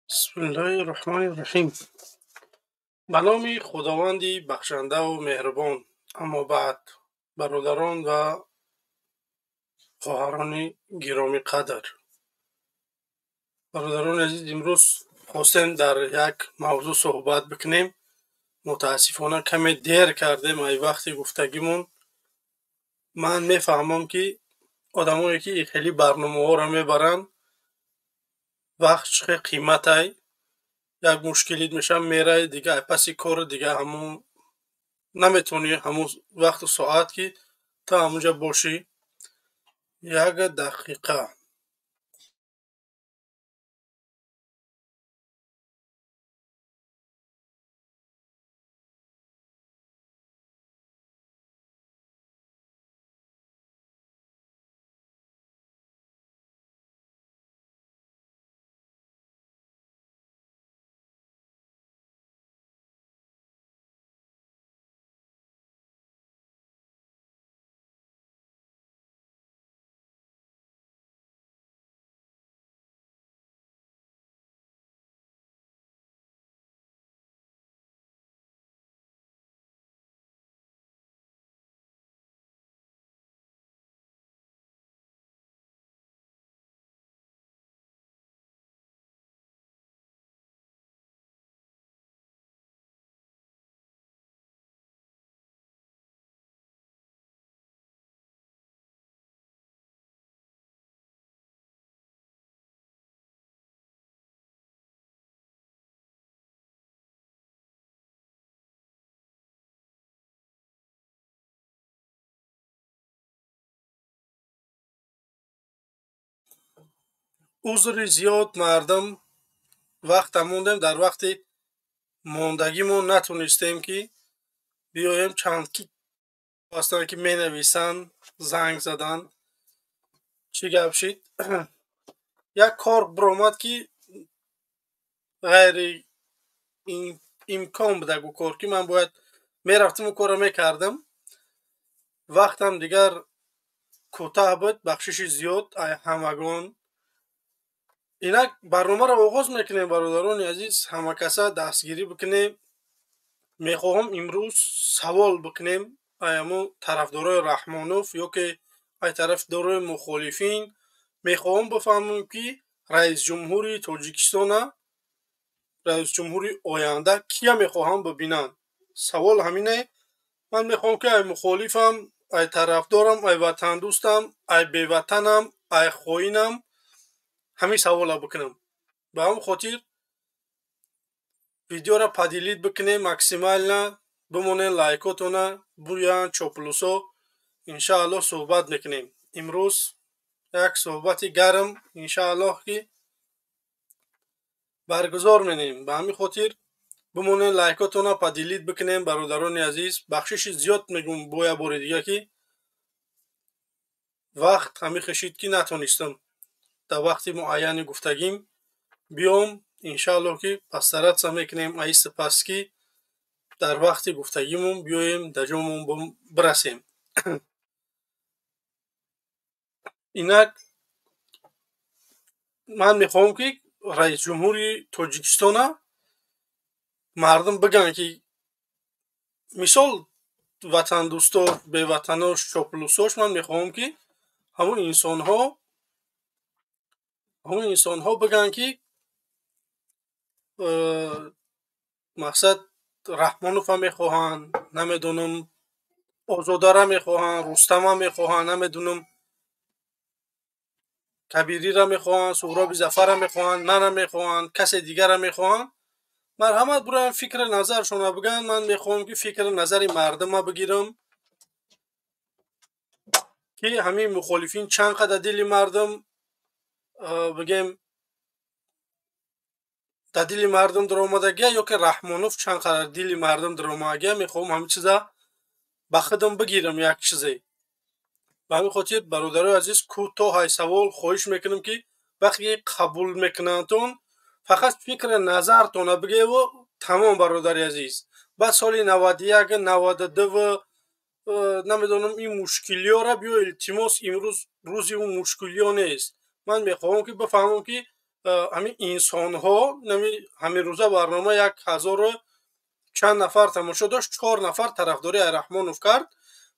Бисмиллоҳи роҳмони роҳим. Ба номи Худованди бахшандаву меҳрубон. Аммо баъд, бародарон ва хоҳарони гиромиқадр. Бародарони азиз, имрӯз хостем дар як мавзӯъ суҳбат бикунем. Мутаассифона каме дер кардем ай вақти гуфтагимон. Ман мефаҳмам, ки одамое ки хеле барномаҳоро мебаранд, вақт чӣ хел қиматай, як мушкилит мешавад, мерай, дига ай паси кору дига ҳамун наметавонӣ ҳамун вақту соат ки ту ҳамунҷа бошӣ. Як дақиқа. Узри зиёд мардум, вақта мондем, дар вақти мондагимон натонистем ки биёем. Чанд ки ҳастанд ки менависанд, занг заданд, чӣ гап шид? Як кор биромад ки ғайри имкон буда ку кор, ки ман бояд мерафтиму корро мекардам. Вақтам дигар кӯтаҳ буд. Бахшиши зиёд ай ҳамагон. Инак барномаро оғоз мекунем, бародарони азиз, ҳамакаса дастгирӣ бикунем. Мехоҳам имрӯз савол бикунем ай ҳамун тарафдорои Раҳмонов ё ки ай тарафдорои мухолифин. Мехоҳам бифаҳмам, ки раисҷумҳури Тоҷикистона, раисҷумҳури оянда кия мехоҳам бибинанд. Савол ҳамине. Ман мехоҳам, ки ай мухолифам, ай тарафдорам, ай ватандӯстам, ай беватанам, ай хоинам ҳамин саволро бикунам. Ба ҳамин хотир видеоро поделить бикунем максимально, бимонем лайкотона, буянд чоплусо. Иншааллоҳ суҳбат мекунем. Имрӯз як суҳбати гарм иншааллоҳ ки баргузор менем. Ба ҳамин хотир бимонем, лайкотона поделить бикунем, бародарони азиз. Бахшиши зиёд мегӯм бо як бори дига, ки вақт ҳамин хешид, ки натонистам дар вақти муайяни гуфтагим биём. Иншааллоҳ ки постараться мекунем аисти пас, ки дар вақти гуфтагимон биёем, дар ҷомон бирасем. Инак ман мехоҳам, ки раисҷумҳури Тоҷикистона мардум бигӯянд, ки мисол ватандӯсто, беватанош, чоплусош. Ман мехоҳам, ки ҳамун инсонҳо бигӯянд, ки мақсад Раҳмонова мехоҳанд, намедонам, Озодара мехоҳанд, Рустама мехоҳанд, намедонам, Кабирира мехоҳанд, Суҳроби Зафара мехоҳанд, мана мехоҳанд, касе дигара мехоҳанд. Марҳамат, бироям, фикри назаршонро бигӯянд. Ман мехоҳам, ки фикри назари мардума бигирам, ки ҳамин мухолифин чанд қадар дили мардум, бигем, дар дили мардум даромадагия ё ки Раҳмонов чанд қадар дили мардум даромадагия. Мехоҳам ҳамин чиза ба худам бигирам як чизе. Ба ҳамин хотир, бародарои азиз, кӯтоҳ ай савол хоҳиш мекунам, ки вақте қабул мекунандтон, фақат фикри назартона бигеву тамом. Бародари азиз, баъд соли 91, 92, намедонам, ин мушкилиёра биё, илтимос, имрӯз рӯзи он мушкилиё нест. Ман мехоҳам, ки бифаҳмам, ки ҳамин инсонҳо, ҳамин рӯза барнома 1000 чанд нафар тамошо дошт, 4 нафар тарафдории Раҳмонов кард.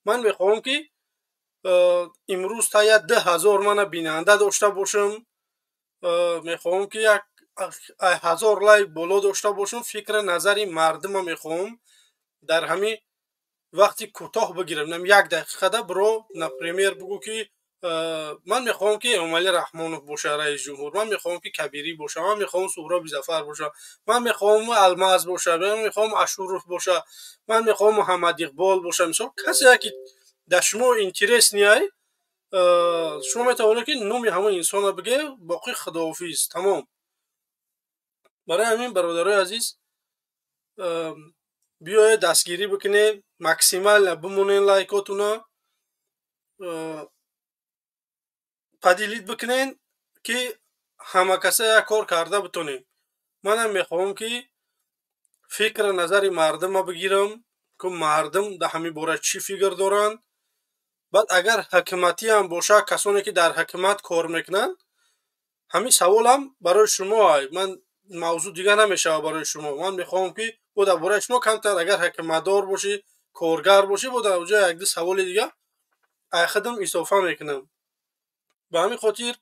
Ман мехоҳам ки имрӯз та 2000 мана бинанда дошта бошам. Мехоҳам ки 1000 лайк боло дошта бошам. Фикри назари мардума мехоҳам дар ҳамин вақти кӯтоҳ бигирам. Як дақиқада биро, например, бугӯ ки ман мехоҳам ки Эмомалӣ Раҳмонов боша раис ҷумҳур, ман мехоҳам ки Кабирӣ боша, ман мехоҳам Суҳроби Зафар боша, ман мехоҳам Алмаз боша, ман мехоҳам Ашуров боша, ман мехоҳам Муҳаммад Иқбол боша. Мисол, касе ки дар шумо интерес неай, шумо метавонед ки номи ҳамон инсонро бигӯед, боқӣ худоҳофиз, тамом. Барои ҳамин, бародарои азиз, биёед дастгирӣ бикунед, максимально бимонед лайкотуна, поделить бикунед ки ҳама каса як кор карда битонем. Манам мехоҳам ки фикри назари мардума бигирам, ки мардум дар ҳамин бора чӣ фикр доранд. Баъд агар ҳукуматиам боша, касоне ки дар ҳукумат кор мекунанд, ҳамин саволам барои шумо. Ман мавзӯъ дига намешавад барои шумо. Ман мехоҳам ки бо дар бораи шумо камтар, агар ҳукуматдор бошӣ, коргар бошӣ, бо дар ҷои якду саволи дига айхудам изофа мекунам. Ба ҳамин хотир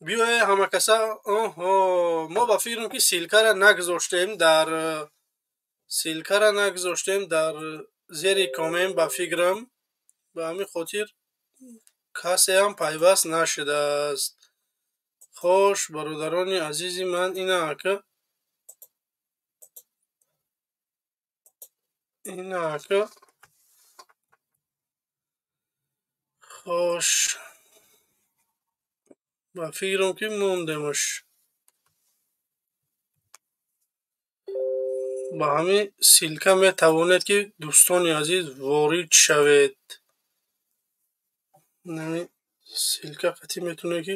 биёе ҳама каса. Оҳо, мо ба фикрам ки ссылка ра нагузоштем дар ссылка ра нагузоштем дар зери коммент, ба фикрам. Ба ҳамин хотир касеам пайваст нашудааст. Хош, бародарони азизи ман, инака инака хош, ба фикрам ки мондемаш. Ба ҳамин ссылка метавонед ки, дӯстони азиз, ворид шавед. Ҳамин ссылка қатъӣ метавонед ки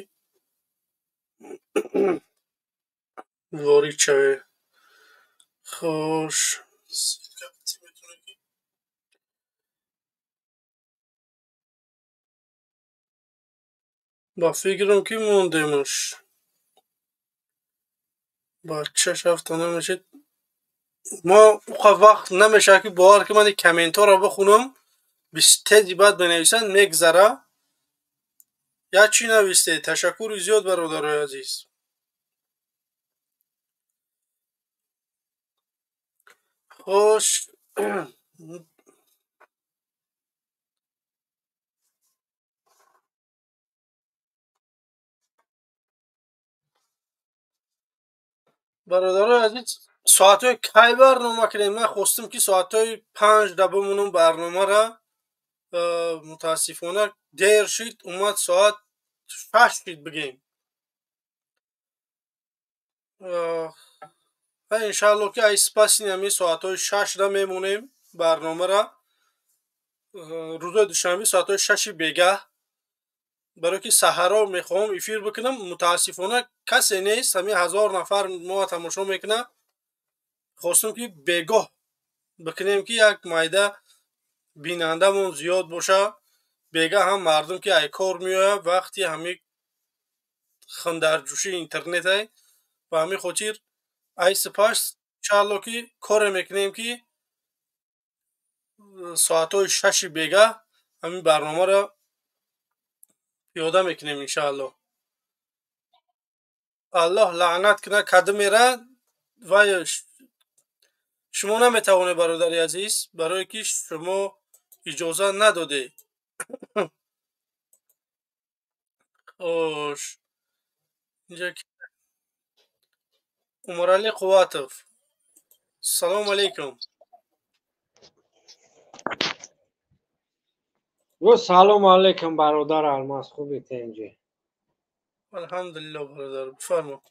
ворид шавед. Хош, ссылка қатъӣ метавонед ки ба фикрам ки мондемаш. Бача шафта намешед. Мо уқа вақт намешавад ки бовар ки ман комментҳоро бихонам, тези баъд бинависанд, мегзара. Як чӣ навистед? Ташаккури зиёд, бародарои азиз. Хош, бародарои азиз, соатҳои кай барнома кунем? Ман хостам ки соатҳои 5 да бимонам барномара, мутаассифона дер шид, омад соат 6 шид бигем. Иншаалло ки ай спасни ҳамин соатҳои 6 да мемонем барномара, рӯзои душанбе соатҳои 6-и бегаҳ, барое ки саҳаро мехоҳам эфир бикунам. Мутаассифона касе нест, ҳамин 1000 нафар мо тамошо мекунад. Хостам ки бегоҳ бикунем ки як майда бинандамон зиёд боша. Бегаҳ ҳам мардум ки ай кор меояд, вақти ҳамин хундарҷӯшии интернетай. Ба ҳамин хотир ай сипас иншаалло ки коре мекунем ки соатҳои 6-и бегаҳ ҳамин барномаро пиёда мекунем, иншаалло. Аллоҳ лаънат кунад кадимера вай. Шумо наметавонед, бародари азиз, барое ки шумо иҷоза надодед. Хош, инҷа Умаралӣ Қувватов, салому алейкум. Салому алейкум, бародар Алмаз, хуби, тенҷи? Алҳамдулилло, бародар, бифармо.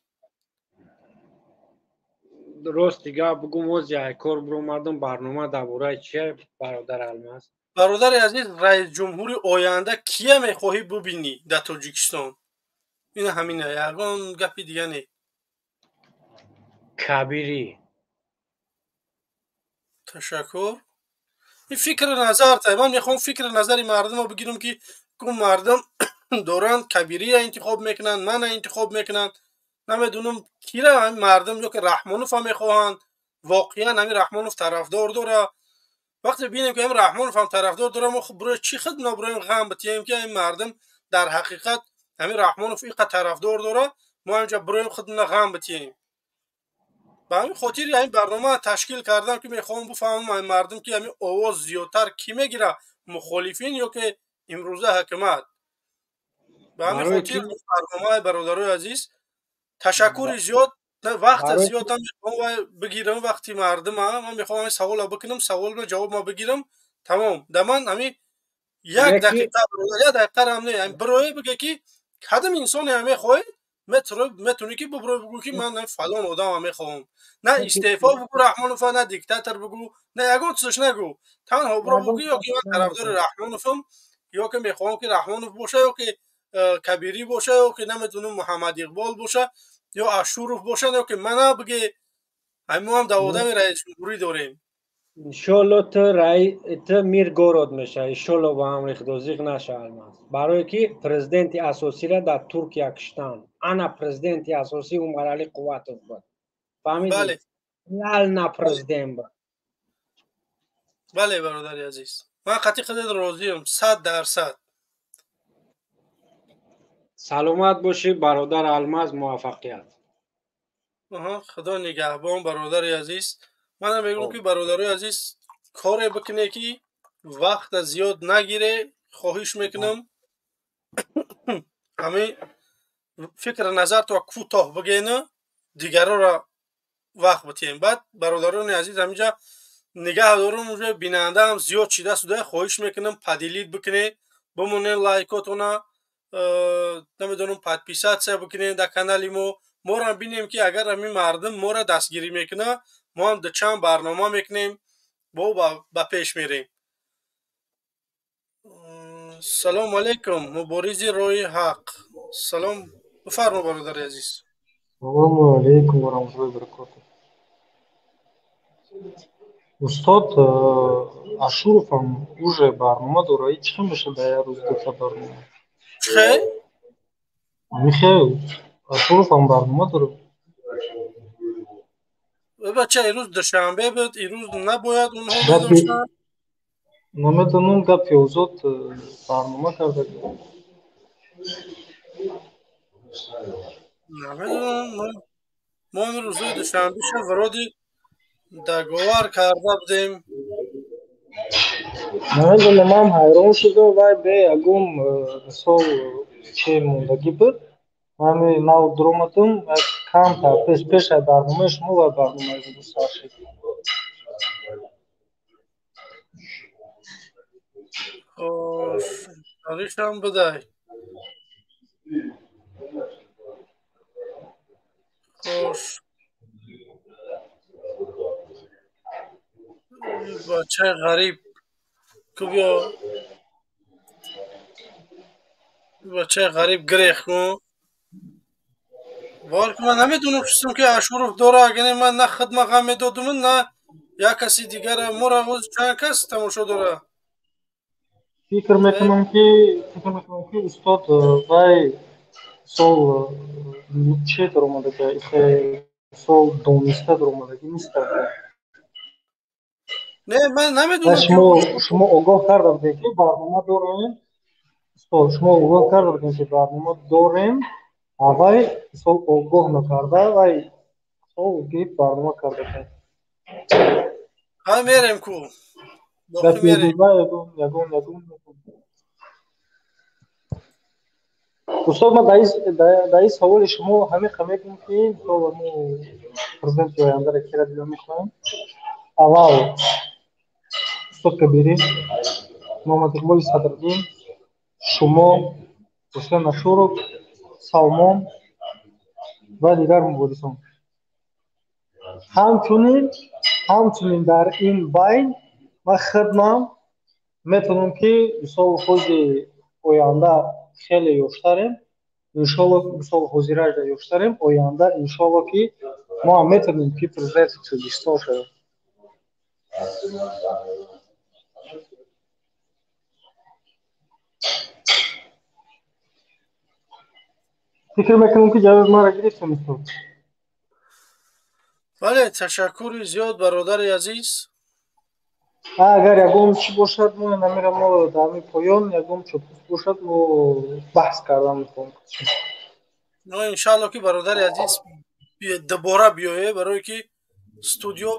Рости гап бугум, ози ай кор биромадам. Барнома дар бораи чия, бародар Алмаз? Бародари азиз, раисҷумҳури оянда кия мехоҳӣ бубинӣ дар Тоҷикистон? Ина ҳамина, ягон гапи дига не. Кабирӣ. Ташаккур. Ин фикри назар та, ман мехоҳам фикри назари мардумро бигирам ки ку мардум Доранд Кабирия интихоб мекунанд, мана интихоб мекунанд, намедонам кира ҳамин мардум ё ки Раҳмонова мехоҳанд. Воқеан ҳамин Раҳмонов тарафдор дора. Вақте бинем, ки ҳамин Раҳмонов ҳам тарафдор дора, мо хуб барои чӣ худ наброем ғам битиҳем, ки ҳамин мардум дар ҳақиқат ҳамин Раҳмонов иқа тарафдор дора, мо ҳаминҷа бироем худна ғам битиҳем. Ба ҳамин хотири ҳамин барнома ташкил кардам, ки мехоҳам бифаҳмам ҳамин мардум, ки ҳамин овоз зиёдтар кӣ мегира, мухолифин ё ки имрӯза ҳукумат. Ба ҳамин хотир барномаи бародарои азиз, ташаккури зиёд. Вақт зиёд мехоҳам бигирам, вақти мардума ман мехоҳам ҳамин савола бикунам, саволро ҷавобма бигирам, тамом. Да ман ҳамин як дақиқа, як дақиқарам не, бироe биге, ки кадом инсоне мехоҳед, метавонӣ ки бибро бигӯ, ки ман фалон одама мехоҳам. На истеъфо бигӯ Раҳмонова, на диктатор бигӯ, на ягон чизаш нагӯ, танҳо биро бигӯ, ё ки ман тарафдори Раҳмоновам, ё ки мехоҳам, ки Раҳмонов боша, ё ки Кабирӣ боша, ё ки намедонам Муҳаммад Иқбол боша, ё Ашуров боша, ё ки мана биге. Мо ҳам даводами раисҷумҳурӣ дорем. Иншолло, ту раи, ту мир город меша, иншолло, ба амри Худо зиқ наша, Алмаз. Барое ки президенти асосиро дар Туркия киштанд. Ана президенти асосӣ Умаралӣ Қувватов буд, фаҳмидӣ? Реально президент буд. Бале, бародари азиз, ман қатъи худат розиам 100%. Саломат бошӣ, бародар Алмаз, муваффақият. Худо нигаҳбон, бародари азиз. Манам мегӯям, ки бародарои азиз, коре бикуне, ки вақта зиёд нагире, хоҳиш мекунам. Ҳамин фикр назарто кӯтоҳ бигена, дигарора вақт битиҳем. Баъд, бародарони азиз, ҳаминҷа нигаҳ дорум, уже бинандаам зиёд шида суда, хоҳиш мекунам, поделить бикуне, бимонен лайкотона, намедонам, подписаться бикунем дар канали мо. Моро бинем, ки агар ҳамин мардум моро дастгирӣ мекунад, мо ҳам чанд барнома мекунем, бо ба пеш мерем. Салому алайкум, муборизи роҳи ҳақ, салом, бифармо, бародари азиз. Салому алайкум ва раҳматуллоҳи баракотуҳ. Устод, Ашуровам уже барнома дора, чӣ хел мешавад дар як рӯз дута барнома? Чӣ? Михел Ашуровам барнома дорад. Бача, ирӯз душанбе буд, ирӯз набояд онҳо медоштанд. Намедонам, гапи озод барнома карда. Намедонам, мо ин рӯзои душанбеша вроде договор карда будем. Намедонам, ман ҳайрон шудам, вай бе ягон мисол че мондагӣ буд. Ҳами нав дуромадам, камтар пеш пешай барномаи шумо ва барномаи сар шуд. Хош, аришам бидай. Хош, бачаи ғариб ку, биё, бачаи ғариб, гирех кун. Бор ки ман намедонам чистам, ки Ашуров дора. Агар ман на хидма ғам медодум, на як каси дигара. Моро ҳоз чанд кас тамошо дора? Фикр мекунам, ки устод, вай сол че даромадага, сол дониста даромадагӣ нест. Не, ман намедонам. Шумо огоҳ карда будем, ки барнома дорем, устод, шумо огоҳ карда будем, ки барнома дорем, вай мисол огоҳ накарда, вай сол гирифт, барнома карда. Ҳа, мерем ку. Ягон устод, ман дар ин саволи шумо ҳамин мегӯям, ки мисол мо президенти ояндаро кира дида мехоҳем. Аввал устод Кабирӣ, Муҳаммад Иқболи Садриддин, шумо, Ҳусен Ашуров, Салмон ва дигар муборисон. Ҳамчунин дар ин байн ман хидмам метавонам, ки мисол ҳози оянда хеле ёштарем, иншолло, мисол ҳозиражда ёштарем, оянда иншолло, ки мо ҳам метавонем, ки президенти Тоҷикистон шавем. Фикр мекунам, ки ҷавоби маро гирифтем, устод. Бале, ташаккури зиёд, бародари азиз. Агар ягон чӣ бошад, мо намира, мо дар ҳамин поён ягон чопус бошад, мо баҳс кардан мехоҳем. Но иншаалло, ки бародари азиз дубора биёе, барое ки студио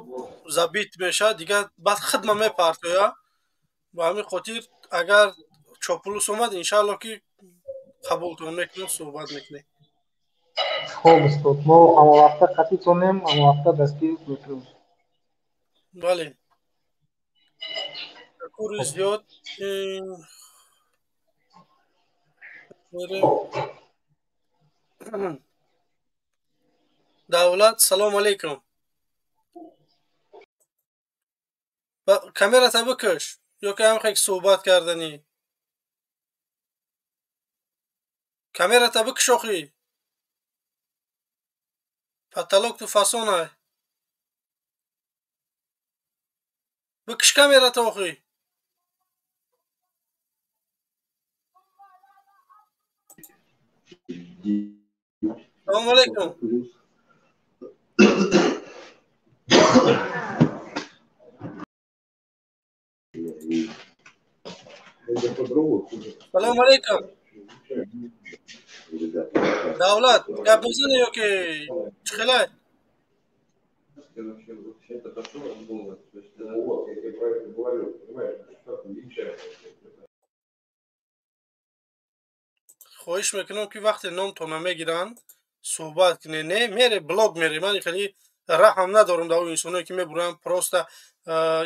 забит мешавад, дигар баъд хидма мепартоя. Ба ҳамин хотир, агар чопулус омад, иншаалло, ки қабултон мекунем, суҳбат мекунем. Хоб, устод, мо ҳамавақта қатитонем, ҳамавақта дастгирит мекунем. Бале, ташаккури зиёд. Давлат, салому алейкум. Камерата бикаш ё ки ҳам хек суҳбат карданӣ? Камерата бикаш, охи потолок ту фасонай. Бикаш камерата, охи. Салому алейкум. Салому алейкум, Давлат. Гап мезанӣ ё ки чӣ хелай? Хоҳиш мекунам, ки вақте номтона мегиранд, суҳбат кунед. Не мере, блок мере. Ман хеле раҳм надорам дар инсоное, ки мебуранд, просто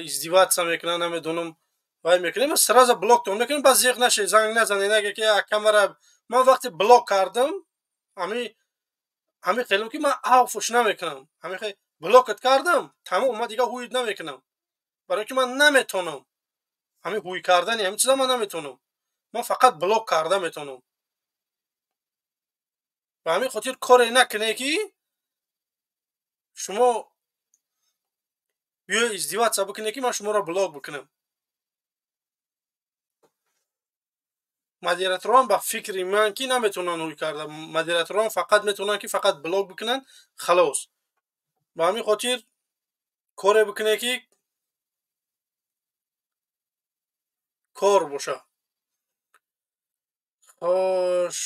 издеваться мекунанд, намедонам, вай мекунем, сразу блоктон мекунем. Баъд зиқ нашед, занг назанед, наге ки камера. Ман вақте блок кардам, ҳами хелам, ки ман авфуш намекунам. Ҳами хел блокат кардам, тамом, ман дигар ҳуйд намекунам, барое ки ман наметонам. Ҳами ҳуй кардани ҳамин чиза ман наметонам, ман фақат блок карда метонам. Ба ҳамин хотир коре накунед, ки шумо биё издеваться бикунед, ки ман шуморо блок бикунам. Модераторон ба фикри ман, ки наметавонанд ҳуй карда. Модераторон фақат метавонанд, ки фақат блок бикунанд, халос. Ба ҳамин хотир коре бикунед, ки кор боша. Хош,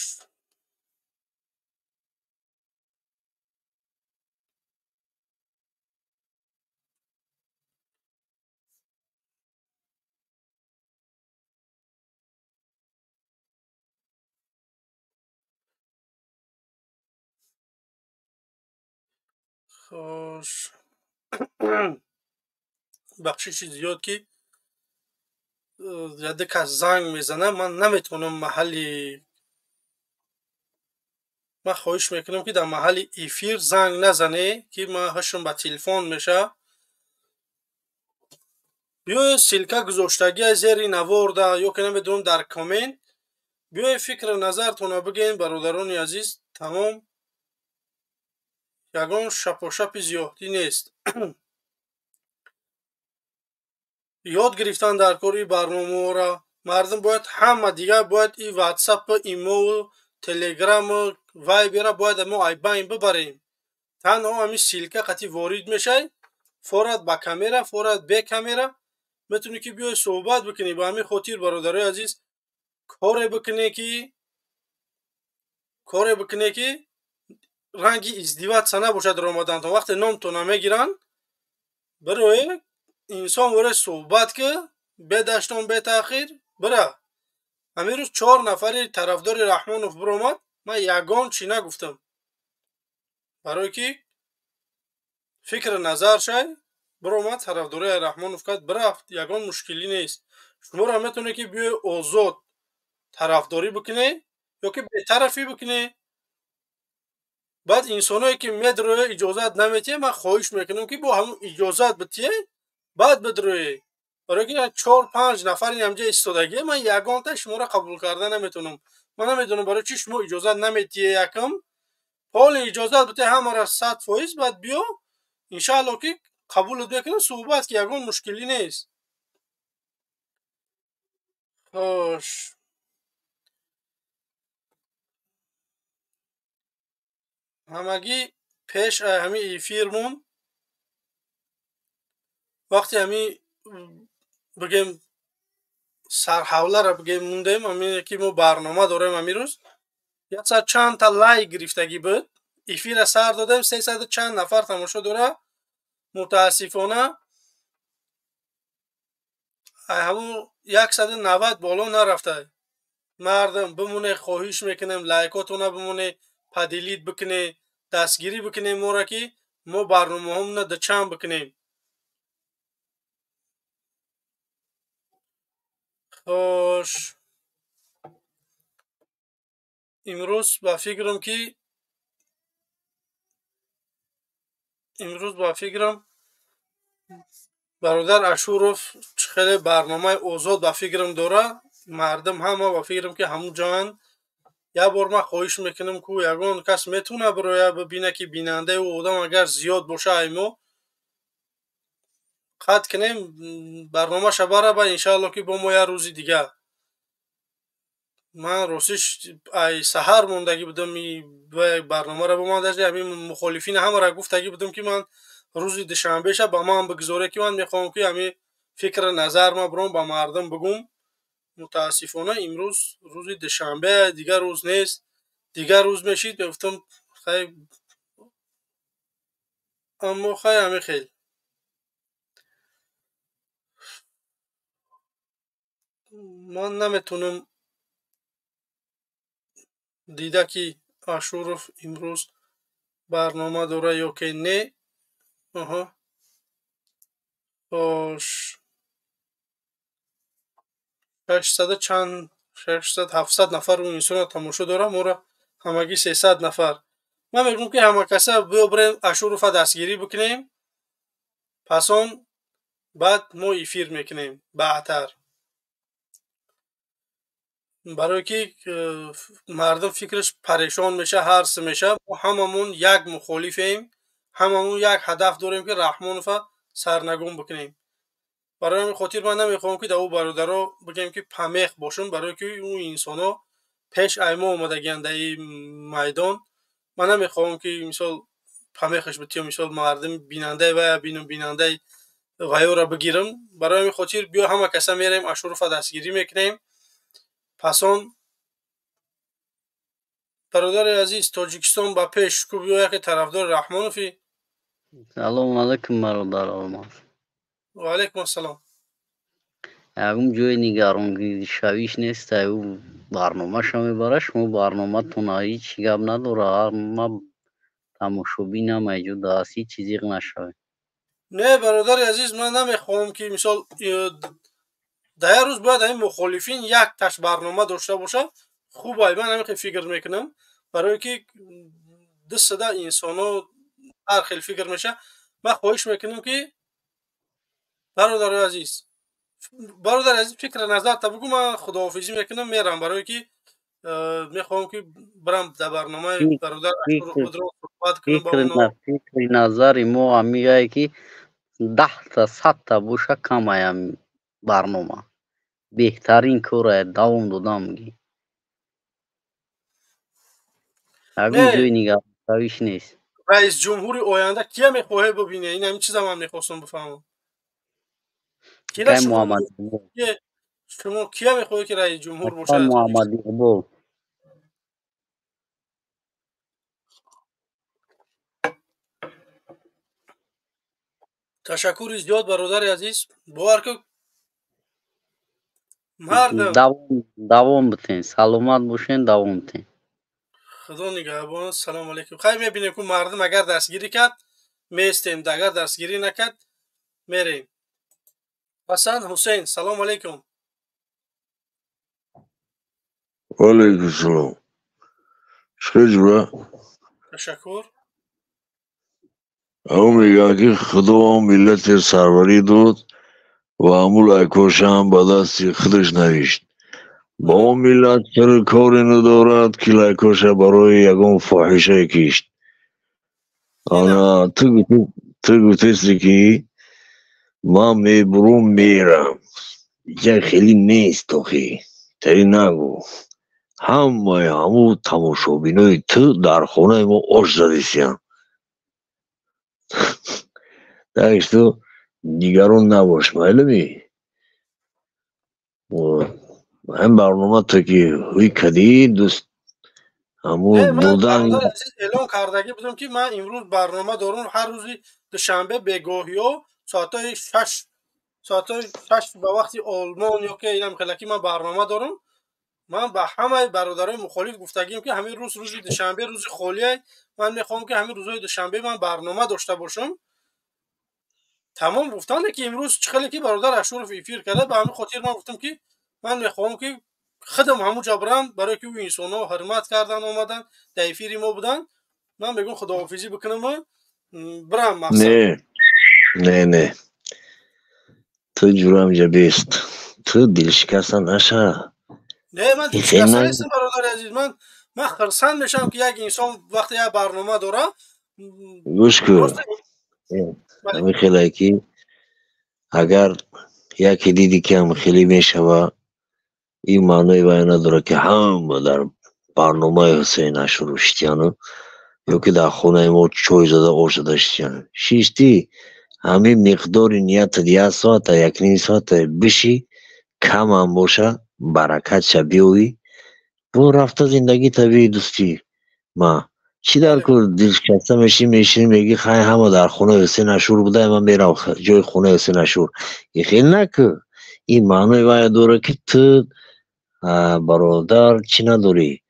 хош, бахшиши зиёд, ки яде кас занг мезанад, ман наметавонам маҳалли. Ман хоҳиш мекунам, ки дар маҳалли эфир занг назане, ки ман ҳашм ба телефон меша. Биёед, ссылка гузоштагия зери наворда ё ки намедонам, дар коммент. Биёед, фикру назартонро бигӯед, бародарони азиз. Тамом, ягон шапошапи зиёдӣ нест. Ёд гирифтан дар кори барномаҳоро мардум бояд ҳама. Дигар бояд и ватсапу, имову, телеграму, вайбера бояд мо айбайн бибарем. Танҳо ҳамин ссылка қати ворид мешавӣ, форад ба камера, форад бе камера, метавонӣ, ки биёй суҳбат бикунӣ. Ба ҳамин хотир, бародарои азиз, коре бикунед, ки ранги издеваться набошад омадантон. Вақте номтона мегиранд, бироe, инсон воре суҳбат ки бедаштон, бетаъхир бира. Ҳамин рӯз чор нафари тарафдори Раҳмонов биромад, ман ягон чӣ нагуфтам, барое ки фикри назар шай биромад, тарафдории Раҳмонов кард, бирафт, ягон мушкилӣ нест. Шуморо метавонед, ки биёи озод тарафдорӣ бикунед ё ки бетарафӣ бикунед. Баъд инсоное, ки медроя, иҷозат наметиҳед. Ман хоҳиш мекунам, ки бо ҳамун иҷозат битиҳед, баъд бидроед, барое ки чор панҷ нафари ҳамҷа истодагие, ман ягонта шуморо қабул карда наметавонам. Ман намедонам, барои чӣ шумо иҷозат наметиҳед. Якам поли иҷозат битиҳед ҳамаро 100%, баъд биё, иншаалло, ки қабулат мекунам, суҳбат ки ягон мушкилӣ нест. Хош. Ҳамагӣ пеш ҳами эфирмон вақте ҳами бигем сарҳавлара бигем мондем, ҳамине ки мо барнома дорем ҳамин рӯз, яксад чандта лайк гирифтагӣ буд. Эфира сар додем, сесаду чанд нафар тамошо дора. Мутаассифона ҳамун 190 боло нарафта. Мардум бимоне, хоҳиш мекунем, лайкотона бимоне, поделить бикуне, дастгирӣ бикунем моро, ки мо барномаҳомона дучанд бикунем. Хош, имрӯз ба фикрам ки имрӯз ба фикрам бародар Ашуров хеле барномаи озод ба фикрам дора. Мардум ҳама ба фикрам ки ҳамун ҷоянд. Як бор ман хоҳиш мекунам, ку ягон кас метавона бироя бибина, ки бинандаи ӯ одам агар зиёд боша, ай мо қатъ кунем барномаша бара ба иншаалло, ки бо мо як рӯзи дигар. Ман ростиш ай саҳар мондагӣ будам барномаро бо ман, даже ҳамин мухолифин ҳамаро гуфтагӣ будам, ки ман рӯзи душанбеша ба ман бигзоре, ки ман мехоҳам, ки ҳамин фикри назар ма биром ба мардум бигӯм. Мутаассифона имрӯз рӯзи душанбе, дигар рӯз нест. Дигар рӯз мешид, мегуфтам хай, аммо хай ҳамин хел. Ман наметавонам дида, ки Ашуров имрӯз барнома дора ё ки не. Аҳа, хош, шашсаду чанд, шашсад, ҳафтсад нафар он инсонро тамошо дора, моро ҳамагӣ 300 нафар. Ман мегӯям, ки ҳама каса биё бирем Ашурова дастгирӣ бикунем, пас он баъд мо эфир мекунем баъдтар, барое ки мардум фикраш парешон меша, ҳарс меша. Мо ҳамамон як мухолифем, ҳамамон як ҳадаф дорем, ки Раҳмонова сарнагун бикунем. Барои ҳамин хотир ман намехоҳам, ки дар ӯ бародаро бигем, ки памех бошам, барое ки ӯ инсонҳо пеш ай мо омадагианд дар ин майдон. Ман намехоҳам, ки мисол памехаш битиём, мисол мардум бинандаи вая бинам, бинандаи ваёро бигирам. Барои ҳамин хотир биё ҳама каса мерем Ашурова дастгирӣ мекунем. Пас он бародари азиз, Тоҷикистон ба пеш, ку биё яке тарафдори Раҳмонофӣ. Салому алайкум, бародар Алмаз. Ва алайкум ассалом. Ягон ҷои нигароншавиш нест, ӯ барномаша мебара, шумо барноматона ҳеҷ гап надора. Ма тамошобинам айҷо даст, ҳеҷ зиқ нашавед. Не, бародари азиз, ман намехоҳам, ки мисол дар як рӯз бояд ҳамин мухолифин як таш барнома дошта бошад. Хуб, ай ман ҳамин хел фикр мекунам, барое ки дусада инсонҳо ҳар хел фикр мешавад. Ман хоҳиш мекунам, ки бародари азиз, бародари азиз, фикри назарта бигӯ, ман худоҳофизӣ мекунам, мерам, барое ки мехоҳам, ки бирам дар барномаи бародар Ашуров суҳбат кунам. Фикри назари мо ҳамиае, ки 10-та, 100-та боша, камаям барнома. Беҳтарин корае, давом додам ги. Ягон ҷои нигароншавиш нест. Раис ҷумҳури оянда кия мехоҳе бибине? Ин ҳамин чиза ман мехостам бифаҳмам. Шумо кия мехоҳед, ки раис ҷумҳур бошад? Муҳаммад Иқбол. Ташаккури зиёд, бародари азиз, бовар ки мардам. Давом битен, саломат бошен, давом битен. Худо нигаҳбон, салому алейкум. Хай, мебинем, ку мардум агар дастгирӣ кард, меистем, агар дастгирӣ накард, мерем. Ҳасан Ҳусейн, салому алейкум. Валейкум салом. Чӣ Ташаккур. Ӯ мегӯяд, ки Худо миллате сарварӣ дод ва ҳамун лайкошам ба дасти худаш навишт. Ба он миллат сари коре надорад, ки лайкоша барои ягон фоҳишае кишт. Ана ту гуфтести, ки ман мебурум, мерам. Иҷа хеле нест, охи тари нагӯ. Ҳамаи ҳамун тамошобинои ту дар хонаи мо ош задисиянд. Так что нигарон набош, майлами? Ҳамин барнома то ки ҳуй кадӣ, дӯст, ҳамун будан. Эълон кардагӣ будам, ки ман имрӯз барнома дорам. Ҳар рӯзи душанбе бегоҳиё соатҳои 6, соатҳои 6 ба вақти Олмон ё ки инам хелаки ман барнома дорам. Ман ба ҳамаи бародарои мухолиф гуфтагием, ки ҳамин рӯз, рӯзи душанбе, рӯзи холие. Ман мехоҳам, ки ҳамин рӯзҳои душанбе ман барнома дошта бошам. Тамом гуфтанде, ки имрӯз чӣ хеле ки бародар Ашуров эфир карда, ба ҳамин хотир ман гуфтам, ки ман мехоҳам, ки худам ҳамунҷа бирам, барое ки ӯ инсонҳо ҳурмат кардан, омадан, дар эфири мо буданд. Ман мегӯям, худоҳофизӣ бикунаму бирам, мақсад. Не, не, не, ту ҷурамҷа бест, ту дилшикаста наша. Не, ман дилшикаста нестам, бародари азиз. Ман хурсанд мешавам, ки як инсон вақте як барнома дора. Гӯш кун, ҳамин хеле ки агар яке диди, ки ҳам хеле мешава, ин маънои вай надорад, ки ҳама дар барномаи Ҳусейн Ашуров шитияну ё ки дар хонаи мо чой зада, ош зада шитияну шиштӣ. Ҳамин миқдори ниятат як соата, якним соата биши, камам боша, баракатша биёвӣ, бо рафта зиндагита бии. Дӯстӣ, ма чӣ дар кор дилшикаста мешӣ, мешинӣ, мегӣ: «Хай, ҳама дар хонаи Ҳусейн Ашур буда, ман мерам ҷои хонаи Ҳусейн Ашур». И хел накӯ. Ин маънои вая дорад, ки ту, бародар, чӣ надорӣ,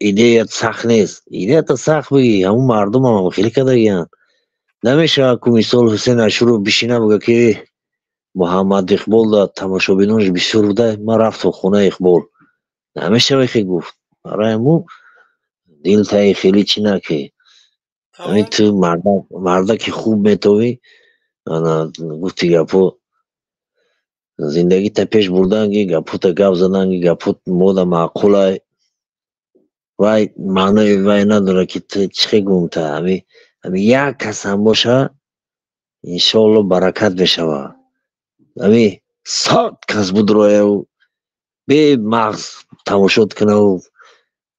идеят сахт нест. Идеята сахт бигӣ. Ҳамун мардумам хеле кардагиянд. Намешавад ку, мисол, Ҳусейн Ашуров бишина, бигӯ, ки Муҳаммад Иқбол да тамошобинош бисёр буда, ман рафтам хонаи Иқбол. Намешавад хе гуфт. Барои ҳамун дилтаи хеле чӣ накӣ. Ҳамин ту мардаки хуб метовӣ, гуфти гапо, зиндагита пеш бурданги, гапота гап заданги, гапот мода маъқулай. Вай маънои вай надорад, ки ту чӣ хел гумта. Ҳами як кас ҳам боша, иншоалло, баракат мешава. Ҳами 100 кас будрояу бемағз тамошот кунаву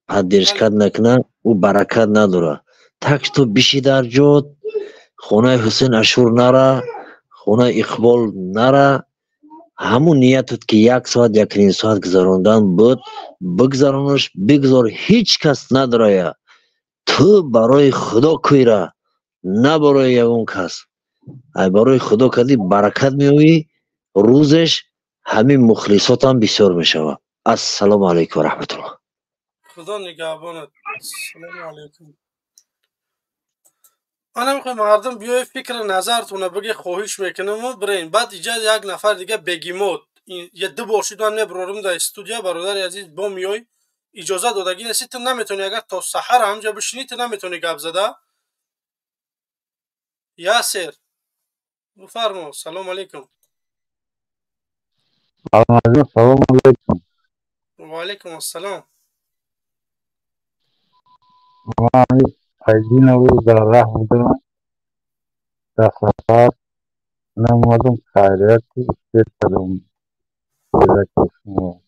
поддержка накуна, ӯ баракат надорад. Так что биши дар ҷот, хонаи Ҳусейн Ашур нара, хонаи Иқбол нара. Ҳамун ниятат, ки як соат, якним соат гузарондан буд, бигзаронаш, бигзор ҳеҷ кас надорая. Ту барои Худо кӯйра, на барои ягон кас. Ай барои Худо кардӣ, баракат меёвӣ, рӯзеш ҳамин мухлисотам бисёр мешавад. Ассалому алайкум ва раҳматуллоҳ. Худо нигаҳбонат. Ассалому алайкум. Ман намехоҳам, мардум биёе, фикри назартона биге, хоҳиш мекунаму бирен. Баъд иҷа як нафар дига, Бегимот, я ду бор шуд, ман мебурорам дар студия. Бародари азиз, бо миёй, иҷоза додагӣ нести, ту наметавонӣ. Агар то саҳар ҳамҷа бишинӣ, ту наметавонӣ гап зада. Ясер, бифармо, салому алайкум. Салому алайкум. Ва алайкум ассалом. Ман айдинову дар раҳ будам, дар сафар намодам. Хайрияти, эфир кардам шумо.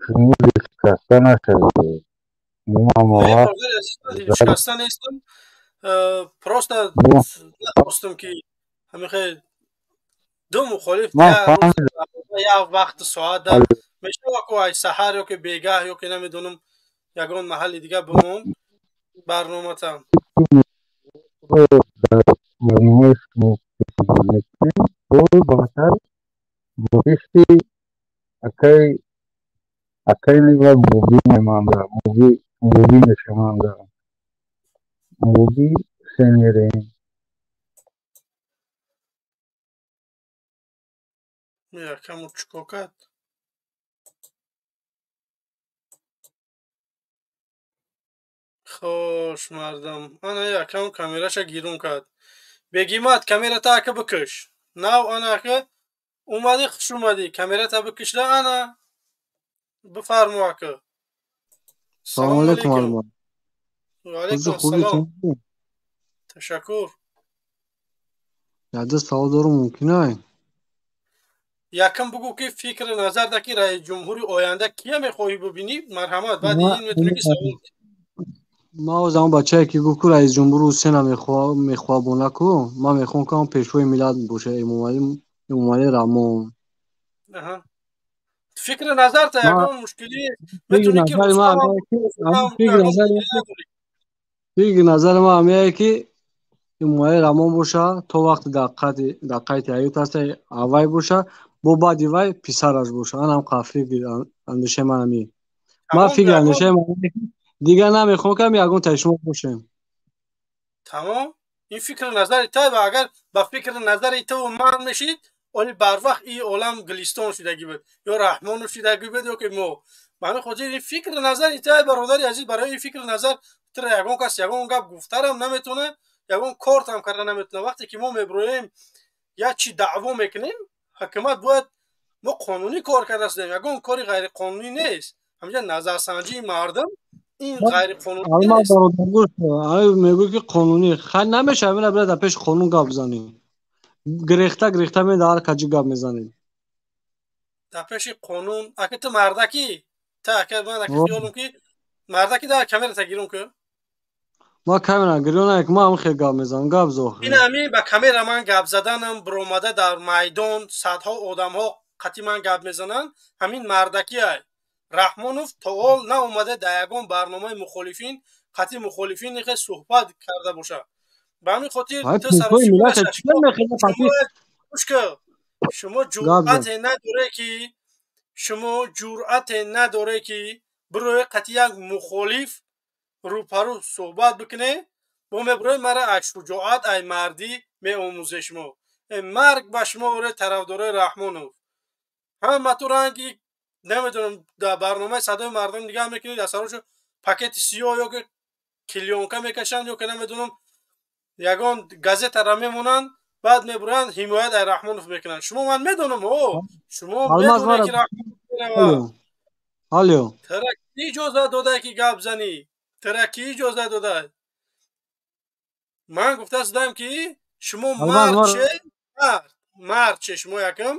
Шумо дилшикаста нашавед, мо ҳамавақт Дилшикаста нестам, просто нахостам, ки ҳамихел ду мухолиф як вақти соат мешава ку, ай саҳар ё ки бегаҳ, ё ки намедонам, ягон маҳалли дига бимон барноматам. Барномаи шумо баъдтар бохишти акай акайнива муби меманда, муби мешаванда, муби сенерем. Якаму чико кард? Хош, мардам, ана якам камераша гирун кард. Бегимат, камерата ака бикиш. Нав ана ака омадӣ, хуш омадӣ. Камерата бикишда, ана бифармо, ака. Салому алайкум, Алмаз. Ва алайкум ассалом, ташаккур. Яда савол дорум, мумкин ай? Якм бугӯ, ки фикри назар да, ки раиси ҷумҳури оянда кия мехоҳӣ бубинӣ. Марҳамат, баъди ин метавонӣ ки савол. Ма оз ҳамон бачае, ки гуфт, ку раиси ҷумҳур Ҳусена мехоҳабона, ку ман мехоҳам, ки ҳамон пешвои миллат боша, Эмомалӣ Раҳмон. Фикри назарта, ягон мушкилӣ? Фикри назари ман ҳамяе, ки Эмомалӣ Раҳмон боша, то вақте дар қайди ҳаёт аста, аввай боша, бо баъди вай писараш боша. Анам фикри андешаи ман ҳамин. Ман фикри андешаи ман дигар намехоҳам, ки ягон таи шумо бошем. Тамом, ин фикри назари та. Ва агар ба фикри назари ту ман мешид, оли барвақт и олам Гулистон шудагӣ буд ё Раҳмонов шудагӣ буд, ё ки мо. Ба ҳамин хотир ин фикри назари та, бародари азиз. Барои ин фикри назар тура ягон кас ягон гап гуфтарам наметавонад, ягон кортам карда наметавонад. Вақте ки мо мебироем, як чи даъво мекунем, ҳукумат бояд, мо қонунӣ кор карда ҳастем, ягон кори ғайриқонунӣ нест. Ҳаминҷа назарсанҷии мардум ин ғайриқонунӣ нест. Мегӯй, ки қонунӣ хай намешавад. Ина бира дар пеши қонун гап бизанем. Гирехта гирехта ме дар ҳар каҷи гап мезанем. Дар пеши қонун, ака, ту мардакӣ, та ака, ман ака хиёлам, ки мардакӣ, дар камерата гирум ку. Ма камера гирёна, ки ман хел гап мезанам, гап зохир. Ин ҳамин ба камера ман гап заданам, биромада дар майдон садҳо одамҳо қатъи ман гап мезананд, ҳамин мардакиай. Раҳмонов то ҳол наомада дар ягон барномаи мухолифин қатъи мухолифин хел суҳбат карда бошад. Ба ҳамин хотир ту шумо ҷуръате надоре, ки шумо ҷуръате надоре, ки бирои қатъи як мухолиф рӯпарӯ суҳбат бикунед. Бо мебирои мара ай шуҷоат, ай мардӣ меомӯзе шумо. Марг ба шумо, оре тарафдорои Раҳмонов! Ҳама ту ранги намедонам, дар барномаи «Садои мардум» нигоҳ мекунед, аз сарошо пакети сиёҳ ё ки клеёнка мекашанд, ё ки намедонам, ягон газетара мемонанд, баъд мебуранд, ҳимоят ай Раҳмонов мекунанд. Шумо, ман медонам, о шумо медонед, ки Раҳмонов меравад. Алло. Тара ки иҷозат додае, ки гап занӣ? Тара ки иҷозат додае? Ман гуфта шудам, ки шумо мард че, мард че, шумо якам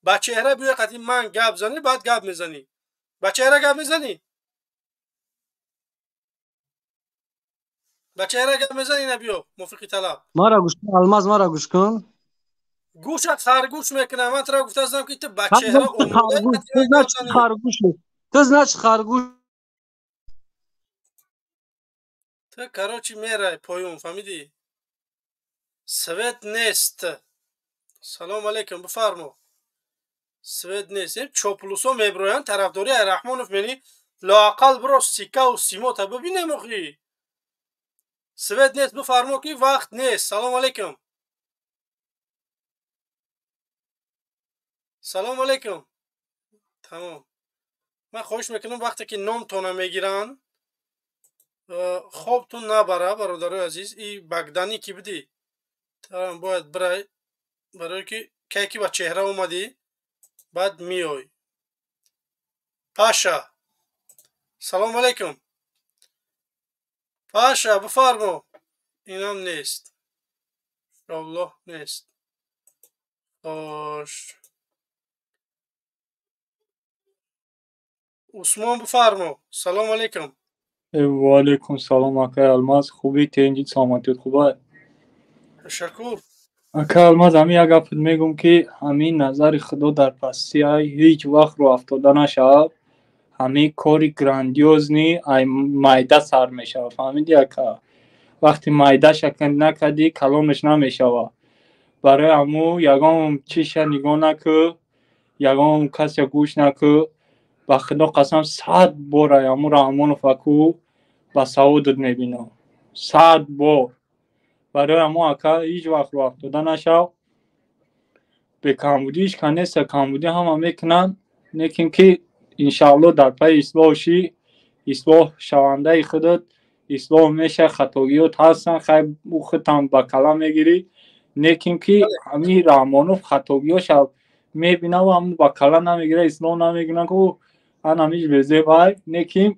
ба чеҳра биёй, қатъи ман гап занӣ, баъд гап мезанӣ. Ба чеҳра гап мезанӣ, ба чеҳра гап мезанӣ, на биё мувофиқи талаб. Мара гӯш кун, Алмаз, мара гӯш кун. Гӯшат харгӯш мекунам. Ман тура гуфта шудам, ки ту ба чеҳра. Харгӯш, ту значит харгӯш. Ту, короче, мерай поён, фаҳмидӣ? Свет нест. Салом алейкум, бифармо. Свет нест. Чоплусо мебироянд, тарафдори ай Раҳмонов мени, лоақал биро сикаву симота бибинем охи. Свет нест, бифармо, ки вақт нест. Салом алейкум, салом алейкум. Тамом. Ман хоҳиш мекунам, вақте ки номтона мегиранд, хобтун набара, бародарои азиз. И багданӣ ки бидӣ, тарам бояд бирай, барое ки кай ки ба чеҳра омадӣ, баъд меой. Паша, салом алейкум, Паша, бифармо. Инам нест, иншоаллоҳ нест. Хош, Усмон, бифармо, салом алейкум. Ваалейкум салом, акай Алмаз, хубӣ, тенҷи, саломатият хуба? Ташаккур. Акай Алмаз, ҳамин як гапат мегӯм, ки ҳамин назари Худо дар пастиай ҳеҷ вақт рӯ афтода нашавад. Ҳамин кори грандиозный ай майда сар мешавад, фаҳмиди, ака? Вақте майдаша накардӣ, калонаш намешавад. Барои ҳамун ягон чиша нигоҳ накӯ, ягон касе гӯш накӯ. Ба Худо қасам, 100 бор ай ҳамун Раҳмонов аку ба саводат мебинам, 100 бор. Барои ҳамун, ака, ҳеҷ вақт рӯ афтода нашав. Бекамбудӣ ҳеҷ кас неста, камбудӣ ҳама мекунанд, лекин ки иншааллоҳ дар пайи ислоҳ шӣ, ислоҳ шавандаи худат ислоҳ меша. Хатогиёт ҳастанд, хай, ӯ худтам ба калам мегирӣ, лекин ки ҳамин Раҳмонов хатогиёша мебинаву ҳамун ба кала намегира, ислоҳ намекунад, ку анамиш безебай. Лекин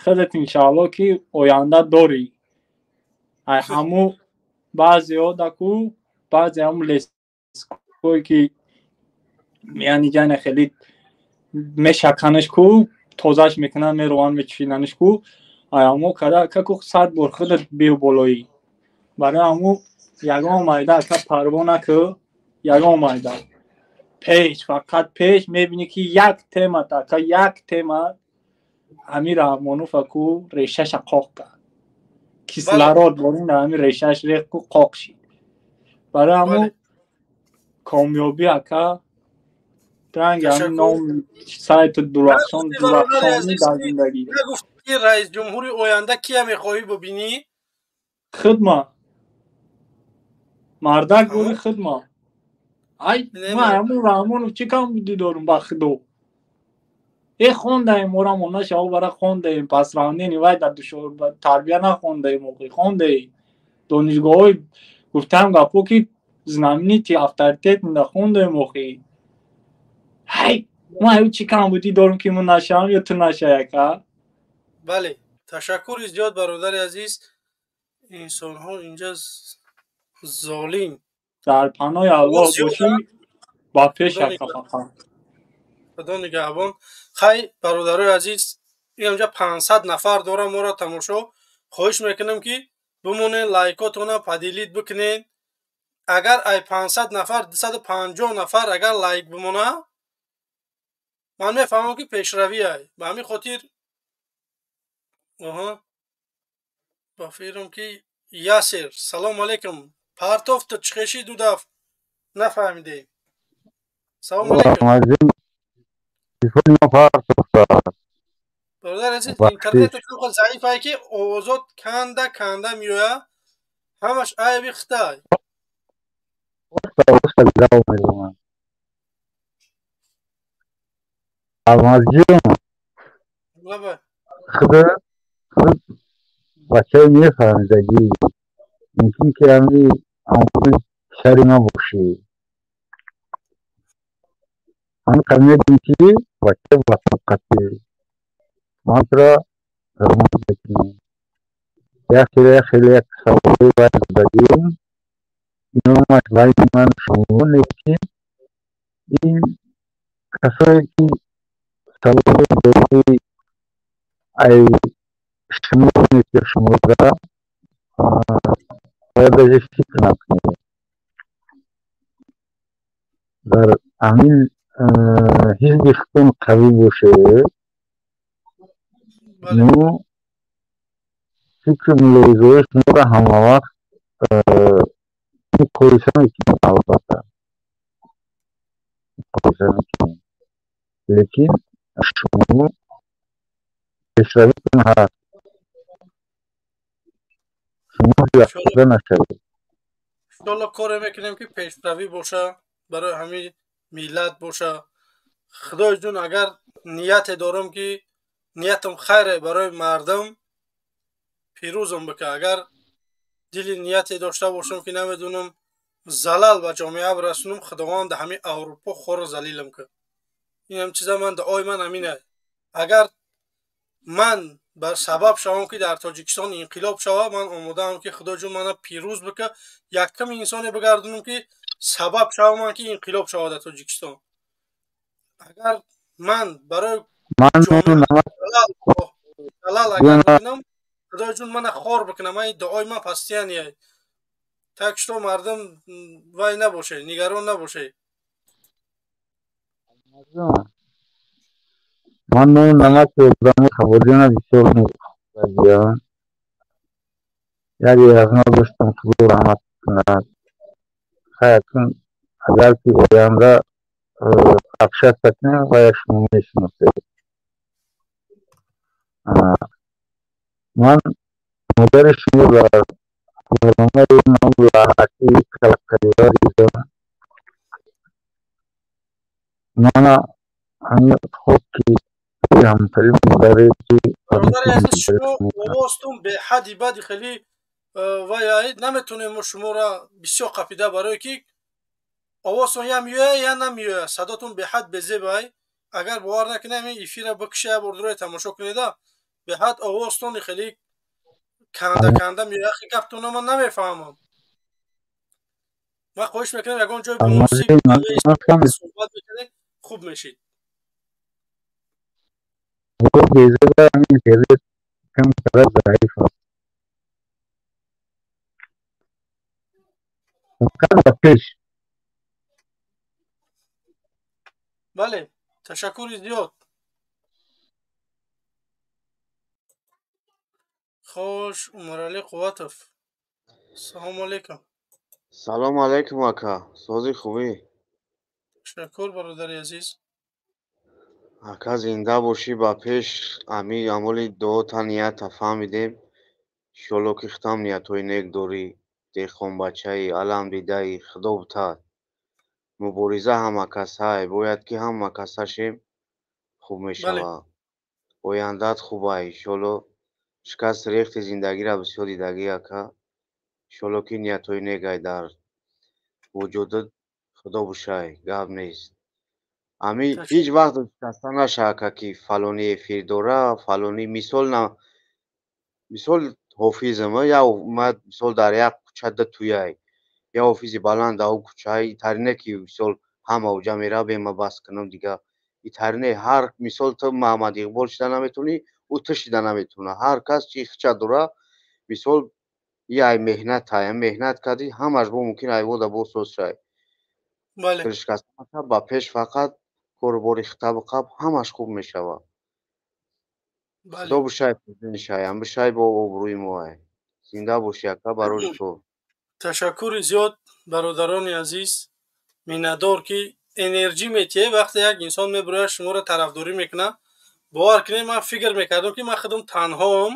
худат иншааллоҳ ки оянда дорӣ. Ай ҳамун баъзеҳо даку, баъзе ҳамун леское ки Яъни ҷана хеле мешаканаш ку, тозаш мекунанд, мерованд, мечинанаш ку. Аямо када ака ку 100 бор худат биё болоӣ. Барои ҳамун ягон майда ака парво накӯ, ягон майда. Пеш, фақат пеш мебинӣ ки як тема ака, як тема ҳамин Раҳмонов аку решаша қоқ кард. Кислород борин дар ҳамин решаш рех ку қоқ шид. Барои ҳамун комёбӣ ака ранги ҳамин ном сайти Дурахшон, дурахшонӣ дар зиндагӣ. Нагуфти раис ҷумҳури оянда кия мехоҳӣ бубинӣ? Хидма. Мардак гули хидма. Ай, ман ҳамун Раҳмонов чӣ кам дидорум ба худо. Хондаем, морам она шаво бара хондаем, пас равнени вай дар душор тарбия нахондаем, охи хондаем. Донишгоҳҳои гуфтам гапо ки знаменитый авторитет нахондаем охи. Ҳай, ман ҳай чӣ камбудӣ дорум ки ман нашавам ё ту нашавӣ ака? Бале, ташаккури зиёд бародари азиз. Инсонҳо инҷа золим. Дар паноҳи Аллоҳ бошӣ, ба пеш ака фақат. Худо нигаҳбон. Хай, бародарои азиз, инҷа 500 нафар дорам моро тамошо. Хоҳиш мекунам ки бимонед, лайкотона поделить бикунед. Агар ай 500 нафар 250 нафар агар лайк бимона, ман мефаҳмам ки пешравӣ ай. Ба ҳамин хотир оҳа ба фикрам ки Ясер, салом алейкум. Партов ту чӣ ду даф нафаҳмидем. Салом алейкум. Бародар азиз, интернет хеле заиф ай ки овозот канда канда меояд, ҳамаш айби хитай. Алмазҷон, худо худ бачаи мефаҳмидагӣ, мумкин ки ҳами ҳамхуд шари ма бошӣ. Ҳамин мегӯем ки бачаи басабқатӣ, ман туро ҳурмат мекунам. Як хеле як саволе бояд додагим, иномаш байни ману шумо, лекин ин касое ки саволе додӣ ай шумо ки шумода бояд даже фикр накунед. Дар ҳамин ҳизби худтон қавӣ бошед, ну фикру мулоҳизаҳои шуморо ҳамавақт муқоиса мекунем, албатта муқоиса мекунем, лекин шумо пешравитон ҳаст, шумо ҳилафтода нашавед. Иншоалло коре мекунем ки пешравӣ боша, барои ҳамин миллат боша. Худои ҷун, агар нияте дорам ки ниятам хайре барои мардум, пирӯзам бика. Агар дили нияте дошта бошам ки намедонам залал ба ҷомеа бирасонам, Худованд ҳамин Аврупо хору залилам кар. Ин ҳам чиза ман дуои ман ҳамин ай. Агар ман бар сабаб шавам ки дар Тоҷикистон инқилоб шава, ман омодаам ки Худо ҷун мана пирӯз бика, якум инсоне бигардонам ки сабаб шавам ман ки инқилоб шава дар Тоҷикистон. Агар ман барои залал агар бикунам, Худои ҷун мана хор бикунам, ман дуои ман пастияни. Так что мардум вай набошед, нигарон набошед. Ман нону намаки одами хабодиёна бисёр мехӯрдагиям. Як язно доштам, Худо раҳмат кунад. Хай, акун агар ки оянда общаться кунем, вая шумо мешиносед. Ман модари шумо дар барномаи ном лаҳаки калаккалиро дидам. Мана ҳамин хоб ки ҳамсари модаре ки бародари азиз, шумо овозтон беҳадди бади хеле вай наметонем мо шуморо бисёр қапида, барое ки овозтон я меояд, я намеояд, садотон беҳад безебай. Агар бовар накунед, ҳамин эфира бикша, як бор дурои тамошо кунеда, беҳад овозтон хеле канда канда меояд. Ахи гаптона ман намефаҳмам. Ман хоҳиш мекунам ягон ҷои муносиб суҳбат мекунед. Хуб мешид. Бале, ташаккури зиёд. Хош, Умаралӣ Қувватов, салому алейкум. Салому алейкум, ака, сози, хубӣ? Ташаккур, бародари азиз. Ака, зинда бошӣ, ба пеш. Ами амоли дуота, нията фаҳмидем. Иншолло, ки худам ниятҳои нек дорӣ, деҳқонбачаи алам дидаи, худо бутад. Мубориза ҳама касай, бояд ки ҳама касашем, хуб мешавад. Ояндаат хубай, иншолло. Шикасти рехти зиндагиро бисёр дидагӣ, ака. Иншолло, ки ниятҳои некай дар вуҷудат, худо бушай, гап нест. Ами ҳеҷ вақт шикаста наша, ака, ки фалонӣ эфир дора, фалонӣ, мисол на, мисол ҳофизам, я мисол дар як кӯча ду туяй, я ҳофизи баланд дар ӯ кӯча, итарине ки мисол ҳама уҷа мера, бема бас кунам дига. Итарине ҳар мисол ту Маҳаммад Иқбол шида наметавонӣ, ӯ ту шида наметавона. Ҳар кас чи хича дора, мисол ай меҳнатай, меҳнат кардӣ, ҳамаш бо мумкин айвода бо соз шай. Шикаста ба пеш, фақат кору бори хита биқаб, ҳамаш хуб мешавад. Худо бушай, шаям бушай, бо обрӯи моай. Зинда бошӣ, ака, барори кор. Ташаккури зиёд, бародарони азиз, миннатдор, ки энерҷӣ метиҳед. Вақте як инсон мебирояд, шуморо тарафдорӣ мекунад, бовар кунед, ман фикр мекардам, ки ман худам танҳоам.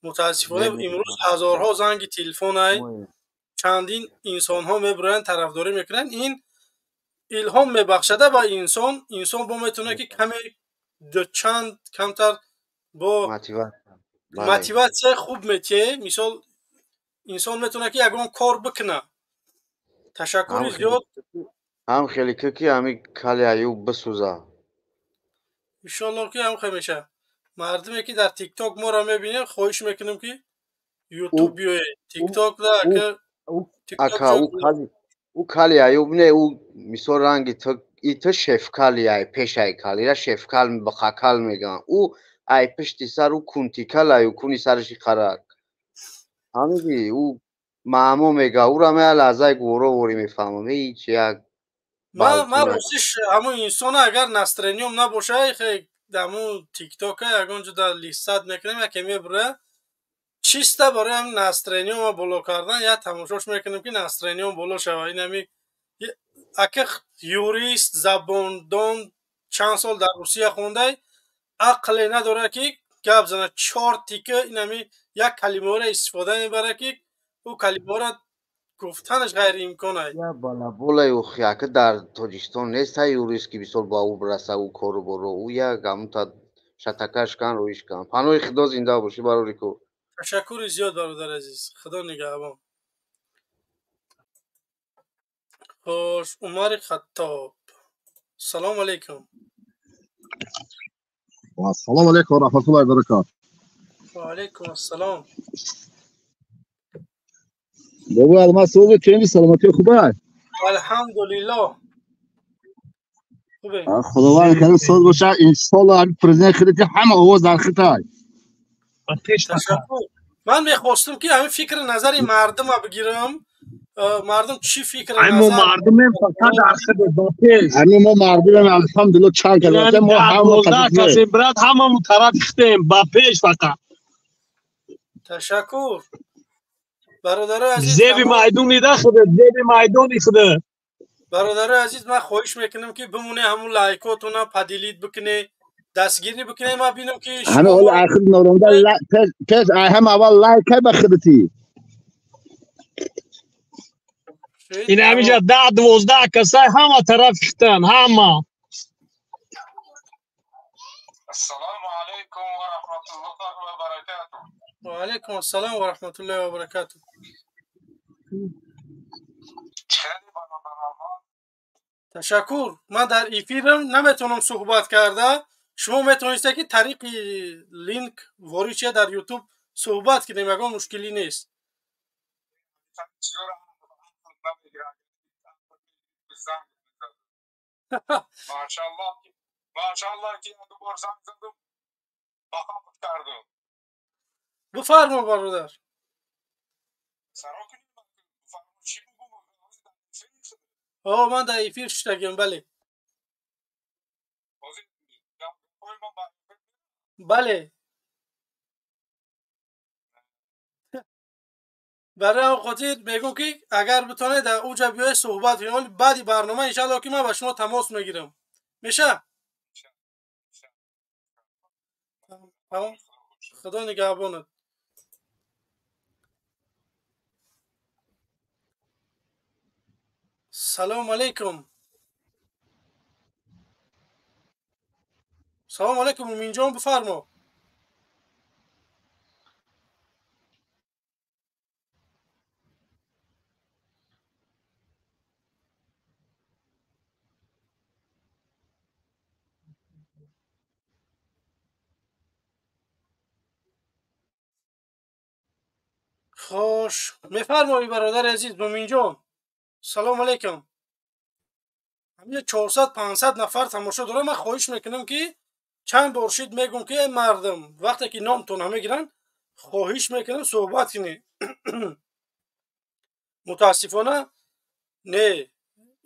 Мутаассифона, имрӯз ҳазорҳо занги телефонай, чандин инсонҳо мебироянд, тарафдорӣ мекунанд. Ин илҳом мебахшада ба инсон. Инсон бо метавонад, ки каме чанд камтар бо мотиватсияи хуб метиҳе. Мисол, инсон метавонад, ки ягон кор бикунад. Ташаккури зиёд. Ҳам хеле ки ҳами кали Аюб бисӯза. Иншоалло, ки ҳам хел мешавад. Мардуме, ки дар Тикток моро мебинед, хоҳиш мекунем, ки Ютуб биёед. Тикток. Ака, ӯ кали Аюб не, ӯ мисол ранги ту шефкали ай пешай кал, ира шефкал, бақакал мегӯянд. Ӯ ай пишти сар ӯ кунтикал ай, куни сараши қарак ҳамиди, ӯ маъмо мега, ӯра меа лаҳзаи гуворо ворӣ мефаҳмам, ҳеч як. Ман ростиш ҳамун инсона, агар настроениём набоша, дамун Тиктока ягон ҷо дар листат мекунем, яке мебура, чиста барои ҳамин настроениёма боло кардан я тамошош мекунем, ки настроениём боло шава. Ин ҳами ака юрист, забондон, чанд сол дар Русия хондай, ақле надорад, ки гап занад. Чор тика ин ҳами як калимаро истифода мебарад, ки ӯ калимаро гуфтанаш ғайриимкон аст. Балаболай охи, ака, дар Тоҷикистон нест ҳай юрист, ки мисол ба ӯ бираса, ӯ кору боро ӯ як ҳамунта шатакаш кан, роиш кан. Паноҳи Худо, зинда бошӣ, барори кор. Ташаккури зиёд, бародари азиз, Худо нигаҳбон. Хош, Умари Хаттоб, салому алейкум. Ассалому алейкум ва раҳматуллоҳи ва баракатуҳ. Ва алейкум ассалом. Бобо Алмаз, сози, ченди, саломатӣ хубай? Алҳамдулиллоҳ, хубе. Худованд карим, соз боша. Иншолло, ҳамин президент хидати, ҳама овоз дар хитай. Ташаккур. Ман мехостам, ки ҳамин фикри назари мардума бигирам. Мардум чӣ фикр Мо мардумем, фақат дар хид, ба пеш. Ҳамин мо мардумем, алҳамдулилло, чанд кас мо ҳама касем, брат, ҳамамон тарафи хитем, ба пеш фақат. Ташаккур, бародарои азиз. Зеби майдони да худа, зеби майдони худа. Бародарои азиз, ман хоҳиш мекунам, ки бимоне, ҳамун лайкотона поделить бикуне, дастгирӣ бикуне, ман бинам, ки ҳама ҳола ахир норонда пеш ай ҳама аввал лайкай ба хидати. Ин ҳамиҷа 10-12 касай, ҳама тараф хитан, ҳама. Ассалому алайкум ва раҳматуллоҳи ва баракатуҳ. Ва алайкум ассалом ва раҳматуллоҳи ва баракатуҳ. Ташаккур. Ман дар эфирам, наметавонам суҳбат карда. Шумо метавонистед, ки тариқи линк ворид шуда, дар Ютуб суҳбат кунем, ягон мушкилӣ нест. Машаллоҳ, машаллоҳ, ки ду бор занг задам, бақоқат кардам. Бифармо, бародар. Саро кунед, бифармо, чӣ бигӯм? О, ман дар эфир шудагим, бале. Бале. Барои он хотир мегӯм, ки агар битонед, дар уҷа биёед, суҳбат кунед. Ҳоли баъди барнома, иншаллоҳ, ки ман ба шумо тамос мегирам. Меша? Тамом. Худо нигаҳбонат. Салому алайкум. Салому алайкум, Муминҷон, бифармо. Хош, мефармоӣ, бародари азиз Муминҷон. Салому алайкум. Ҳамин 400 500 нафар тамошо дорам. Ман хоҳиш мекунам, ки чанд бор шид мегӯм, ки эй мардум, вақте ки номтон мегиранд, хоҳиш мекунам, суҳбат кунед. Мутаассифона, не,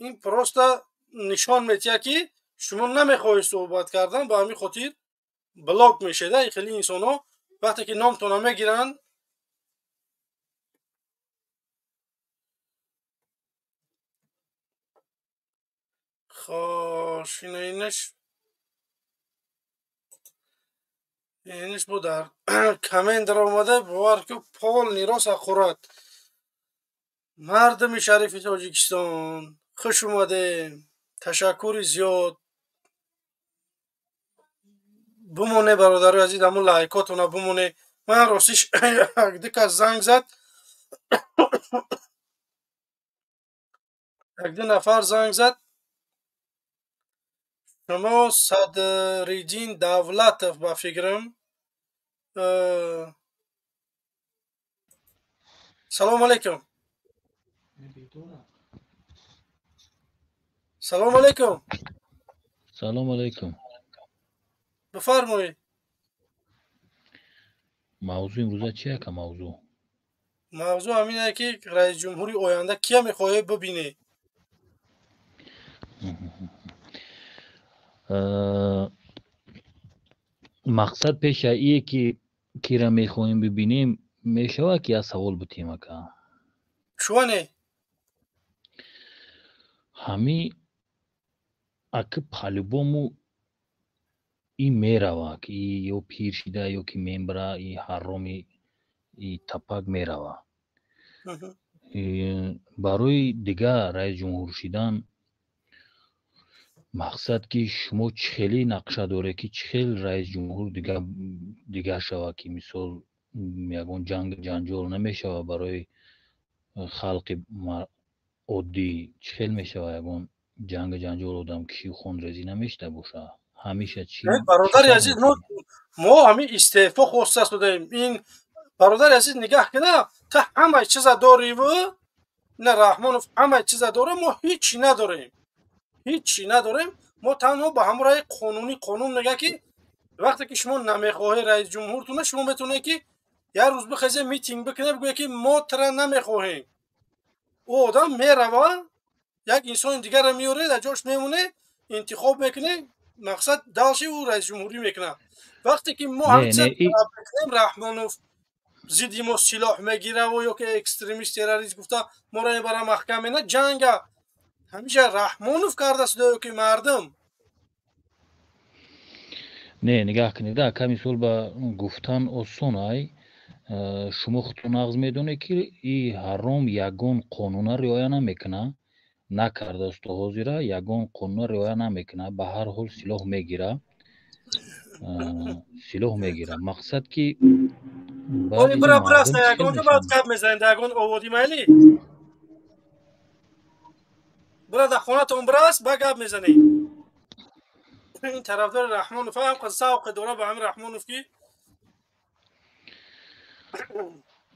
ин просто нишон метиҳад, ки шумо намехоҳед суҳбат кардан, ба ҳамин хотир блок мешед. Хеле инсонҳо вақте ки номтона мегиранд. Хош, инаш бо дар коммент омада, бовар ку, полный рост ҳақорат. Мардуми шарифи Тоҷикистон, хуш омадем, ташаккури зиёд. Бимоне, бародарои азиз, ҳамун лайкотона бимоне. Ман ростиш ду кас занг зад, якду нафар занг зад. Шумо Садриддин Давлатов, ба фикрам. Салому алайкум. Салому алайкум. Салому алайкум. Бифармоед. Мавзӯи имрӯза чи ака, мавзӯъ? Мавзӯъ ҳамин ае, ки раисҷумҳури оянда кия мехоҳед бибинед? Мақсад пеша ие, ки кира мехоҳем бибинем, мешавад, ки як савол бутем, ака? Чуане? Ҳами аки по-любому и мерава, ки ё пир шида, ё ки мембра, и ҳарроми и тапак мерава. Барои дигар раисҷумҳур шидан, мақсад, ки шумо чӣ хеле нақша доред, ки чӣ хел раисҷумҳур дигар шавад, ки мисол ягон ҷанг ҷанҷол намешавад барои халқи оддӣ, чӣ хел мешавад, ягон ҷангу ҷанҷол, одамкишию хунрезӣ намешуда бошад? Ҳамеша чӣ? Бародари азиз, мо ҳамин истеъфо хоста шудаем. Ин, бародари азиз, нигаҳ кина, та ҳамаи чиза дориву на Раҳмонов ҳамаи чиза дора, мо ҳичи надорем, ҳичи надорем. Мо танҳо ба ҳамон раи қонунӣ. Қонун мегӯяд, ки вақте ки шумо намехоҳед раисҷумҳуртона, шумо метавонед, ки як рӯз бихезед, митинг бикунед, бигӯед, ки мо тра намехоҳем. Ӯ одам мерава, як инсони дигарро меоред, дар ҷош мемонед, интихоб мекунед, мақсад, дальше ӯ раисҷумҳурӣ мекунад. Вақте ки мо ҳамчунин Раҳмонов зидди мо силоҳ мегираву ё ки экстремист, террорист гуфта моро мебара маҳкам мена, ҷанга ҳамеша Раҳмонов кардааст ё ки мардум? Не, нигаҳ кунед, ака, мисол ба гуфтан осон ай. Шумо худтон нағз медонед, ки и ҳаром ягон қонуна риоя намекунад, накардааст то ҳозира, ягон қонуна риоя намекунад, ба ҳар ҳол силоҳ мегира, силоҳ мегира. Мақсад, ки бира бираста ягон ҷо, баъд гап мезанем дар ягон оводи. Майли, бира, дар хонатон бираст, ба гап мезанем. Ин тарафдори Раҳмонов ҳам завқе дора ба ҳамин Раҳмонов, ки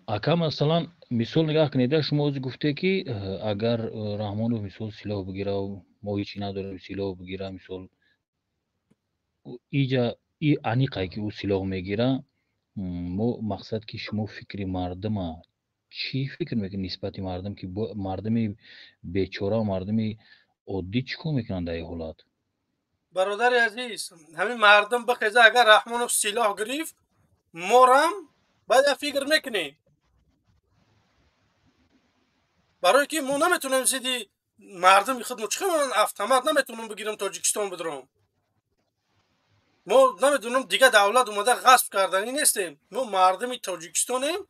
Ака, масалан, мисол, нигаҳ кунед, шумо ҳозир гуфте, ки агар Раҳмонов, мисол, силоҳ бигираву Мо ҳечи надорем, силоҳ бигира, мисол иҷа и аниқае ки ӯ силоҳ мегира. Мо мақсад ки шумо фикри мардума чӣ фикр мекунед нисбати мардум, ки мардуми бечора, мардуми оддӣ чӣ кор мекунанд дар ин ҳолат? Бародари азиз, ҳамин мардум бихеза, агар Раҳмонов силоҳ гирифт, морам баъд як фикр мекунем, барое ки мо наметавонем зидди мардуми худ. Мо чӣ ман автомат наметавонам бигирам, Тоҷикистон бидаром. Мо намедонам, дигар давлат омада ғасб карданӣ нестем. Мо мардуми Тоҷикистонем.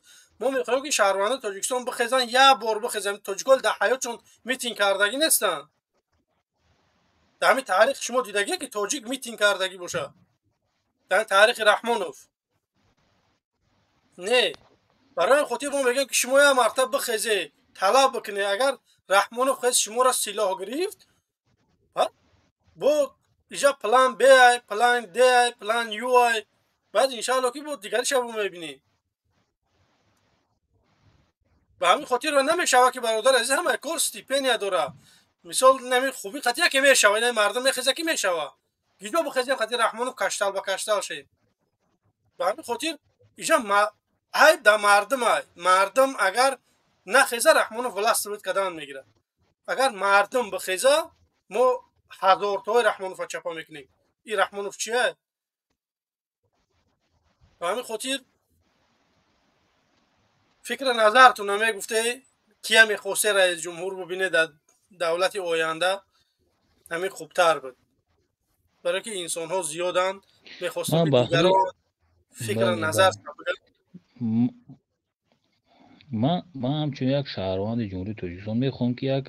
Мо мехоҳем, ки шаҳрвандони Тоҷикистон бихезанд, як бор бихезанд. Тоҷикон дар ҳаётшон митинг кардагӣ нестанд. Дар ҳамин таърих шумо дидагие, ки тоҷик митинг кардагӣ бошад? Дар таърихи Раҳмонов не. Барои ин хотир мо мегӯем, ки шумо як мартаба бихезе, талаб бикунед. Агар Раҳмонов хез, шуморо силоҳ гирифт, бо иҷа план Б ай, план Д ай, план Ю ай, баъд иншаалло ки бо дигари шабо мебинем. Ба ҳамин хотир намешавад, ки бародари азиз, ҳамаи кор стипендия дора. Мисол, нами хуби қатъия ки мешава, ина мардум мехеза ки мешава. Гиҷо бихезем, қати Раҳмонов каштал ба каштал шем. Ба ҳамин хотир иҷа айб да мардум ай. Мардум агар нахеза, Раҳмонов властвовать кардан мегирад. Агар мардум бихеза, мо ҳазортои Раҳмонова чапа мекунем. И Раҳмонов чия? Ба ҳамин хотир фикри назартона мегуфте, кия мехосте раис ҷумҳур бубине дар давлати оянда, ҳамин хубтар буд, барое ки инсонҳо зиёданд, мехостам ки дигарон фикри назар. Ман ҳамчун як шаҳрванди Ҷумҳурии Тоҷикистон мехоҳам, ки як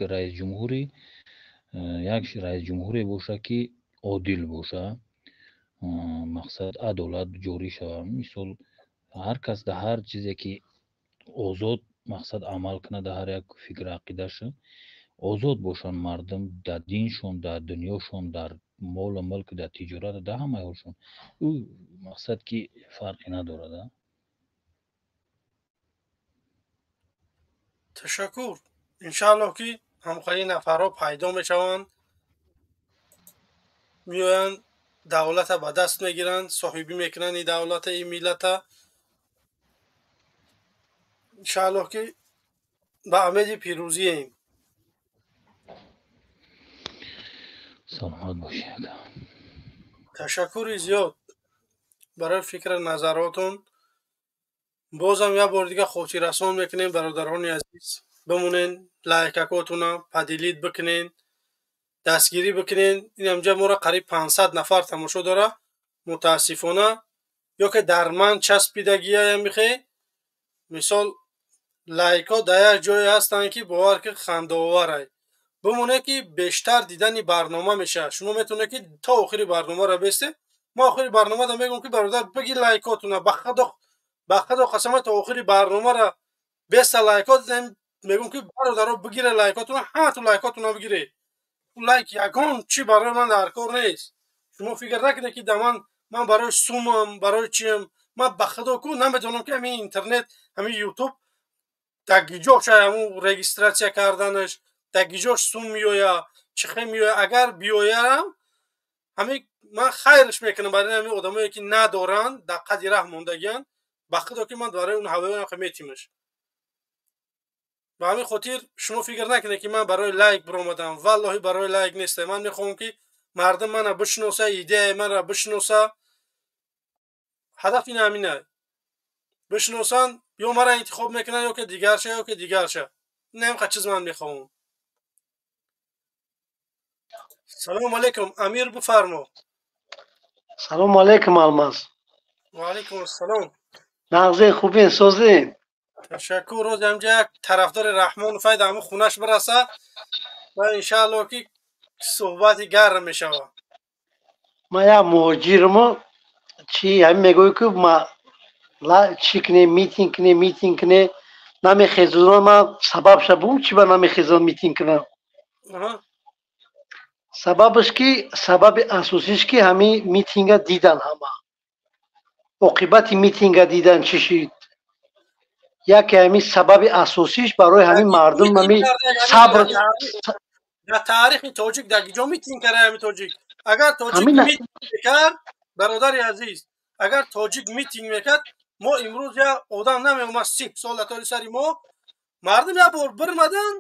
раисҷумҳуре бошад, ки одил бошад, мақсад адолат ҷорӣ шавад. Мисол, ҳар кас дар ҳар чизе ки озод, мақсад амал кунад, дар ҳар як фикру ақидаша озод бошанд мардум, дар диншон, дар дунёшон, дар молу мулк, дар тиҷорат, дар ҳамаи ҳолшон. Ӯ мақсад ки фарқе надорад. Ташаккур. Иншааллоҳ, ки ҳамхои нафарҳо пайдо мешаванд, меоянд, давлата ба даст мегиранд, соҳибӣ мекунанд и давлата, и миллата. Иншааллоҳ, ки ба умеди пирӯзием. Саломат бошед. Ташаккури зиёд барои фикру назаротон. Бозам як бори дига хотиррасон мекунем, бародарони азиз, бимонен, лайкакотуна поделить бикунен, дастгирӣ бикунен. Инамҷа моро қариб 500 нафар тамошо дора. Мутаассифона, ё ки дар ман часпидагияям михе, мисол, лайкҳо дар як ҷое ҳастанд, ки бовар ки хандаоварай. Бимоне, ки бештар дидани барнома мешавад. Шумо метавонед, ки то охири барномаро бестед. Мо охири барномада мегӯм, ки бародар, биги лайкотуна, ба худо қасама, то охири барномаро беста лайкот мегӯм, ки бародаро, бигире лайкотуна, ҳаматон лайкотуна бигире. Лайк ягон чӣ барои ман дар кор нест. Шумо фикр накунед, ки да ман барои сумам, барои чиам. Ман ба худо ку намедонам, ки ҳамин интернет, ҳамин Ютуб дар гиҷоша, ҳамун регистрация карданаш дар гиҷош сум меоя, чӣ хел меоя. Агар биёярам, ҳамин ман хайрш мекунам барои ҳамин одамое, ки надоранд, дар қади раҳ мондагианд. Ба худо ки ман барои он ҳавоям метимаш. Ба ҳамин хотир шумо фикр накунед, ки ман барои лайк биромадам. Валлоҳи, барои лайк неста. Ман мехоҳам, ки мардум мана бишиноса, идеяи манро бишиноса. Ҳадаф ин ҳамина, бишиносанд, ё мара интихоб мекунанд, ё ки дигарша, ё ки дигарша. Ин ҳамин чиз ман мехоҳам. Салому алайкум, Амир, бифармо. Салому алайкум, Алмаз. Ва алайкум ассалом. Нағзин, хубин, созин? Ташаккур. Рӯз ҳамҷа як тарафдори Раҳмон файда ҳамун хунаш бираса ва иншааллоҳ, ки суҳбати гарм мешавад. Ман як муҳоҷирмо, чи ҳамин мегӯӣ, ки ма чӣ кунем, митинг кунем, митинг кунем, намехезонам. Ман сабабша бум, чи ба намехезонам митинг кунам? Сабабаш ки, сабаби асосиш ки ҳамин митинга дидан ҳама, оқибати митинга дидан чӣ шид. Яке ҳамин сабаби асосиш барои ҳамин мардум ҳамин сабр. Дар таърихи тоҷик дар куҷо митинг карда ҳами тоҷик? Агар тоҷик митинг мекард, бародари азиз, агар тоҷик митинг мекард, мо имрӯз як одам намеомад 30 сол дар сари мо. Мардум як бор бирмадан,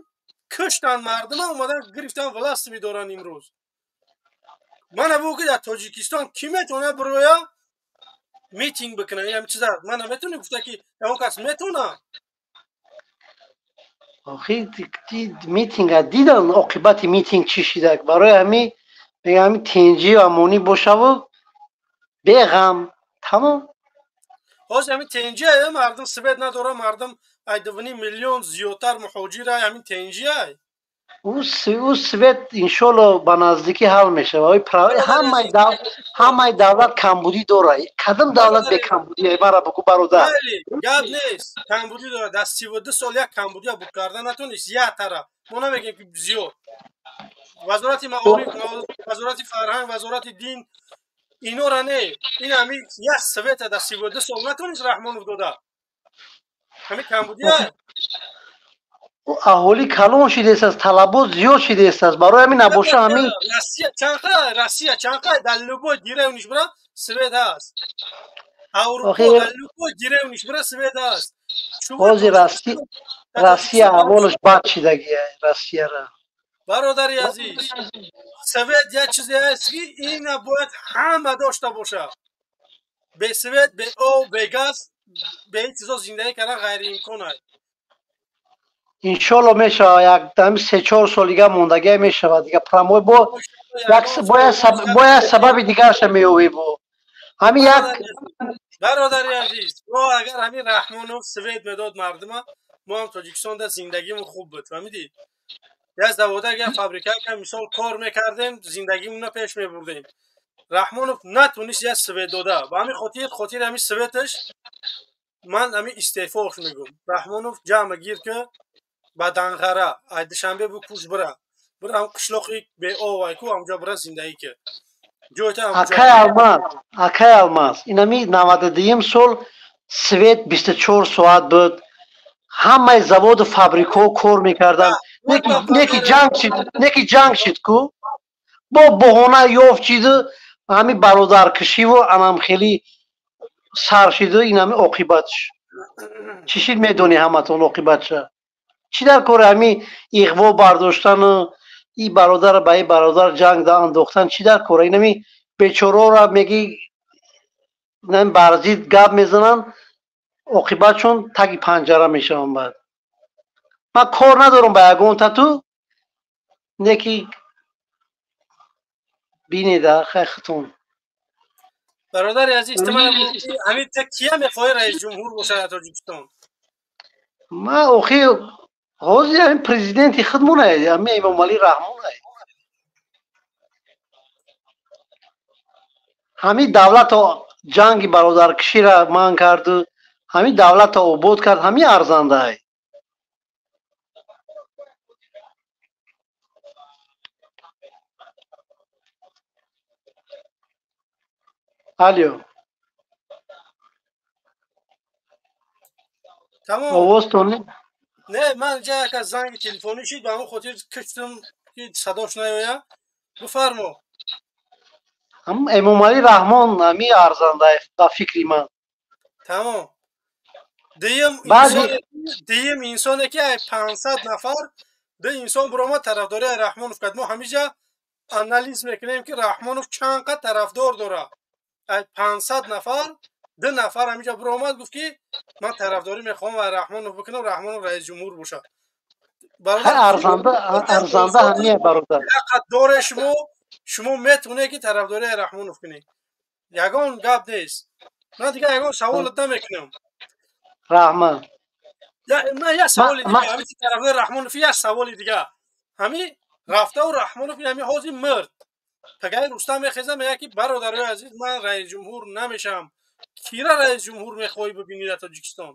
куштанд мардума, омадан гирифтан власть медоранд имрӯз. Мана бигӯ ки дар Тоҷикистон кӣ метавонад бироя митинг бикунад? Ин ҳами чиза ман наметавонем гуфта ки ягон кас метавонад. Охи митинга дидан, оқибати митинг чӣ шидак. Барои ҳами мегӯям, ҳами тинҷию амонӣ бошаву беғам, тамом. Ҳозир ҳамин тинҷия, мардум свет надорад, мардум ай 2,5 миллион зиёдтар муҳоҷир ай, ҳамин тинҷия ай. Ӯ свет иншолло ба наздикӣ ҳал мешавад. Ҳамаи давлат камбудӣ дорад. Кадом давлат бекамбудӣ? Мара бигӯ, бародар. Гап нест, камбудӣ дорад. Дар 32 сол як камбудия буд карда натонист як тараф. Мо намегӯем ки зиёд. Вазорати маориф, вазорати фарҳанг, вазорати дин инора не. Ин ҳамин як света дар 32 сол натонист Раҳмонов дода. Ҳамин камбудия. Аҳолӣ калон шидааст, талабот зиёд шидааст. Барои ҳамин набоша ҳамин Россия чанқа, Россия чанқа дар любой деревниш бира свет ҳаст. Аврупо дар любой деревниш бира свет ҳаст. Ҳозир Россия аҳволаш бад шидагия, Россияра. Бародари азиз, свет як чизе аст ки ина бояд ҳама дошта бошад. Бе свет, бе об, бе газ, бе ин чизо зиндагӣ кардан ғайриимкон аст. Иншолло мешавад, як ҳами 3-4 сол дига мондагия мешавад. Дига прамой бо бояд сабаби дигарша меёвӣ бо ҳамин як. Бародари азиз, мо агар ҳамин Раҳмонов свет медод мардума, мо ҳам Тоҷикистонда зиндагимон хуб буд, фаҳмидӣ? Як завода, як фабрика, мисол кор мекардем, зиндагимонро пеш мебурдем. Раҳмонов натонист як свет дода. Ба ҳамин хотири ҳамин светаш ман ҳамин истеъфош мегӯм. Раҳмонов ҷамъ гир ки ба Данғара, ай Душанбе бу кӯч бира. Бира ҳам қишлоқи беоб ай ку ҳамҷо бира зиндагӣ ки. Ҷойта ҳамҷо. Акай Алмаз, акай Алмаз, инами 92-юм сол свет 24 соат буд. Ҳамаи заводу фабрикаҳо кор мекарданд. Неки ҷанг шид, неки ҷанг шид ку. Бо баҳона ёфт шиду ҳами бародаркашиву анам хеле сар шиду инами оқибатш. Чӣ шид медонӣ ҳаматон оқибатша? Чӣ дар кори ҳами иғво бардоштану и бародара ба и бародар ҷанг да андохтан чӣ дар кора? Инами бечораро меги инами бар зид гап мезананд, оқибатшон таги панҷара мешаванд. Баъд ман кор надорам ба ягон тату, неки бинеда хай хитон. Бародари азиз, ту мана ҳамин та кия мехоҳӣ раисҷумҳур бошад дар Тоҷикистон? Ман охи ҳозир ҳамин президенти худмон ай, ҳамин Эмомалӣ Раҳмон ай. Ҳамин давлато ҷанги бародаркаширо манъ карду, ҳамин давлатро обод кард, ҳамин арзанда ай. Алё. Тамом. Овозтон? Не, ман ҷа яка занги телефонӣ шид, ба ҳамон хотир киштам ки садош наёяд. Бифармо. Эмомалӣ Раҳмон ҳамин арзанда ба фикри ман. Тамом. Дуюм инсоне ки ай 500 нафар ду инсон биромад тарафдории Раҳмонов кард. Мо ҳамиҷа анализ мекунем ки Раҳмонов чанд қад тарафдор дорад. Ай 500 нафар ду нафар ҳамиҷа биромад гуфт ки ман тарафдорӣ мехоҳам ва Раҳмонов бикунам, Раҳмонов раисҷумҳур бошад. Арзанда ҳамия бародар. Ҳаққат доре шумо метавонед ки тарафдории Раҳмонов кунед. Ягон гап нест. Ман дигар ягон саволат намекунам. Раҳмат. Ман як саволи дигар, ҳамин тарафдори Раҳмонов як саволи дигар. Ҳамин рафтаву Раҳмонов ҳамин ҳозир мурд. Пагаи Рустам мехезад, мегӯяд ки бародарои азиз, ман раисҷумҳур намешавам. Кира раисҷумҳур мехоҳӣ бибинӣ дар Тоҷикистон?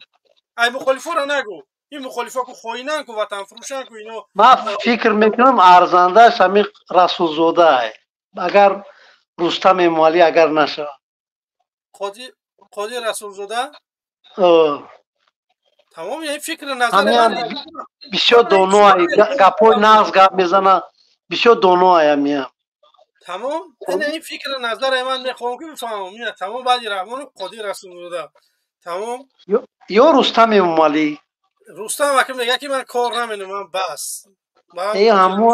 Ай мухолифоро нагӯ. Ин мухолифо ку хоинан ку, ватанфурӯшан ку ино. Ман фикр мекунам арзандааш ҳамин Расулзода ай. Агар Рустам Эмомалӣ агар нашавад. Қоди Расулзода? Тамом, ин фикр назари ман. Бисёр доно ай, гапҳои нағз гап мезанад, Бисёр доно аямия. Тамом, ин фикри назари ман мехоҳам ки бифаҳмам. Ина тамом, баъди Раҳмонов Қодир Расулзода. Тамом. Ё Рустам Эмомалӣ. Рустам ака мегӯяд ки ман кор наменамам, бас. Э, ҳамо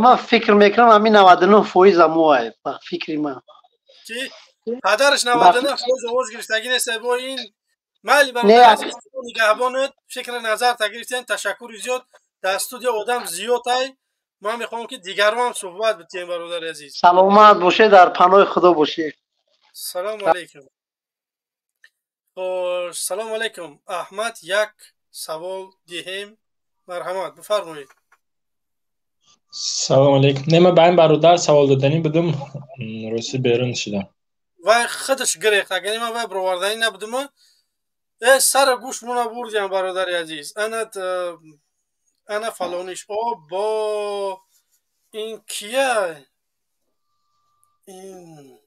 ман фикр мекунам ҳамин 99% ҳамоае, ба фикри ман. Ки падараш 99% овоз гирифтагӣ нест, бо ин майли бародар нигаҳбонат, фикри назарта гирифтем, ташаккури зиёд. Дар студия одам зиёд ай. Ман мехоҳам ки дигарон ҳам суҳбат битиҳем, бародари азиз. Саломат бошед, дар паноҳи Худо бошед. Салому алайкум. Хош, салому алайкум. Аҳмад, як савол диҳем, марҳамат, бифармоед. Салому алайкум. Не, ман ба ин бародар савол доданӣ будум, рости берун шудам. Вай худаш гирехт, агар ман вай бироварданӣ набудум, сара гӯшмона бурдиям, бародари азиз. Ана фалониш. О, бо ин кия? Ин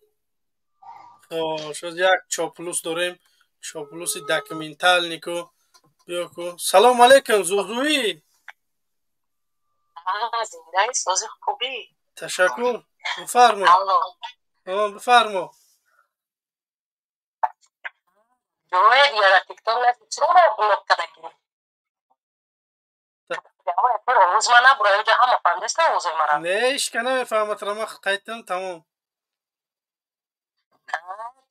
хош, як чоплус дорем, чоплуси документальный ку. Биё ку. Салому алайкум, Зузуӣ. Зиндаи, сози, хубӣ? Ташаккур, бифармо, бифармо. Ҷои дигара тикток нест, чиро ма блок кардагӣ? Овоз ма набура, оҷа ҳама фаҳмидаста овозои мара? Не, ҳечка намефаҳмад, ма қайтам, тамом.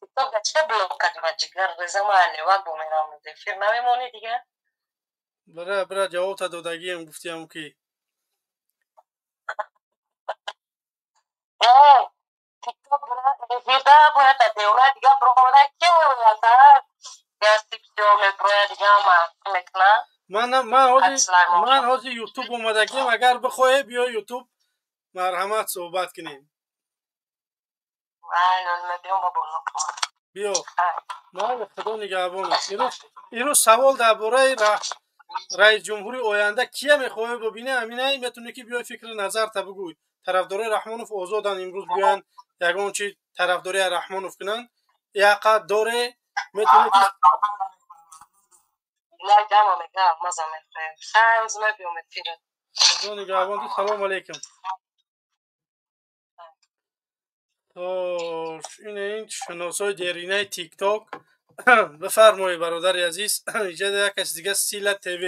Тикток да чиро блок кардӣ, ма ҷигар реза, ма левак бо мерам, эфир намемонӣ дига? Бира, бира, ҷавобта додагием, гуфтиам ки тикток эфирда бояд девона дига биромада, ки оята меброя дига ма мекуна. Ман ҳозир Ютуб омадагиам, агар бихоҳе, биё Ютуб, марҳамат, суҳбат кунем. Биё, майли, Худо нигаҳбон. Ирӯз савол дар бораи раисҷумҳури оянда кия мехоҳӣ бибинӣ, аминай, метавонӣ ки биёй, фикри назарта бигӯй. Тарафдорои Раҳмонов озоданд, имрӯз биёянд, ягон чи тарафдории Раҳмонов кунанд, яқа доре, метавонӣ ки Худо нигаҳбон. Салому алайкум. Хош, ин шиносои деринаи Тикток, бифармоед, бародари азиз. Иҷа як каси дига, Сила ТВ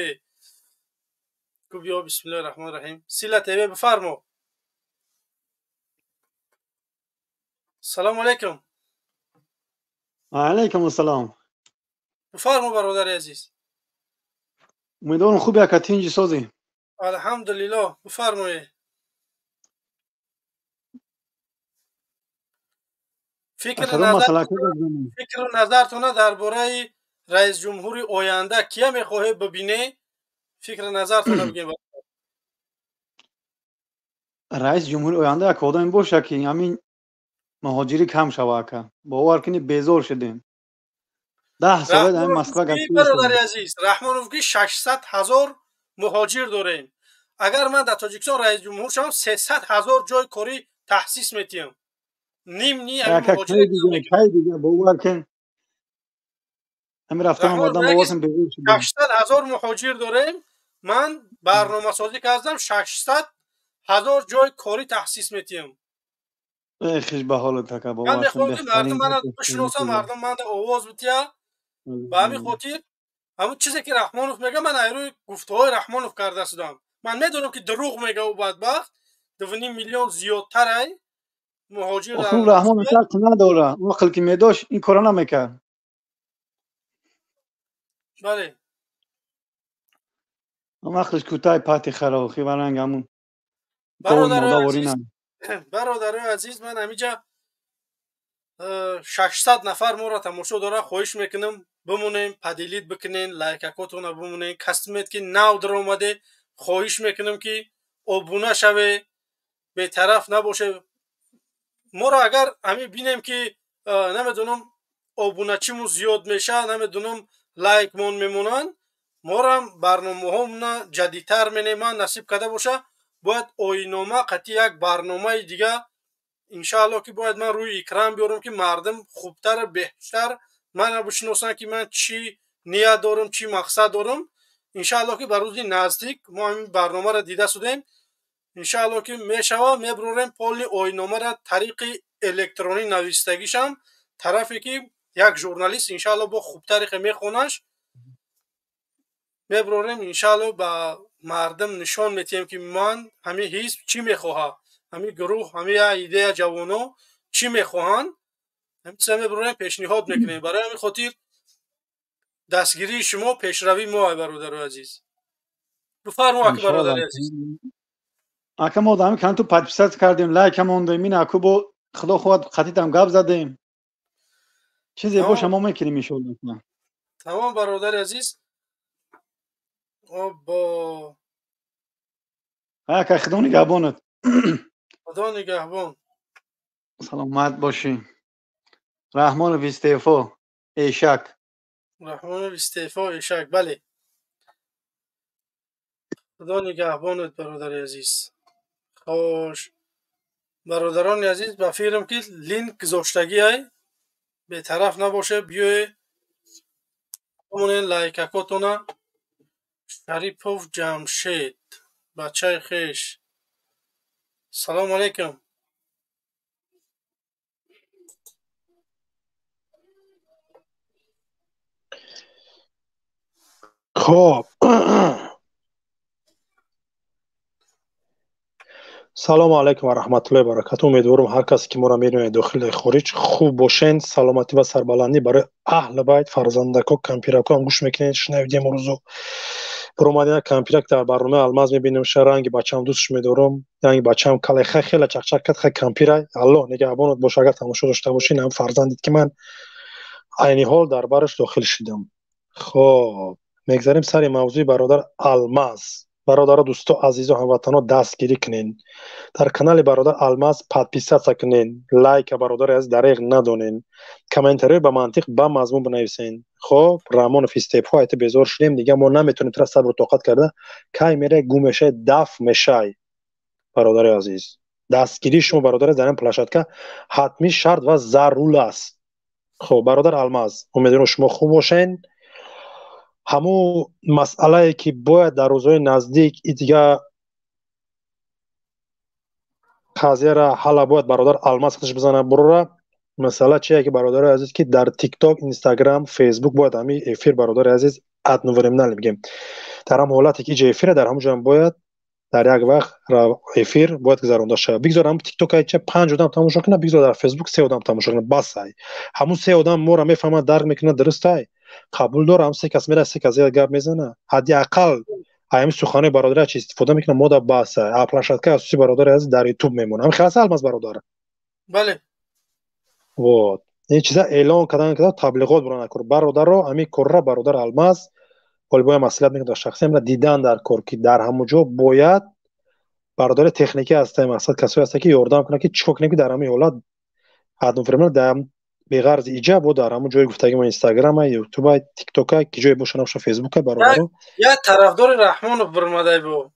ку, биё. Бисмиллоҳи раҳмони раҳим. Сила ТВ, бифармо. Салому алайкум. Алайкум ассалом. Бифармо, бародари азиз. Умедворам, хуби, ака, тинҷи, созӣ? Алҳамдулиллоҳ, бифармоед. Фикру назартона дар бораи раисҷумҳури оянда кия мехоҳед бибине, фикру назартона бигем. Раиси ҷумҳури оянда як одаме боша, ки ҳамин муҳоҷирӣ кам шава, ака. Бовар кунӣ, безор шудем. 10 сола дар Москва. Бародари азиз, Раҳмонов ки 600 000 муҳоҷир дорем, агар ман дар Тоҷикистон раисҷумҳур шавам, 300 000 ҷои корӣ таҳсис метиҳам, ним ни. Бовар кун, ҳамин рафтан омадан боваркун, безор шудем. 600 000 муҳоҷир дорем, ман барномасозӣ кардам, 600 000 ҷои корӣ таҳсис метиҳам. Хиш ба ҳолат, ака. Ман мехоҳам, ки мардум мана бишиносам, мардум манда овоз бития. Ба ҳамин хотир ҳамун чизе ки Раҳмонов мега, ман айрӯи гуфтаҳои Раҳмонов карда шудам. Ман медонам, ки дурӯғ мега ӯ бадбахт, 2,5 миллион зиёдтарай муҳоҷир. Раҳмонов ақл надора. Ақл ки медошт, ин кора намекард. Бале. Ақлиш кӯтаи пати харо хиваранг ҳамун. Бародарои азиз, ман ҳамиҷа 600 нафар моро тамошо дорад. Хоҳиш мекунам, бимонем, поделить бикунен, лайкакотона бимонен. Касмет ки нав даромаде, хоҳиш мекунам, ки обуна шаве, бетараф набоше. Моро агар ҳамин бинем, ки намедонам, обуначимон зиёд мешавад, намедонам, лайкмон мемонанд, морам барномаҳомона ҷадидтар менем. Ман насиб карда боша, бояд оинома қатъи як барномаи дига, иншаалло, ки бояд ман рӯи экран биёрам, ки мардум хубтар, беҳтар мана бишиносанд, ки ман чӣ ният дорам, чӣ мақсад дорам. Иншаалло, ки ба рӯзи наздик мо ҳамин барномаро дида шудем. Иншаалло ки мешава, мебурорем полни оинномара тариқи электронӣ навистагишам, тарафе ки як журналист иншаалло бо хубтариқе мехонаш, мебурорем, иншаалло ба мардум нишон метиҳем, ки ман ҳамин ҳизб чӣ мехоҳад, ҳамин гурӯҳ, ҳамин як идея ҷавоно чӣ мехоҳанд, ҳамин чиза мебурорем, пешниҳод мекунем. Барои ҳамин хотир дастгирии шумо пешравии мо, ай бародарои азиз. Бифармо, аки бародари азиз. Ака, мо ҳамин канту подписать кардем, лайка мондем, ин аку бо худо хоҳад қатитам гап задем. Чизе боша мо мекунем иншоалло. Тамом, бародари азиз. Обо. Ака, худо нигаҳбонат. Худо нигаҳбон. Саломат бошӣ. Раҳмонов истеъфо, эшак. Раҳмонов истеъфо, эшак, бале. Худо нигаҳбонат, бародари азиз. Хош, бародарони азиз, ба фикрам ки линк гузоштагиай, бетараф набоше, биёе бимонед лайкакотона. Шарипов Ҷамшед, бачаи хеш, салому алайкум. Хоб, салому алайкум ва раҳматуллоҳи баракату. Умедворам, ҳар касе ки моро медонед дохили хориҷ хуб бошен, саломатӣ ва сарбаландӣ барои аҳли байт, фарзандако, кампирако ҳам гӯш мекунед, шунавидем. Рӯзу баромадем кампирак дар барномаи Алмаз мебинем, ша ранги бачаам дӯстш медорам, ранги бачаам калай хай хела чақчақ кард, хай кампирай, Аллоҳ нигаҳбонат боша, агар тамошо дошта бошӣ, ҳам фарзандит ки ман айни ҳол дар бараш дохил шудам. Хоб, мегзарем сари мавзӯи бародар Алмаз. Бародаро, дӯсто, азизу ҳамватано, дастгирӣ кунен, дар канали бародар Алмаз подписаться кунен, лайка, бародари азиз, дареғ надонен, комментариҳои ба мантиқ, ба мазмун бинависен. Хоб, Раҳмонов истеъфо, айта безор шудем, дигар мо наметонем тура сабру тоқат карда, кай мерай, гум мешай, даф мешай. Бародари азиз, дастгирии шумо, бародари, дар ин площадка ҳатмӣ шарт ва зарур аст. Хоб, бародар Алмаз, умедворам шумо хуб бошен. Ҳамун масъалае ки бояд дар рӯзҳои наздик и дигар қазияра ҳалла бояд бародар Алмаз худаш бизана бурора. Масъала чие ки, бародари азиз, ки дар Тикток, Инстаграм, Фейсбук бояд ҳамин эфир, бародари азиз, одновременно бигем, дар ҳам ҳолате ки иҷа эфира, дар ҳамун ҷоам бояд дар як вақт эфир бояд гузаронда шавад. Бигзор ҳамун Тикток айча панҷ одам тамошо кунад, бигзор дар Фейсбук се одам тамошо кунад, бас ай ҳамун се одам моро мефаҳмад, дарк мекунад, дуруст ай, қабул дорам, се кас мера, се кас гап мезана, ҳадди ақал ҳамин суханои бародари чи истифода мекунад, мода бас ай. А площадкаи асосии, бародари азиз, дар Ютуб мемонад. Ҳамин хел аст, Алмаз бародар? Бале. Вот ин чиза эълон кардан, таблиғот бура накор, бародаро, ҳамин корра бародар Алмаз ҳоли бояд маслиҳат мекунад, дар шахси амра дидан дар кор, ки дар ҳамон ҷо бояд бародари техникӣ ҳаста, мақсад касое ҳаста ки ёрдам кунад, ки чӣ кор кунем, ки дар ҳамин ҳолат одновременно дар беғарзи иҷа бо дар ҳамон ҷои гуфтагимо, Инстаграма, Ютуба, Тиктока, ки ҷое боша набоша, Фейсбука, бародаро. Як тарафдори Раҳмонов бирмадай бо.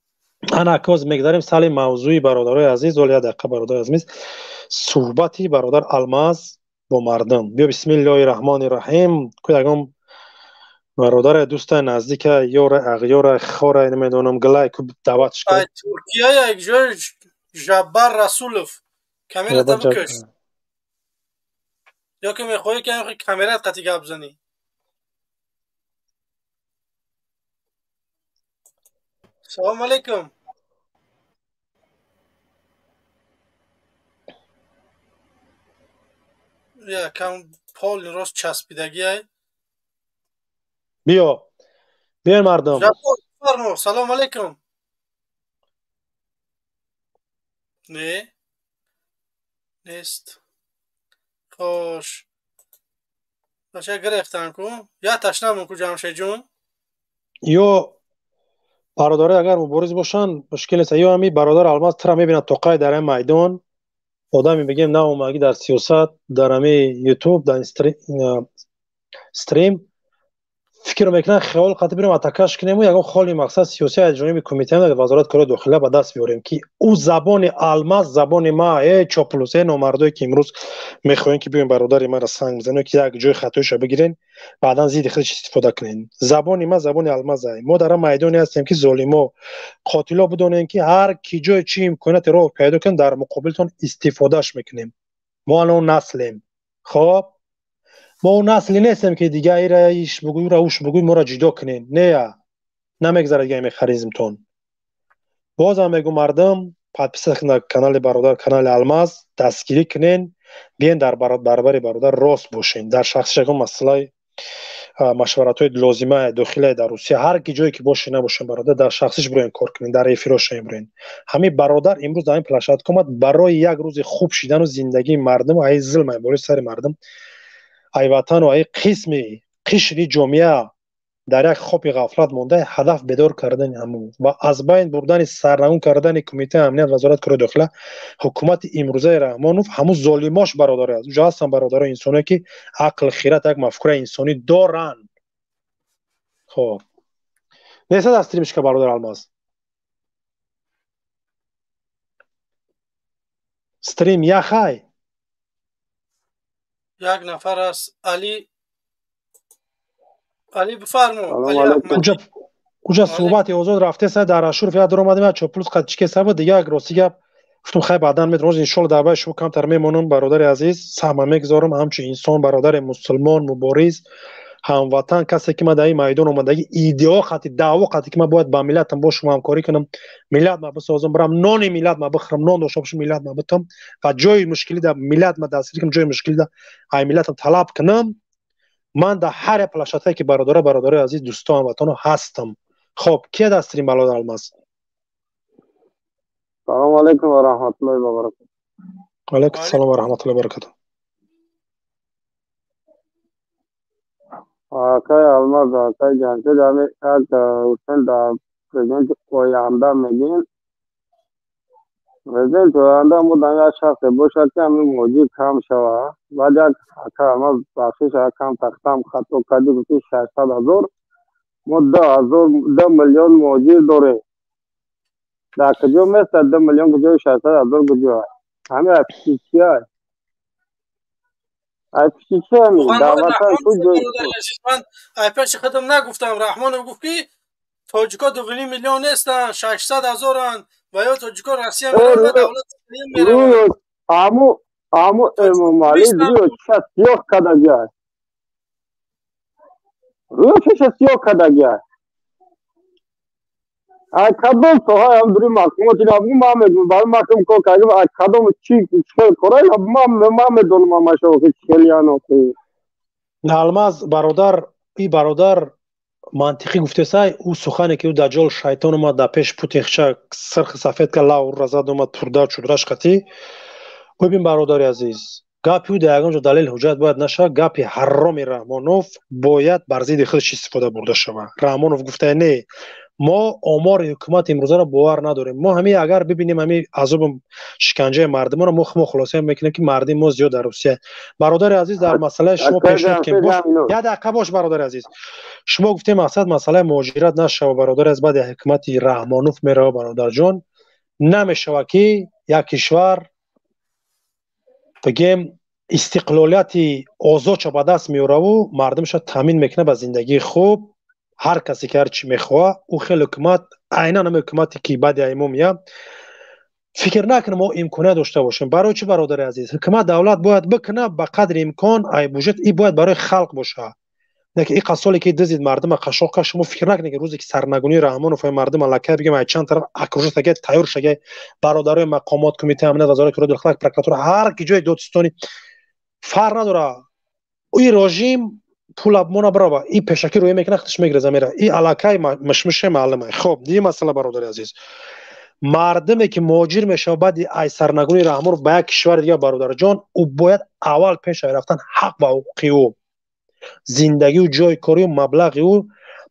Ана коз мегзарем сали мавзӯи, бародарои азиз. Оли як дақиқа, бародари азиз, суҳбати бародар Алмаз бо мардум. Биё, бисмиллоҳи раҳмони раҳим. Ку ягон бародаре, дӯста, наздика, ёра, ағёра, хора, намедонам, гилай ку даъватш кар. Туркия як ҷой Жаббар Расулов, камерата бикаш ё ки мехоҳӣ ки камерат қати гап занӣ? Салому алайкум. Якам полни рост часпидагиай. Биё, биён, мардум. Фармо, салому алайкум. Не, нест. Хош, бача гирефтан ку, я ташнамон ку, Ҷамшедҷон. Ё бародари, агар мубориз бошанд, мушкил нест. Ё ҳами бародар Алмаз тра мебинад, тоқай дар ин майдон одаме бигем наомагӣ дар сиёсат, дар ҳами Ютуб, дар стрим Фикр мекунанд, хиёл қатӣ бирем атакаш кунему ягон холи мақсад сиёсӣ аз ҷониби кумитаи вазорати корҳои дохила ба даст биёрем, ки ӯ забони Алмаз, забони ма, э чоплус, э номардое, ки имрӯз мехоҳем, ки биёем бародари маро санг бизанем, ки як ҷои хатоиша бигирен, баъдан зидди худаш истифода кунем. Забони ма забони Алмаза. Мо дар майдоне ҳастем, ки золимо, қотило бидонем, ки ҳар ки ҷое чӣ имконияте роҳ пайдо кунем, дар муқобилтон истифодааш мекунем. Мо ана он наслем. Хоб, мо он насле нестем, ки дига ира иш бугӯй, ура уш бугӯй, моро ҷудо кунен. Нея, намегзарад дига мехаризмтон. Бозам мегӯ, мардум, подписаться кунед канали бародар, канали Алмаз, дастгирӣ кунен, биен дар баробари бародар рост бошен. Дар шахсиш ягон масъалаи машваратҳои лозима дохилае дар Русия, ҳар ки ҷое ки боше набошен, бародар, дар шахсиш бироен кор кунен, дар эфирошаен бироен. Ҳамин бародар имрӯз дар ин площадка омад барои як рӯзи хуб шидану зиндагии мардум, ай зулм, ай болои сари мардум, ай ватану ай қисми қишри ҷомеа дар як хоби ғафлат монда, ҳадаф бедор кардани ҳамун ва аз байн бурдани, сарнагун кардани кумитаи амният, вазорати корҳои дохила, ҳукумати имрӯзаи Раҳмонов, ҳамун золимош. Бародари аст, уҷо ҳастанд бародаро, инсоное, ки ақл, хират, як мафкураи инсонӣ доранд. Хоб, нестад аз стримшка, бародар Алмаз, стрим яхай. Як нафар аст, Али. Али, бифармо. Уҷа суҳбати озод рафтеса, дар Ашурф як омадем, як чоплус қадчике саба дига, як рости гап гуфтум, хай, баъдан метавонем. Иншолло, дар баи шумо камтар мемонам, бародари азиз, саҳма мегузорам ҳамчун инсон, бародари мусулмон, мубориз, ҳамватан, касе ки ман дар ин майдон омадагӣ, идео қати, даъво қати, ки ман бояд ба миллатам бо шумо ҳамкорӣ кунам, миллат ма бисозам, бирам нони миллат ма бихӯрам, нон дошта бошам, миллат ма битам ва ҷои мушкилӣ дар миллат ма дастгирӣ кунам, ҷои мушкилӣ дар ай миллатам талаб кунам. Ман дар ҳар як площадкае ки бародаро, бародарои азиз, дӯсто, ҳамватано ҳастам. Хоб, кия дастгирӣ, бародар Алмаз? Салому алайкум ва раҳматуллоҳи ва баракатуҳ. Алайкум салом ва раҳматуллоҳи ва баракатуҳ. Акай Алмаз, акай Ҷамшед, ҳами як ҳусен дар президенти оянда мегӯем. Президенти оянда мо дар як шахсе бошад, ки ҳамин муҳоҷир кам шава. Баъд як акай Алмаз, бахшиш, кам тахтам хато кардӣ, гуфти 600 000. Мо 2000, 2 миллион муҳоҷир дорем. Дар куҷо местад 2 миллион, куҷои 600 000 куҷо? Ҳамин айпиши чия? Айпиши чи ҳамин? Дар ватан ку ҷои Ман айпеши худам нагуфтам. Раҳмонов гуфт, ки тоҷико 2,5 миллион нестанд, 600 000-анд ва ё тоҷико Россия мераванд ва давлат мераванд. Аму Эмомалӣ рӯё чиша сиёҳ кардагиай, рӯё чиша сиёҳ кардагиай. Ай кадом соҳаи ҳам дури мақомот ина бугу, ман мегӯм, барои ман ким кор кардем, ай кадом чи хел кора ман медонам, ҳамаша охи чӣ хелиян охи. Алмаз бародар, и бародар мантиқӣ гуфтесай. Ӯ сухане ки ӯ даҷол шайтон омад дар пеши Путин, хича сирхи сафед ка лавра зад, омад пурда чудраш қатӣ. Бибин, бародари азиз, гапи ӯ дар ягон ҷо далел ҳуҷҷат бояд нашавад. Гапи ҳарроми Раҳмонов бояд бар зидди худаш истифода бурда шавад. Раҳмонов гуфта, не, мо омори ҳукумати имрӯзаро бовар надорем. Мо ҳамин агар бибинем ҳамин азобу шиканҷаи мардуморо, мо хулоса мекунем, ки мардими мо зиёд дар Русия. Бародари азиз, дар масъалаи шумо пешниҳод кем, як дақиқа бош, бародари азиз. Шумо гуфтем, мақсад масъалаи муҳоҷират нашава. Бародари азиз, баъди ҳукумати Раҳмонов мерава, бародарҷон, намешава, ки як кишвар, бигем, истиқлолияти озодша ба даст меораву мардумша таъмин мекунад ба зиндагии хуб, ҳар касе ки ҳар чӣ мехоҳад, ӯ хеле ҳукумат, айнан ҳамин ҳукумате ки баъди аймо меяд, фикр накунем мо имконият дошта бошем. Барои чӣ, бародари азиз? Ҳукумат, давлат бояд бикунад ба қадри имкон, ай буҷет и бояд барои халқ бошад. Ки иқа соле ки дизид, мардума қашоқ кард, шумо фикр накунед, ки рӯзе ки сарнагунии Раҳмонов мардум аллакай, бигем, ай чанд тараф окружить шаги, тайёр шаги, бародарои мақомот, кумитаи амният, вазорати корҳои дохила, прокуратура, ҳар ки ҷои додситонӣ, фарқ надора, и режим пула мона барова, и пешакӣ рӯя мекунад, худаш мегиреза мера, и аллакай мишмише маълума. Хоб, дигар масъала, бародари азиз, мардуме ки муҳоҷир мешавад баъди ай сарнагунии Раҳмонов ба як кишвари дигар, бародарҷон, ӯ бояд аввал пеш ай рафтан ҳақ ва ҳуқуқи ӯ, зиндагиу ҷои корию маблағи ӯ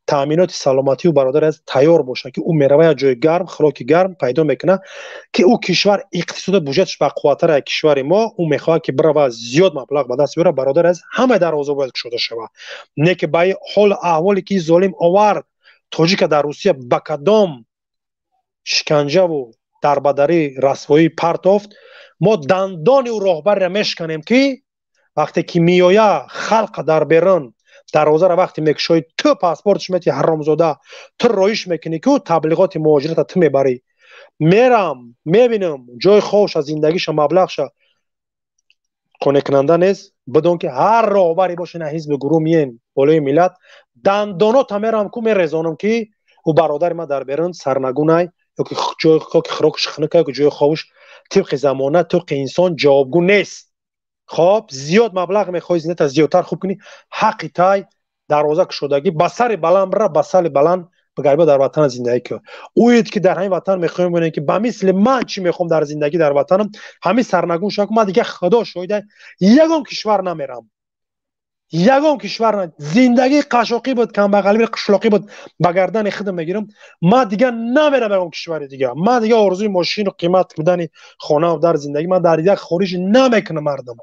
Таъминоти саломатию бародари азиз тайёр бошад, ки ӯ мерава як ҷои гарм, хӯроки гарм пайдо мекунад, ки ӯ кишвар иқтисоду буҷеташ бақувваттар аз кишвари мо. Ӯ мехоҳад, ки бирава зиёд маблағ ба даст биёрад. Бародари азиз, ҳамаи дарвоза бояд кушода шавад, не ки ба ҳолу аҳволе ки золим овард тоҷика дар Русия, ба кадом шиканҷаву дарбадарӣ, расвоӣ партофт. Мо дандони ӯ роҳбареро мешканем, ки вақте ки меоя халқа дар берун дарвозаро вақте мекушоӣ, ту паспортш мети, ҳаромзода, ту роиш мекунӣ, ки таблиғоти муҳоҷирата ту мебарӣ. Мерам, мебинам ҷои хобша, зиндагиша, маблағша қонеъкунанда нест. Бидон, ки ҳар роҳбаре боше, на ҳизби гурӯҳ, миен болои миллат дандонота мерам ку мерезонам, ки ӯ бародари ман дар берун сарнагунай, ёки ҷои хӯрокаш хунука, ёки ҷои хобуш тибқи замона, тибқи инсон ҷавобгӯ нест. Хоб, зиёд маблағ мехоҳӣ, зиндата зиёдтар хуб кунӣ, ҳаққи тай дарвоза кушодагӣ, ба сари баланд бира, ба сари баланд бигарба, дар ватана зиндагӣ кун. Ӯед ки дар ҳамин ватан мехоҳем бинем, ки ба мисли ман чӣ мехоҳам дар зиндагӣ дар ватанам, ҳамин сарнагун шавад. Ман дигар, худо шоҳида, ягон кишвар намерам, ягон кишвар. Зиндагии қашоқӣ буд, камбағалӣ, қишлоқӣ буд, ба гардани худам мегирам. Ман дигар намерам ягон кишвари дигар. Ман дигар орзуи мошину қимат будани хонаву дар зиндагӣ ман дар як хориҷ намекунам. Мардум,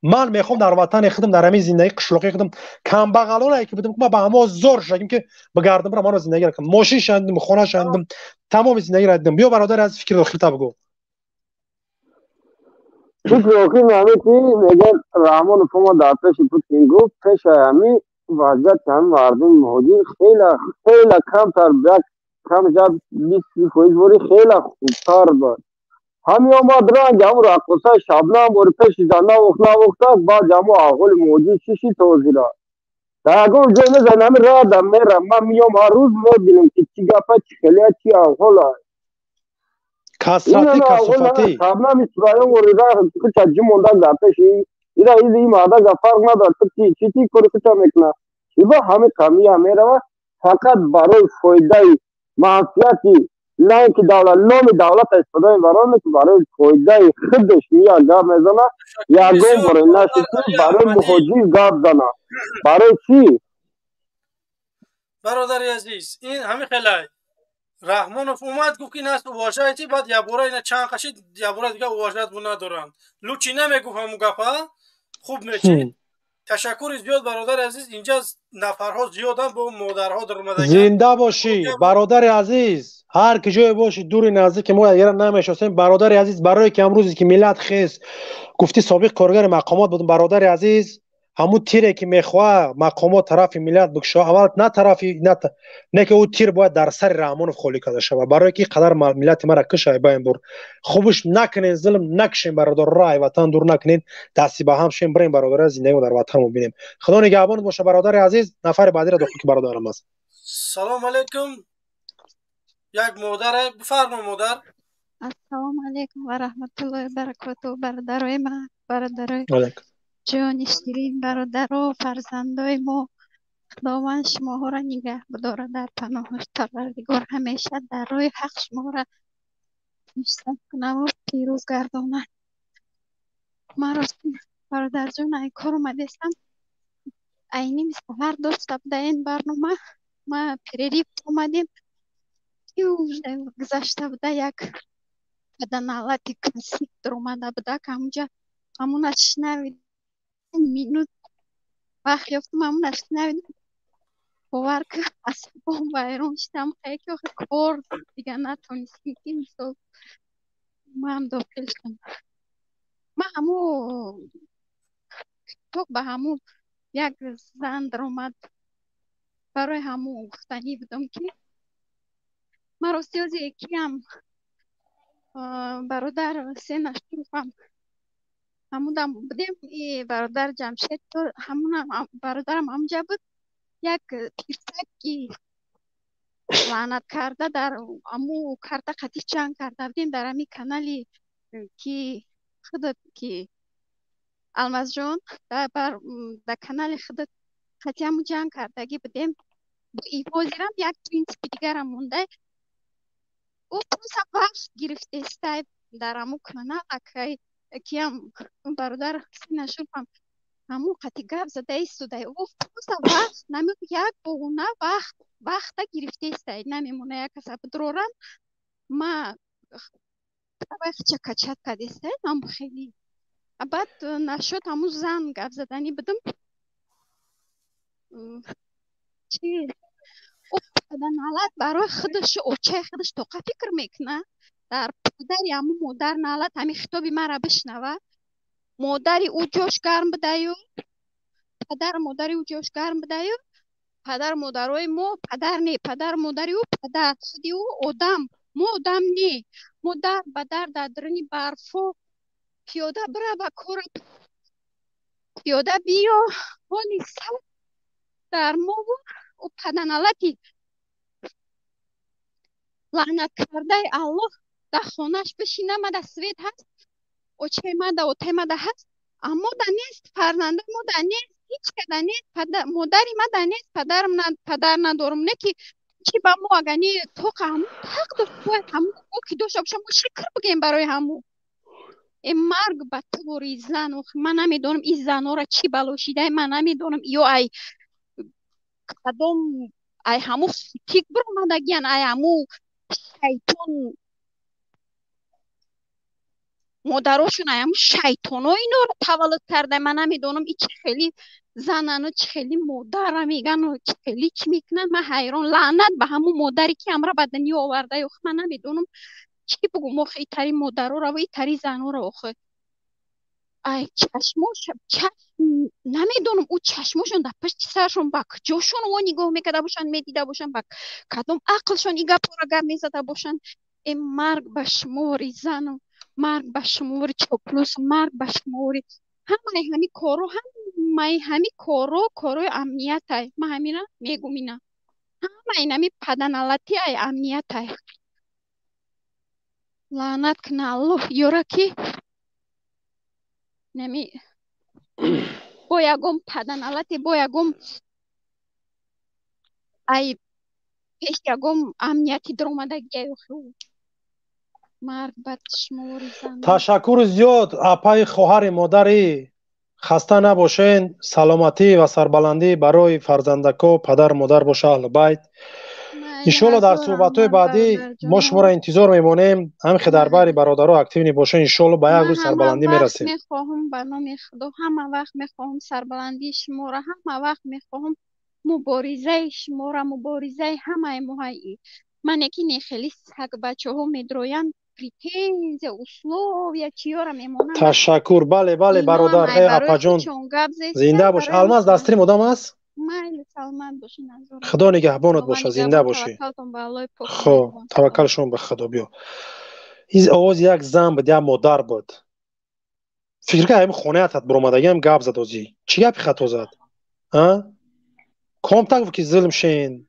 ман мехоҳам дар ватани худам, дар ҳамин зиндагии қишлоқии худам, камбағалонае ки будам, ман ба ҳамо зор шудагим, ки бигардам, бирам маро зиндагӣ кунам. Мошин шандим, хона шандим, тамоми зиндагиро дидам. Биё, бародари азиз, фикри дохилта бигӯ. Фикри охир ҳаме ки мегӯяд, Раҳмонов омад дар пеши Путин гуфт, пешаи ҳами вазъияти ҳами мардуми муҳоҷир хеле хеле камтар, як кам зад 20% бори хеле хубтар буд. Ҳами омад, ранг ҳамун раққосаи Шабнам бори пеши зан навохт, навохтааст. Баъд ҳамун аҳволи муҳоҷир чӣ шид? Ҳозира дар ягон ҷой мезанам, ҳами рада мерам, ман миём, ҳар рӯз мебинам, ки чӣ гапа, чӣ хелия, чӣ аҳвола. Касрати, касофатӣ. Шабнами Сурайён ворida хуча ҷумонда дар пеши ира изи ин мардага фарқ надорад, ту ки чӣ ти кори хуча мекуна. Ива ҳами қамия мерава фақат барои фоидаи манфиати, на ин ки давлат, номи давлата истифода мебарад, ки барои фоидаи худаш мия гап мезана. Ягон боре нашид, ки барои муҳоҷир гап зана. Барои чӣ? Бародари азиз, ин ҳамин хелай Раҳмонов омад, гуфт, ки нас уважаете, баъд якбора ина чанд қашид, якбора дигар уважать бу надоранд. Лучи намегуфт ҳамун гапа, хуб мечид. Ташаккури зиёд, бародари азиз. Инҷа нафарҳо зиёданд, бо модарҳо даромадагианд. Зинда бошӣ, бародари азиз, ҳар ки ҷое бошӣ, дури наздики мо ягара намешиносем. Бародари азиз, барое ки ҳамрӯзе ки миллат хез гуфтӣ, собиқ коргари мақомот будам. Бародари азиз, ҳамун тире ки мехоҳа мақомот тарафи миллат бикушо, аввал на тарафи не ки ӯ тир бояд дар сари Раҳмонов холӣ карда шавад, барое ки қадар миллати мара киша байн бур. Хубш накунен, зулм накушем, бародарро ай ватан дур накунен, дасти ба ҳам шем, бирем, бародари, зиндагимо дар ватанмо бинем. Худо нигаҳбонат боша, бародари азиз. Нафари баъдиро дохил ки бародарам аст. Салому алайкум. Як модаре, бифармо, модар. Ассалому алайкум ва раҳматуллоҳи баракотуҳ, бародарои ман, бародарои ҷони ширин, бародаро, фарзандои мо. Худованд шумоҳоро нигаҳ бидорад дар паноҳаш, Парвардигор ҳамеша дар роҳи ҳақ шуморо пешсаф кунаву пирӯз гардонад. Ман рости, бародарҷон, ай кор омадестам, айни саҳар дошта буда ин барнома, ма перерыв омадем, ки уже гузашта буда, як паданалати классик даромада буда, ҳамунҷа ҳамуна шунавид, минут вақт ёфтам, ҳамуна шунавидам. Бовар ки, асабом вайрон шудам, ки охир кор дигар натонистем, ки мисол ман дохил шудам. Ман ҳаму ток ба ҳаму як зан даромад, барои ҳаму гуфтанӣ будам, ки ман рости ҳозир киам, бародар Сенашурфам ҳамудам будем, и бародар Ҷамшед, ҳамунам бародарам ҳамунҷа буд. Як пирсаки лаънат карда дар ҳаму карта қатӣ ҷанг карда будем дар ҳамин канали ки худат, ки Алмазҷон, дар канали худат қатӣ ҳаму ҷанг кардагӣ будем. Ҳозирам як принсипи дигарам монда, ӯ просто вақт гирифтестай дар ҳаму канал, акай киам, бародар Синашурфам. Ҳамун қати гап зада истодай. Ӯ просто вақт нами, як бугуна вақт вақта гирифтестай, намемона як каса бидрорам. Ма вақча качат кадестай, ман хеле. Баъд нашуд, ҳамун зан гап заданӣ будам. Чи налат барои худаш, очаи худаш тоқа фикр мекуна. Дар падари ҳамун модар налат, ҳамин хитоби мара бишнава. Модари ӯ ҷош гарм будаю, падару модари ӯ ҷош гарм будаю, падару модарои мо падар не, падару модари ӯ падар, худи ӯ одам, мо одам не. Мо дар ба дар дар даруни барфо пиёда бира ба кора, пиёда биё, ҳоли сар дар мову ӯ паданалати лаънаткардаи Аллоҳ дар хонааш бишина. Мада свет ҳаст, очаи мада, отаи мада ҳаст, аммо да нест, фарзандаи мо да нест, ҳеҷ када нест, модари ма да нест, падарам падар надорам, не ки чӣ ба мо агани тоқа ҳамун ҳақ дошт, бояд ҳамун ки дошта боша, мо шукр бигӯем барои ҳамун. Э, марг ба тори зан! Ман намедонам, ин занора чӣ бало шидай, ман намедонам, ё ай кадом ай ҳамун тик биромадагиян, ай ҳамун шайтон модарошон, ай ҳамун шайтоно инора таваллуд карда. Ман намедонам, и чӣ хели занану, чӣ хели модара мегану, чӣ хели чӣ мекунанд. Ман ҳайрон. Лаънат ба ҳамун модаре ки ҳамра ба дунё оварда. Охи, ман намедонам чӣ бугум, охи, итари модарора ва итари занора. Охи, ай чашмош, чашм, намедонам, ӯ чашмошон дар пушти саршон ба куҷошон о нигоҳ мекарда бошанд, медида бошанд, ба кадом ақлшон ин гапҳоро гап мезада бошанд. Э, марг ба шумори зану, марг ба шумори чоплус, марг ба шумори ҳамаи ҳами корро, ҳамаи ҳами корро, корҳои амниятай. Ман ҳамина мегум, ина ҳамаи инами паданалати ай амниятай. Лаънат куна Аллоҳ ёра, ки нами бо ягон паданалате, бо ягон ай пеш ягон амнияти даромадагия. Марг ба шумори зан! Ташаккури зиёд, апаи, хоҳари, модари, хаста набошен. Саломатӣ ва сарбаландӣ барои фарзандако, падару модар боша, аҳлу байт. Иншоалло, дар суҳбатҳои баъдӣ мо шуморо интизор мемонем. Ҳамихе дар байри бародаро активный бошен. Иншоалло, ба як рӯз сарбаландӣ мерасем. Мехоҳам, ба номи Худо, ҳама вақт мехоҳам сарбаландии шуморо, ҳама вақт мехоҳам муборизаи шуморо, муборизаи ҳамаи моҳаи ман. Яки не, хеле сагбачаҳо медроянд, претензия, условия чиёра мемонанд. Ташаккур, бале, бале, бародар, апаҷон, зинда бош. Алмаз дастрим одам аст. Майли, саломат бошин. Худо нигаҳбонат боша, зинда бошӣ. Хоб, таваккал шумо ба Худо. Биё, ин овози як зан буд, як модар буд. Фикр кар, ҳами хонаятат биромадагиам гап зад. Озӣ чӣ гапи хато зад? Комта гуфт, ки зулм шен,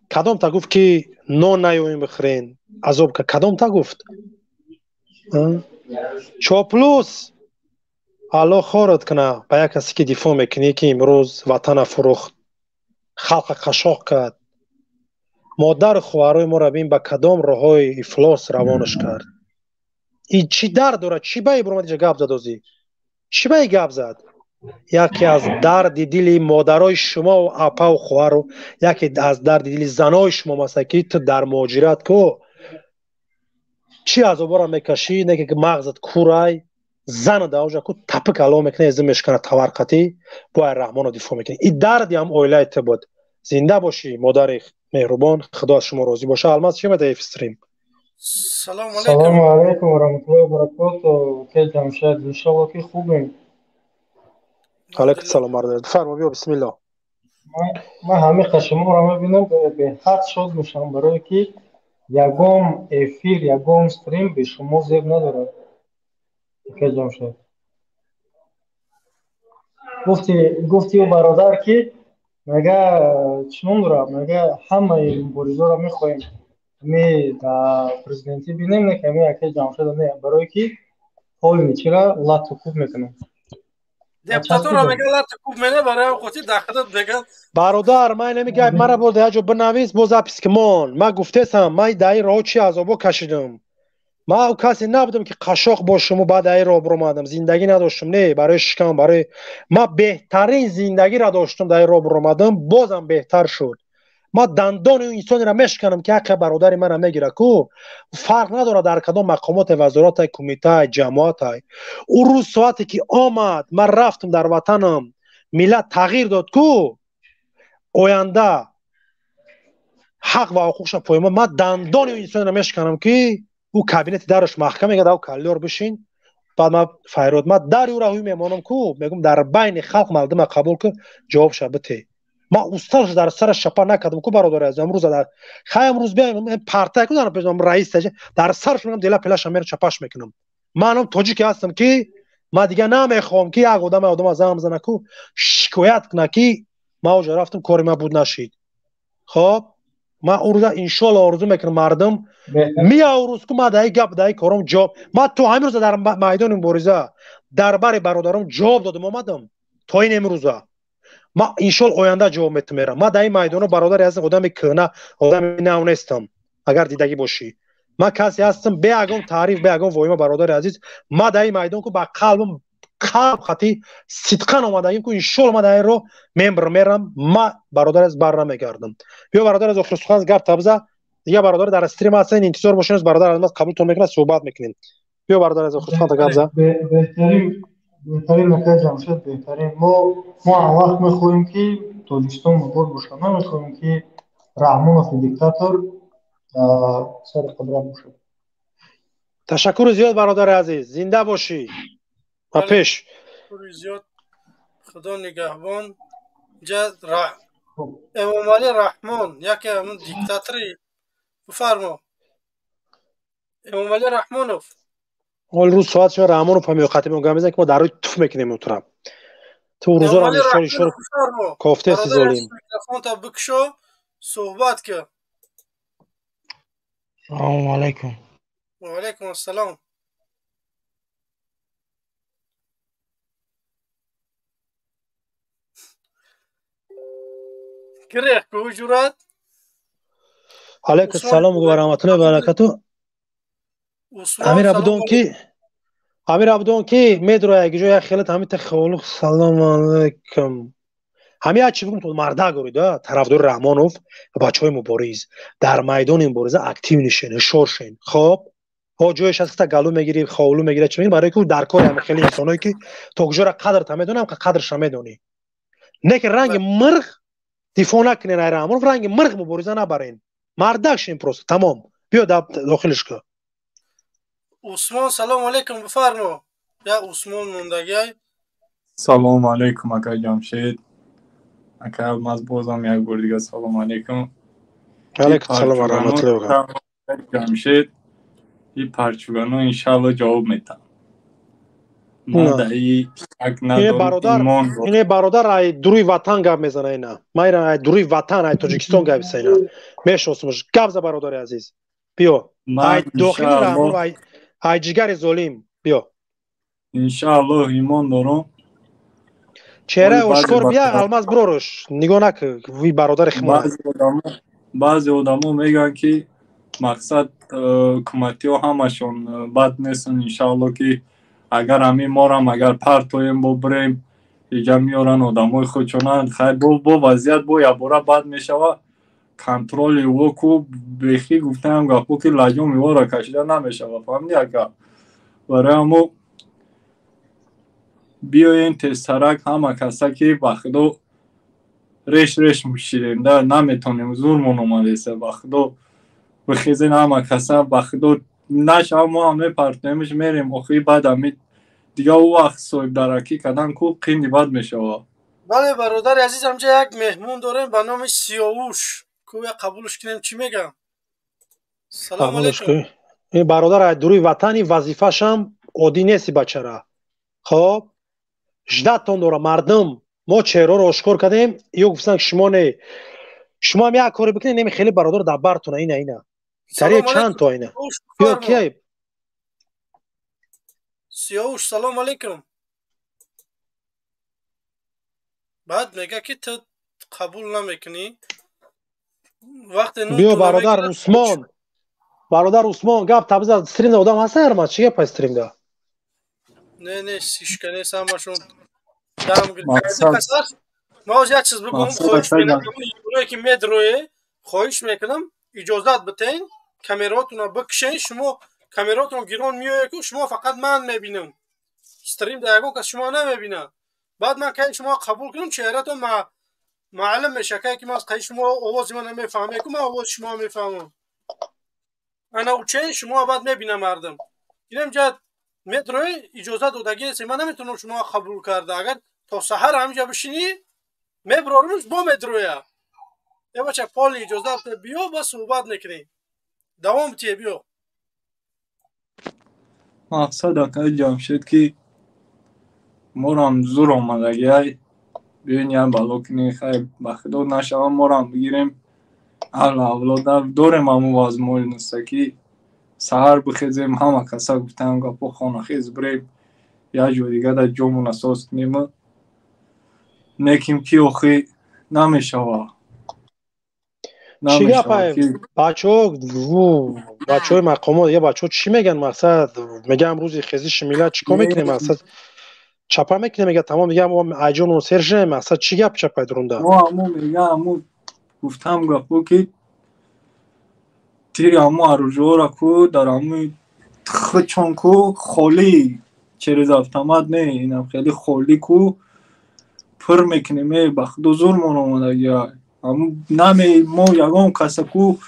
кадомта гуфт, ки нон наёем бихӯрен, азоб, кадомта гуфт? Чоплус, Аллоҳ хорат куна ба як касе, ки дифоъ мекунӣ, ки имрӯз ватана фурӯхт, халқа қашоқ кард, модару хоҳарои моро бин, ба кадом роҳҳои ифлос равонаш кард. И чӣ дард дорад? Чӣ баи биромад иҷа гап зад? Озӣ чӣ баи гап зад? Яке аз дарди дили модарои шумо, апаву хоҳару, яке аз дарди дили занои шумо маста, ки ту дар муҳоҷират ку чӣ азоборо мекашӣ, не ки мағзат курай. Зана дар оҷа ку тапик ало мекунад, эзим мешкана, таварқатӣ бояд Раҳмонро дифоъ мекунӣ. И дарди ҳам оилаи ту буд. Зинда бошӣ, модари меҳрубон, Худо аз шумо розӣ боша. Алмаз, чӣ медаи стрим? Салому Салому алайкум ва раҳматуллоҳи ва баракоту, ке Ҷамшед, иншоалло, ки хубем. Алайкум салом, бародар, фармо, биё, бисмилло. Ман ҳамиқа шуморо мебинам, беҳад шод мешавам, барое ки ягон эфир, ягон стрим бе шумо зеб надорад. Ке Ҷамшед, гуфти ӯ бародар, ки мега чӣ ном дорад, мега ҳамаи муборизаро мехоҳем ми дар президентӣ бинем, не ки ами акаи Ҷамшеда не, барое ки ҳоли чира лату куб мекунам. Депутатора мега лату куб мена, барои хотир дахадат мега. Бародар, ман инами гап мара боз як ҷо бинавис, боз запись ки мон. Ман гуфтесам, ман дар ин роҳ чӣ азобо кашидам. Ман касе набудам ки қашоқ бошаму баъд ай роҳ биромадам, зиндагӣ надоштам, не, барои шикам, барои ман беҳтарин зиндагиро доштам, дар роҳ биромадам, бозам беҳтар шуд. Ман дандони инсонеро мешканам ки ҳаққи бародари маро мегирад ку, фарқ надорад дар кадом мақомоти вазорат, кумита, ҷамоат. Ӯ рӯз соате ки омад, ман рафтам дар ватанам, миллат тағйир дод ку, оянда ҳақ ва ҳуқуқша поймол. Ман дандони инсонеро мешканам ки ӯ кабинети дараш маҳкам мегӯяд, ав каллёр бишин, баъд ман файрод, ман дари ӯро ҳуй мемонам ку, мегӯм дар байни халқ мардума қабул кун, ҷавобша бите. Ман устодаш дар сараш чапа накардам ку, бародари азиз, имрӯз дар хай имрӯз биям партай ку дар пешам раис дар сараш мегӯям дела пелаша мер чапаш мекунам. Манам тоҷике ҳастам ки ман дигар намехоҳам ки як одам одама зам зана ку, шикоят куна ки ман оҷа рафтам, кори ман буд нашид. Хоб, ман урӯза иншоалло орзу мекунам мардум мия урӯз ку ман даи гап даи кором ҷавоб, ман то ҳамин рӯза дар майдони мубориза дар бари бародаром ҷавоб додам омадам то ин имрӯза. Ман иншоалло оянда ҷавоб метам мерам. Ман дар ин майдоно бародари азиз одами кӯҳна, одами нав нестам, агар дидагӣ бошӣ. Ман касе ҳастам бе ягон таъриф, бе ягон воима, бародари азиз, ман дар ин майдон ку ба қалбам қалб хати сидқан омадагим ку, иншоалло ман дар ин роҳ мембр мерам, ман бародари азиз бар намегардам. Биё бародари азиз, охир сухан гап табза, дигар бародар дар стрим ҳастен, интизор бошед, бародар аз қабултон мекунад, суҳбат мекунем. Биё бародари азиз, охир сухан гап за. Беҳтарин, беҳтарин нукта Ҷамшед, беҳтарин. Мо ҳар вақт мехоҳем ки Тоҷикистон обод бошад, намехоҳем ки Раҳмонови диктатор сари қудрат бошад. Ташаккури зиёд бародари азиз, зинда бошӣ. Ба пеш. Ташаккури зиёд, Худо нигаҳбон. Эмомалӣ Раҳмон яке ҳамун диктатори, бифармо. Эмомалӣ Раҳмонов. Ҳол рӯз соат шуд, Раҳмонов ҳам ёқати мо гап мезанад ки мо дар рӯи туф мекунем утра. Ту рӯзоро ишор ишор кофтеси золим. Микрофонта бикушо, суҳбат кун. Салому алайкум. Ва алайкум ассалом. Гирех ку ҷурат? Алайкум ассалом ва раҳматуллоҳи ва баракатуҳ. Амир Абдон ки медроя як ҷо як хелат ҳамин та хавлуқ. Салом алайкум. Ҳамин як чӣ бигум, то мардак горид, тарафдори Раҳмонов ва бачаҳои мубориз дар майдони мубориза актив нишен, ҳушёр шен. Хоб, ҳо ҷояш ҳаст ки галу мегирӣ, ховлу мегирӣ, чӣ мегирӣ, барои ки дар кори ҳамин хеле инсоное ки то куҷора қадрта медонӣ, ҳам қадрша медонӣ. Не ки ранги мирғ дифоъ накунен ай Раҳмонов, ранги мирғ мубориза набарен. Мардак шен просто, тамом. Биё дохилиш кун. Усмон, салом алейкум, бифармо. Я Усмон мондагиай. Салом алейкум, акай Ҷамшед. Акай Алмаз, бозам як бор дига салом алейкум. Алейкум салом ва раҳматуллоҳи ва баракатуҳ. Ҷамшед, и парчугано иншаалло ҷавоб метам. Ман дар и шак надорам, имон дорам. Ине бародар ай дуруи ватан гап мезана ина. Ман ира ай дуруи ватан, ай Тоҷикистон гап мезана ина. Мешносумаш. Гап за бародари азиз. Биё. Ай дохили Раҳмонов, ай ҷигари золим. Биё. Иншааллоҳ имон дорам. Чеҳраи ошкор бия, Алмаз бироруш. Нигоҳ накун, ви бародари химон. Баъзе одамо мегӯянд ки мақсад ҳукуматиҳо ҳамашон бад нестанд, иншааллоҳ ки агар ҳамин морам агар партоем бо бирем иҷа меоранд одамои худшонанд. Хай бо вазъият бо якбора бад мешава, контроли ӯ ку бехӣ гуфтаам гапо ки лаҷоми ӯро кашида намешава, фаҳмидӣ ака? Барои ҳамо биёен тезтарак ҳама каса ки ба худо реш реш мушидем да наметонем, зурмон омадеса, ба худо бихезен ҳама каса, ба худо нашава мо ҳам мепартоемш мерем. Охири баъд ҳами дига ӯ вақт соҳибдаракӣ кардан ку қинди бад мешава. Бале бародари азиз, ҳамҷа як меҳмон дорем ба номи Сиёвуш, ку я қабулш кунем, чӣ мегӯям? Салом алейкум. Ин бародар ай дуруи ватани вазифашам оддӣ нести бачара. Хоб, ждатон дора мардум, мо чеҳраро ошкор кардем, ё гуфтанд ки шумо не, шумо ҳам як коре бикунед, неми хеле бародар дар бартона ина ина. Сари чанд то ина. Биё кияй? Сиёвуш, салом алейкум. Баъд мега ки ту қабул намекунӣ. Вақте Биё бародар Усмон. Бародар Усмон, гап табиза, стримда одам ҳаста ярма? Чӣ гап стримда? Не, не, сишка нест, ҳамашон дам гирифта. Ман оз як чиз бигӯм, хоҳиш мекунам, оное ки медроe, хоҳиш мекунам, иҷозат битен, камераотонро бикшен, шумо камераотон гирон меояд, ку шумо фақат ман мебинам. Стримда ягон кас шумо намебинад. Баъд ман кай шумо қабул кунам, чеҳратон маълум мешавад, кай ки ман қай шумо овози ман намефаҳмед, ку ман овози шумо мефаҳмам. Ана учен шумо баъд мебинам мардум. Инам ҷа метрои иҷозат додагӣ нест, ман наметавонам шумо қабул карда. Агар то саҳар ҳаминҷа бишинӣ, меброрумш бо метроя. Э бача, поли иҷозат биё, ба суҳбат мекунем. Давом тие, биё. Мақсад акаи Ҷамшед ки морам зур омадагиай, биён як бало кунем, хай ба худо нашава, морам бигирем, аҳлу авлода дорем, ҳамун возможноста ки саҳар бихезем, ҳама каса гуфтаам гапо, хонахез бирем, як ҷо дига дар ҷомон асос кунем, неким ки охи намешава. Чӣ гапай, бачаҳо, бачаҳои мақомот, я бачаҳо чӣ мегӯянд? Мақсад мегӯям, рӯзи хезиши миллат чӣ кор мекунем? Мақсад чапа мекунем, мега тамом, дига айҷону сер шудем. Мақсад чӣ гап чапай дурунда? Мо ҳаму мега, ҳаму гуфтам гапо ки тири ҳаму аружора ку дар ҳаму хучон ку холӣ, через автомат не, инам хеле холӣ ку пур мекунем. Э, ба худо зурмон омадагиай, ҳаму наме мо ягон каса ку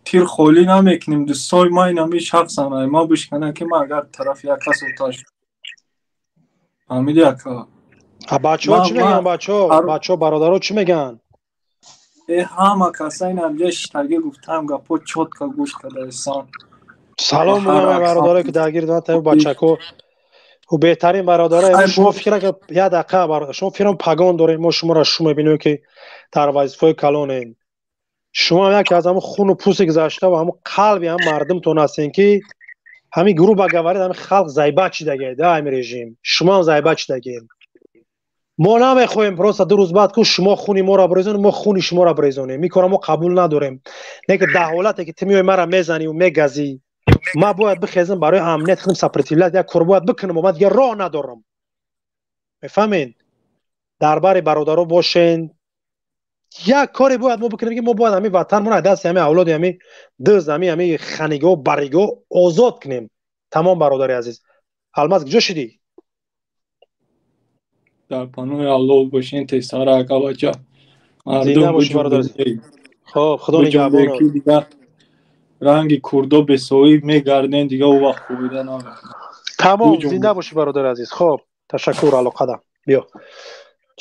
тир холӣ намекунем. Дӯстои ман инами шахсан ай ма бишкана ки ман агар тарафи як кас оташ фаҳмиди, ака. Бачаҳо чӣ мегӯянд? Бачаҳо, бачаҳо, бародаро чӣ мегӯянд? Э, ҳама каса инам ҷа шитагӣ гуфтам гапо, чётко гӯш кардаисан. Салом мегӯям бародаро ки даргир доранд, бачако ӯ беҳтарин бародаро. Шумо фикр накунед, як дақиқа, шумо фикр пагон доред, мо шуморо шу мебинем ки дар вазифаҳои калонем. Шумо ҳам яке аз ҳамун хуну пӯсти гузашта ва ҳамун қалби ҳам мардумтон ҳастем ки ҳамин грубо говоря, ҳамин халқ зайба чидагед, ҳамин режим шумо ҳам зайба чидагед. Мо намехоҳем просто 2 рӯз баъд ку шумо хуни моро бирезонед, мо хуни шуморо бирезонем. Ин кора мо қабул надорем. Не ки дар ҳолате ки ту меои мара мезаниву мегазӣ, ман бояд бихезам, барои амният худам сопротивлять як кор бояд бикунам, ман дигар роҳ надорам. Мефаҳмед? Дар бари бародаро бошен, як коре бояд мо бикунем ки мо бояд ҳамин ватанмон аз дасти ҳамин авлоди ҳамин дузд, ҳамин ханиго бариго озод кунем. Тамом, бародари азиз. Алмаз, куҷо шидӣ? Дар паноҳи Аллоҳ бошен, тезтара, ака бача. Зинда бошӣ, бародар. Хоб, худо нигаҳбон. Дига ранги курдо бесоҳиб мегарден, дига ӯ вақт хубида намекунад. Тамом, зинда бошӣ, бародари азиз. Хоб, ташаккур, алоқада. Биё,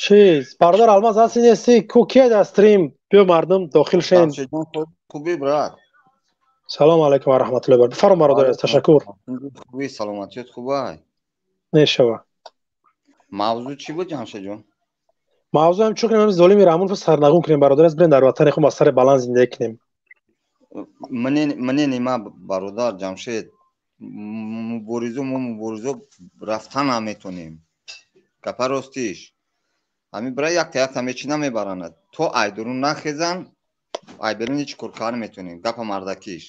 чиз, бародар Алмаз ҳасти, нести? Ку кия дар стрим? Биё, мардум дохил шен. Хуби, брат? Салому алайкум ва раҳматуллоҳи ва бифармо, бародари азиз, ташаккур. Хуби, саломатият хубай? Мешава. Мавзӯъ чӣ буд, Ҷамшедҷон? Мавзӯъ ҳам чӣ кунем, золими Раҳмонов сарнагун кунем, бародар азиз, бирем дар ватани худ ба сари баланд зиндагӣ кунем. Мнение ма, бародар Ҷамшед, муборизо, мо муборизо рафтан наметонем. Гапа ростиш, ҳамин бира якта якта мечи намебаранад, то айдурун нахезан, айберун ҳеҷ кор карда наметонем. Гапа мардакиш,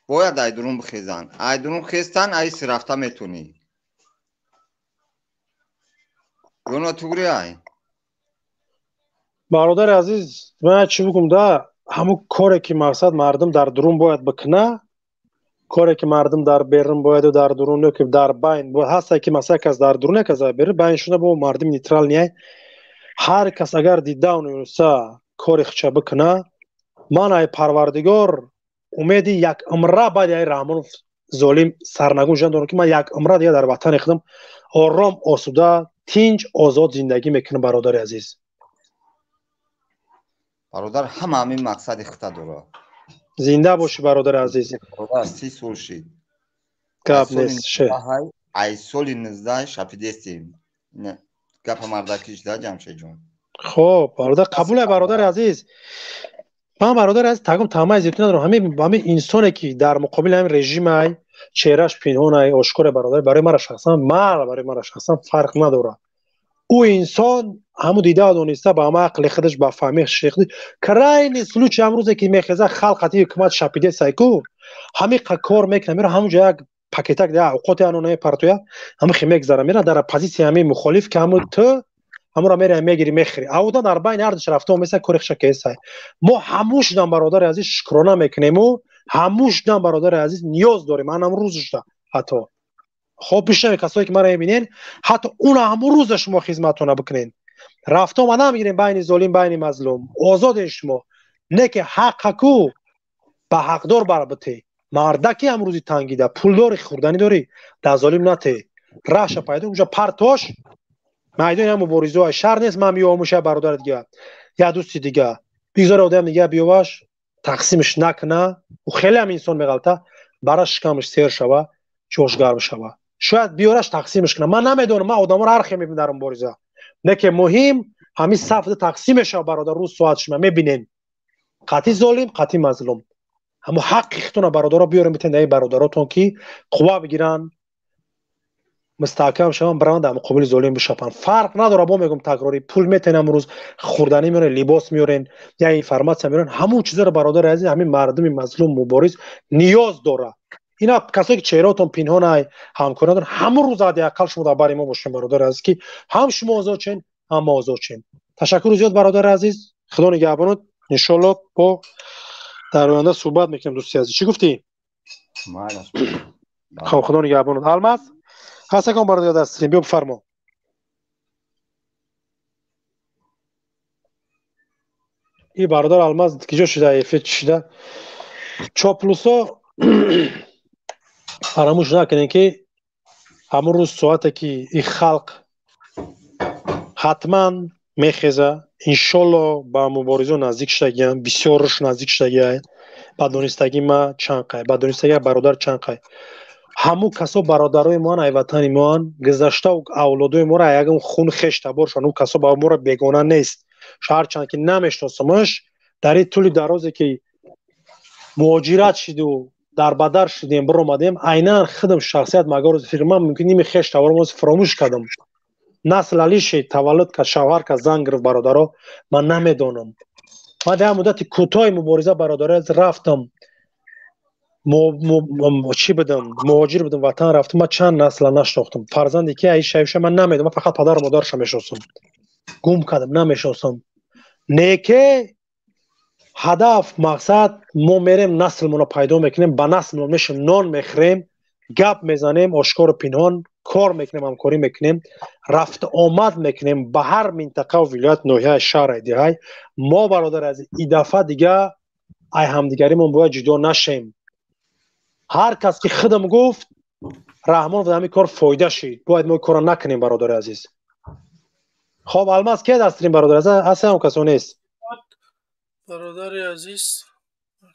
бояд айдурун бихезан. Айдурун хестан, айси рафта метонӣ. Ёна тугри ай? Бародари азиз, ман чӣ бигӯм да, ҳамун коре ки мақсад мардум дар дурун бояд бикуна, коре ки мардум дар берун бояду дар дурун ё ки дар байн ҳаста ки масалан кас дар дурун, як кас дар берун, байн шуда бо мардуми нейтрал ниай. Ҳар кас агар дидау нуюса кори хича бикуна, ман ай парвардигор умеди як умра баъди ай Раҳмонов золим сарнагун шудан дорам, ки ман як умра дига дар ватани худам ором, осуда, тинҷ, озод зиндагӣ мекунам, бародари азиз. Бародар, ҳама ҳамин мақсади хита дорад. Зинда бошӣ, бародари азиз. Бародар, 30 сол шид. Гап нест, ше. Ай соли 19 шапидестем. Гапа мардакиш да, Ҷамшедҷон. Хоб, бародар, қабуле, бародари азиз. Ман, бародари азиз, тагум тамаи зиёд надорам. Ҳамин инсоне ки дар муқобили ҳамин режимай, чеҳраш пинҳонай, ошкоре, бародар, барои мара шахсан, мара барои мара шахсан фарқ надорад. Ӯ инсон ҳамун дида дониста ба ҳама ақли худаш, ба фаҳми худаш, крайний случай ҳамрӯзе ки мехеза халқ қати ҳукумат шапиде сайку, ҳамин кор мекунад, мера ҳамунҷо як пакетак я авқоти анона мепартоя, ҳамин хе мегзара, мера дар позитсия ҳамин мухолиф ки ҳамун ту ҳамура мера мегири мехӯри. Авода дар байни ҳардуш рафта омеса кори хиша кесай. Мо ҳамун шудан, бародари азиз, шукрона мекунему, ҳамун шудан, бародари азиз, ниёз дорем, ан ҳамун рӯз шуда ҳатто. Хоб бишнавед, касое ки мара мебинен, ҳатто уна ҳамун рӯза шумо хизматона бикунен. Рафта омада мегирем байни золим, байни мазлум. Озоден шумо. Не ки ҳаққаку ба ҳақдор барбите. Мардаки ҳам рӯзи тангида, пул дори, хӯрданӣ дорӣ, дар золим нате. Раша пайдо, унҷа партош, майдони ҳам муборизаҳои шаҳр нест, ман биёвамуш я бародари дига, я дӯсти дига. Бигзор одам дига биёваш, тақсимш накуна, ӯ хеле ҳам инсон меғалта, бара шикамаш сер шава, ҷош гарм шава. Шояд биёраш тақсимш кунам. Ман намедонам, ман одаморо ҳар хел мебинам дар мубориза. Не ки муҳим ҳамин сафда тақсим мешава, бародар, рӯз соат шума мебинен. Қатъи золим, қатъи мазлум. Ҳамун ҳаққи худтона бародаро биёрем битен даи бародаротон ки қувва бигиранд, мустаҳкам шаванд, бираванд дар муқобили золим бишапанд. Фарқ надора, бо мегӯм такрорӣ, пул метен амрӯз, хӯрданӣ меорен, либос меорен, я информатсия меорен, ҳамун чизаро, бародари азиз, ҳамин мардуми мазлум мубориз ниёз дора. Ина касое ки чеҳраотон пинҳон ай, ҳамкорӣ надоранд, ҳамун рӯз ҳадди ақал шумо дар бари мо бошем, бародари азиз, ки ҳам шумо озод шен, ҳам мо озод шем. Ташаккури зиёд, бародари азиз, худо нигаҳбонот. Иншоалло бо дар оянда суҳбат мекунем, дӯсти азиз. Чӣ гуфтӣ? Хоб, худо нигаҳбонот. Алмаз ҳаст акон бародар дастирем, биё бифармо. И бародар Алмаз киҷо шуда, эфир чӣ шуда? Чоплусо фаромӯш накунем ки ҳамун рӯз соате ки и халқ ҳатман мехеза, иншолло ба муборизо наздик шудагиям, бисёрш наздик шудагиай, ба донистагӣ ма чанд қай, ба донистагӣ бародар чанд қай. Ҳамун касо бародарои моан, ай ватани моан, гузашта авлодои моро ягон хун хеш таборшон, ӯ касо ба моро бегона нест. Ҳарчанд ки намешиносамаш, дар ин тӯли дарозе ки муҳоҷират шиду дар бадар шудем, биромадем, айнан худам шахсият магар фикр ман мумкин ними хеш таборам фаромӯш кардам. Насл али шид, таваллуд кард, шавҳар кард, зан гирифт, бародаро, ман намедонам. Ман дар муддати кӯтоҳи мубориза, бародаро, рафтам, чӣ будам, муҳоҷир будам, ватан рафтам, ман чанд насла нашинохтам. Фарзанде ки аи шавиша ман намедонам, ман фақат падару модарша мешиносам. Гум кардам, намешиносам. Неке ҳадаф, мақсад, мо мерем наслмонро пайдо мекунем, ба наслмон мешем, нон мехӯрем, гап мезанем, ошкору пинҳон кор мекунем, ҳамкорӣ мекунем, рафта омад мекунем ба ҳар минтақаву вилоят, ноҳияи, шаҳр, деҳай. Мо, бародари азиз, и дафъа дига ай ҳамдигаримон бояд ҷудо нашем. Ҳар кас ки худам гуфт, Раҳмонов дар ҳамин кор фоида шид, бояд мо корро накунем, бародари азиз. Хоб, Алмаз ки дастирем, бародари азиз, ҳаст ҳам касо нест? Бародари азиз,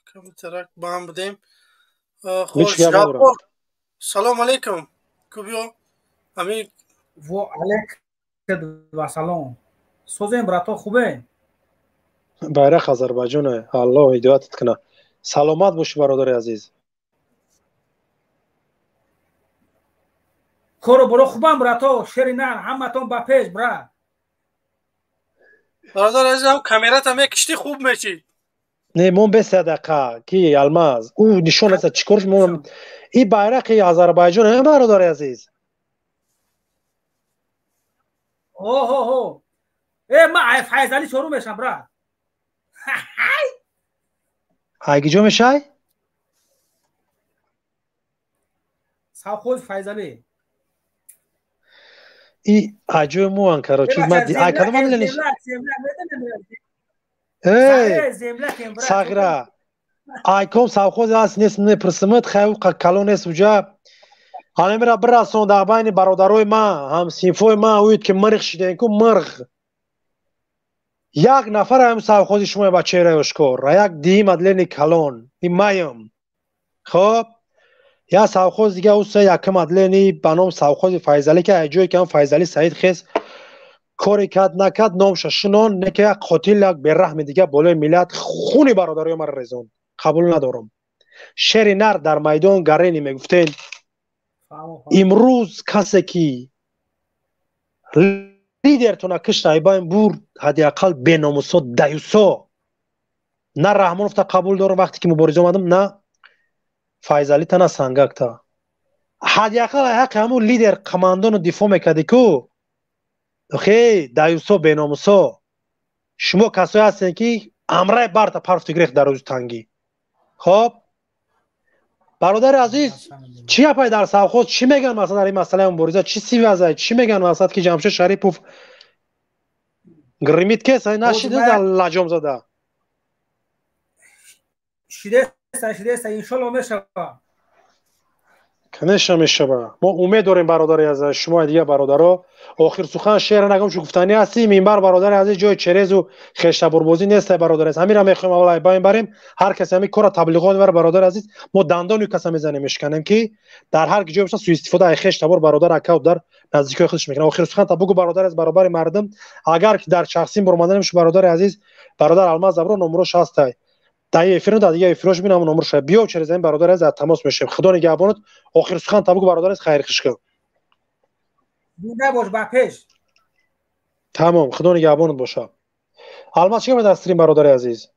камтарак ба ҳам будем. Ҳеҷ гап надорам. Салом алейкум, кубиё ҳамин. Во алейкум ва салом. Созем, брато, хубе? Байрақ Озарбойҷон, Аллоҳ ҳидоятат кунад. Саломат бошӣ, бародари азиз. Кору боро хубам, брато, шери нар, ҳаматон ба пеш, бра. Бародар азизам, камерата мекишти, хуб мешид. Не, мон бе садақа ки Алмаз, ӯ нишон аст чӣ корш мон. И байрақи Озарбойҷон, э бародари азиз. Оҳо. Э, ма ай Файзали чору мешам, бра. Ай киҷо мешай? Совхоз Файзали. И аҷои моан, короче, ма ай кадом адлениш? Эй, сағира. Айком совхоз аст нест мепурсимад, хай ӯ калон нест уҷа. Ҳалемира бирасон дар байни бародарои ма, ҳамсинфои ма, ӯед ки мирғ шидем ку мирғ. Як нафар ҳам совхози шумо ба чеҳраи ошкор, як диим адлени калон, ин маям. Хоб, я совхоз дига уса якм адлени ба ном совхози Файзалӣ ки ай ҷое ки ҳам Файзалӣ Саид хес коре кард накард номша шинон, не ки як қотил, як бераҳми дига болои миллат хуни бародарои маро резон. Қабул надорам. Шери нар дар майдон гарени мегуфтен. Имрӯз касе ки Лидертона кишт айбайн бур, ҳадди ақал беномусо, даюсо. На Раҳмоновта қабул дорам, вақте ки мубориза омадам, на Файзалита, на Сангакта. Ҳадди ақал ҳаққи ҳамун лидер командону дифоъ мекардӣ ку. Охе, даюсо, беномусо. Шумо касое ҳастед, ки амрай барта парфти гирехт дар рӯзи тангӣ. Хоб, бародари азиз, чӣ гапай дар совхоз, чӣ мегӯянд масалан дар ин масъалаи мубориза, чӣ сивазай, чӣ мегӯянд масалан, ки Ҷамшед Шарипов гримит кес, ай нашида дар лаҷом зада? Шидеста, шидеста, иншолло мешава. Конечно, мешава. Мо умед дорем, бародари азиз, шумо дигар бародаро. Охир сухан шеър нагам, чун гуфтанӣ ҳастӣ. Минбар, бародари азиз, ҷои черезу хештаборбозӣ нестай, бародари азиз. Ҳамира мехоҳем аввал айбайн барем. Ҳар касе ҳамин кора таблиғот мебарад, бародари азиз, мо дандони каса мезанем, мешиканем, ки дар ҳар ҷое бошад суистифода ай хештабор, бародар, акау дар наздикои худаш мекунад. Охир сухан та бугу, бародари азиз, баробари мардум. Агар ки дар шахсӣ бурмонда намешу, бародари азиз, бародар Алмаз Абро номрош ҳастай. Дар эфир, дар дигар эфирош бинам номрош. Биё, через ин бародари азиз тамос мешавем. Худо нигаҳбонат. Охир сухан та бугу, бародари азиз, хайр хишка. Зинда бош, ба пеш. Тамом, худо нигаҳбонат боша. Алмаз, чӣ дар стрим, бародари азиз?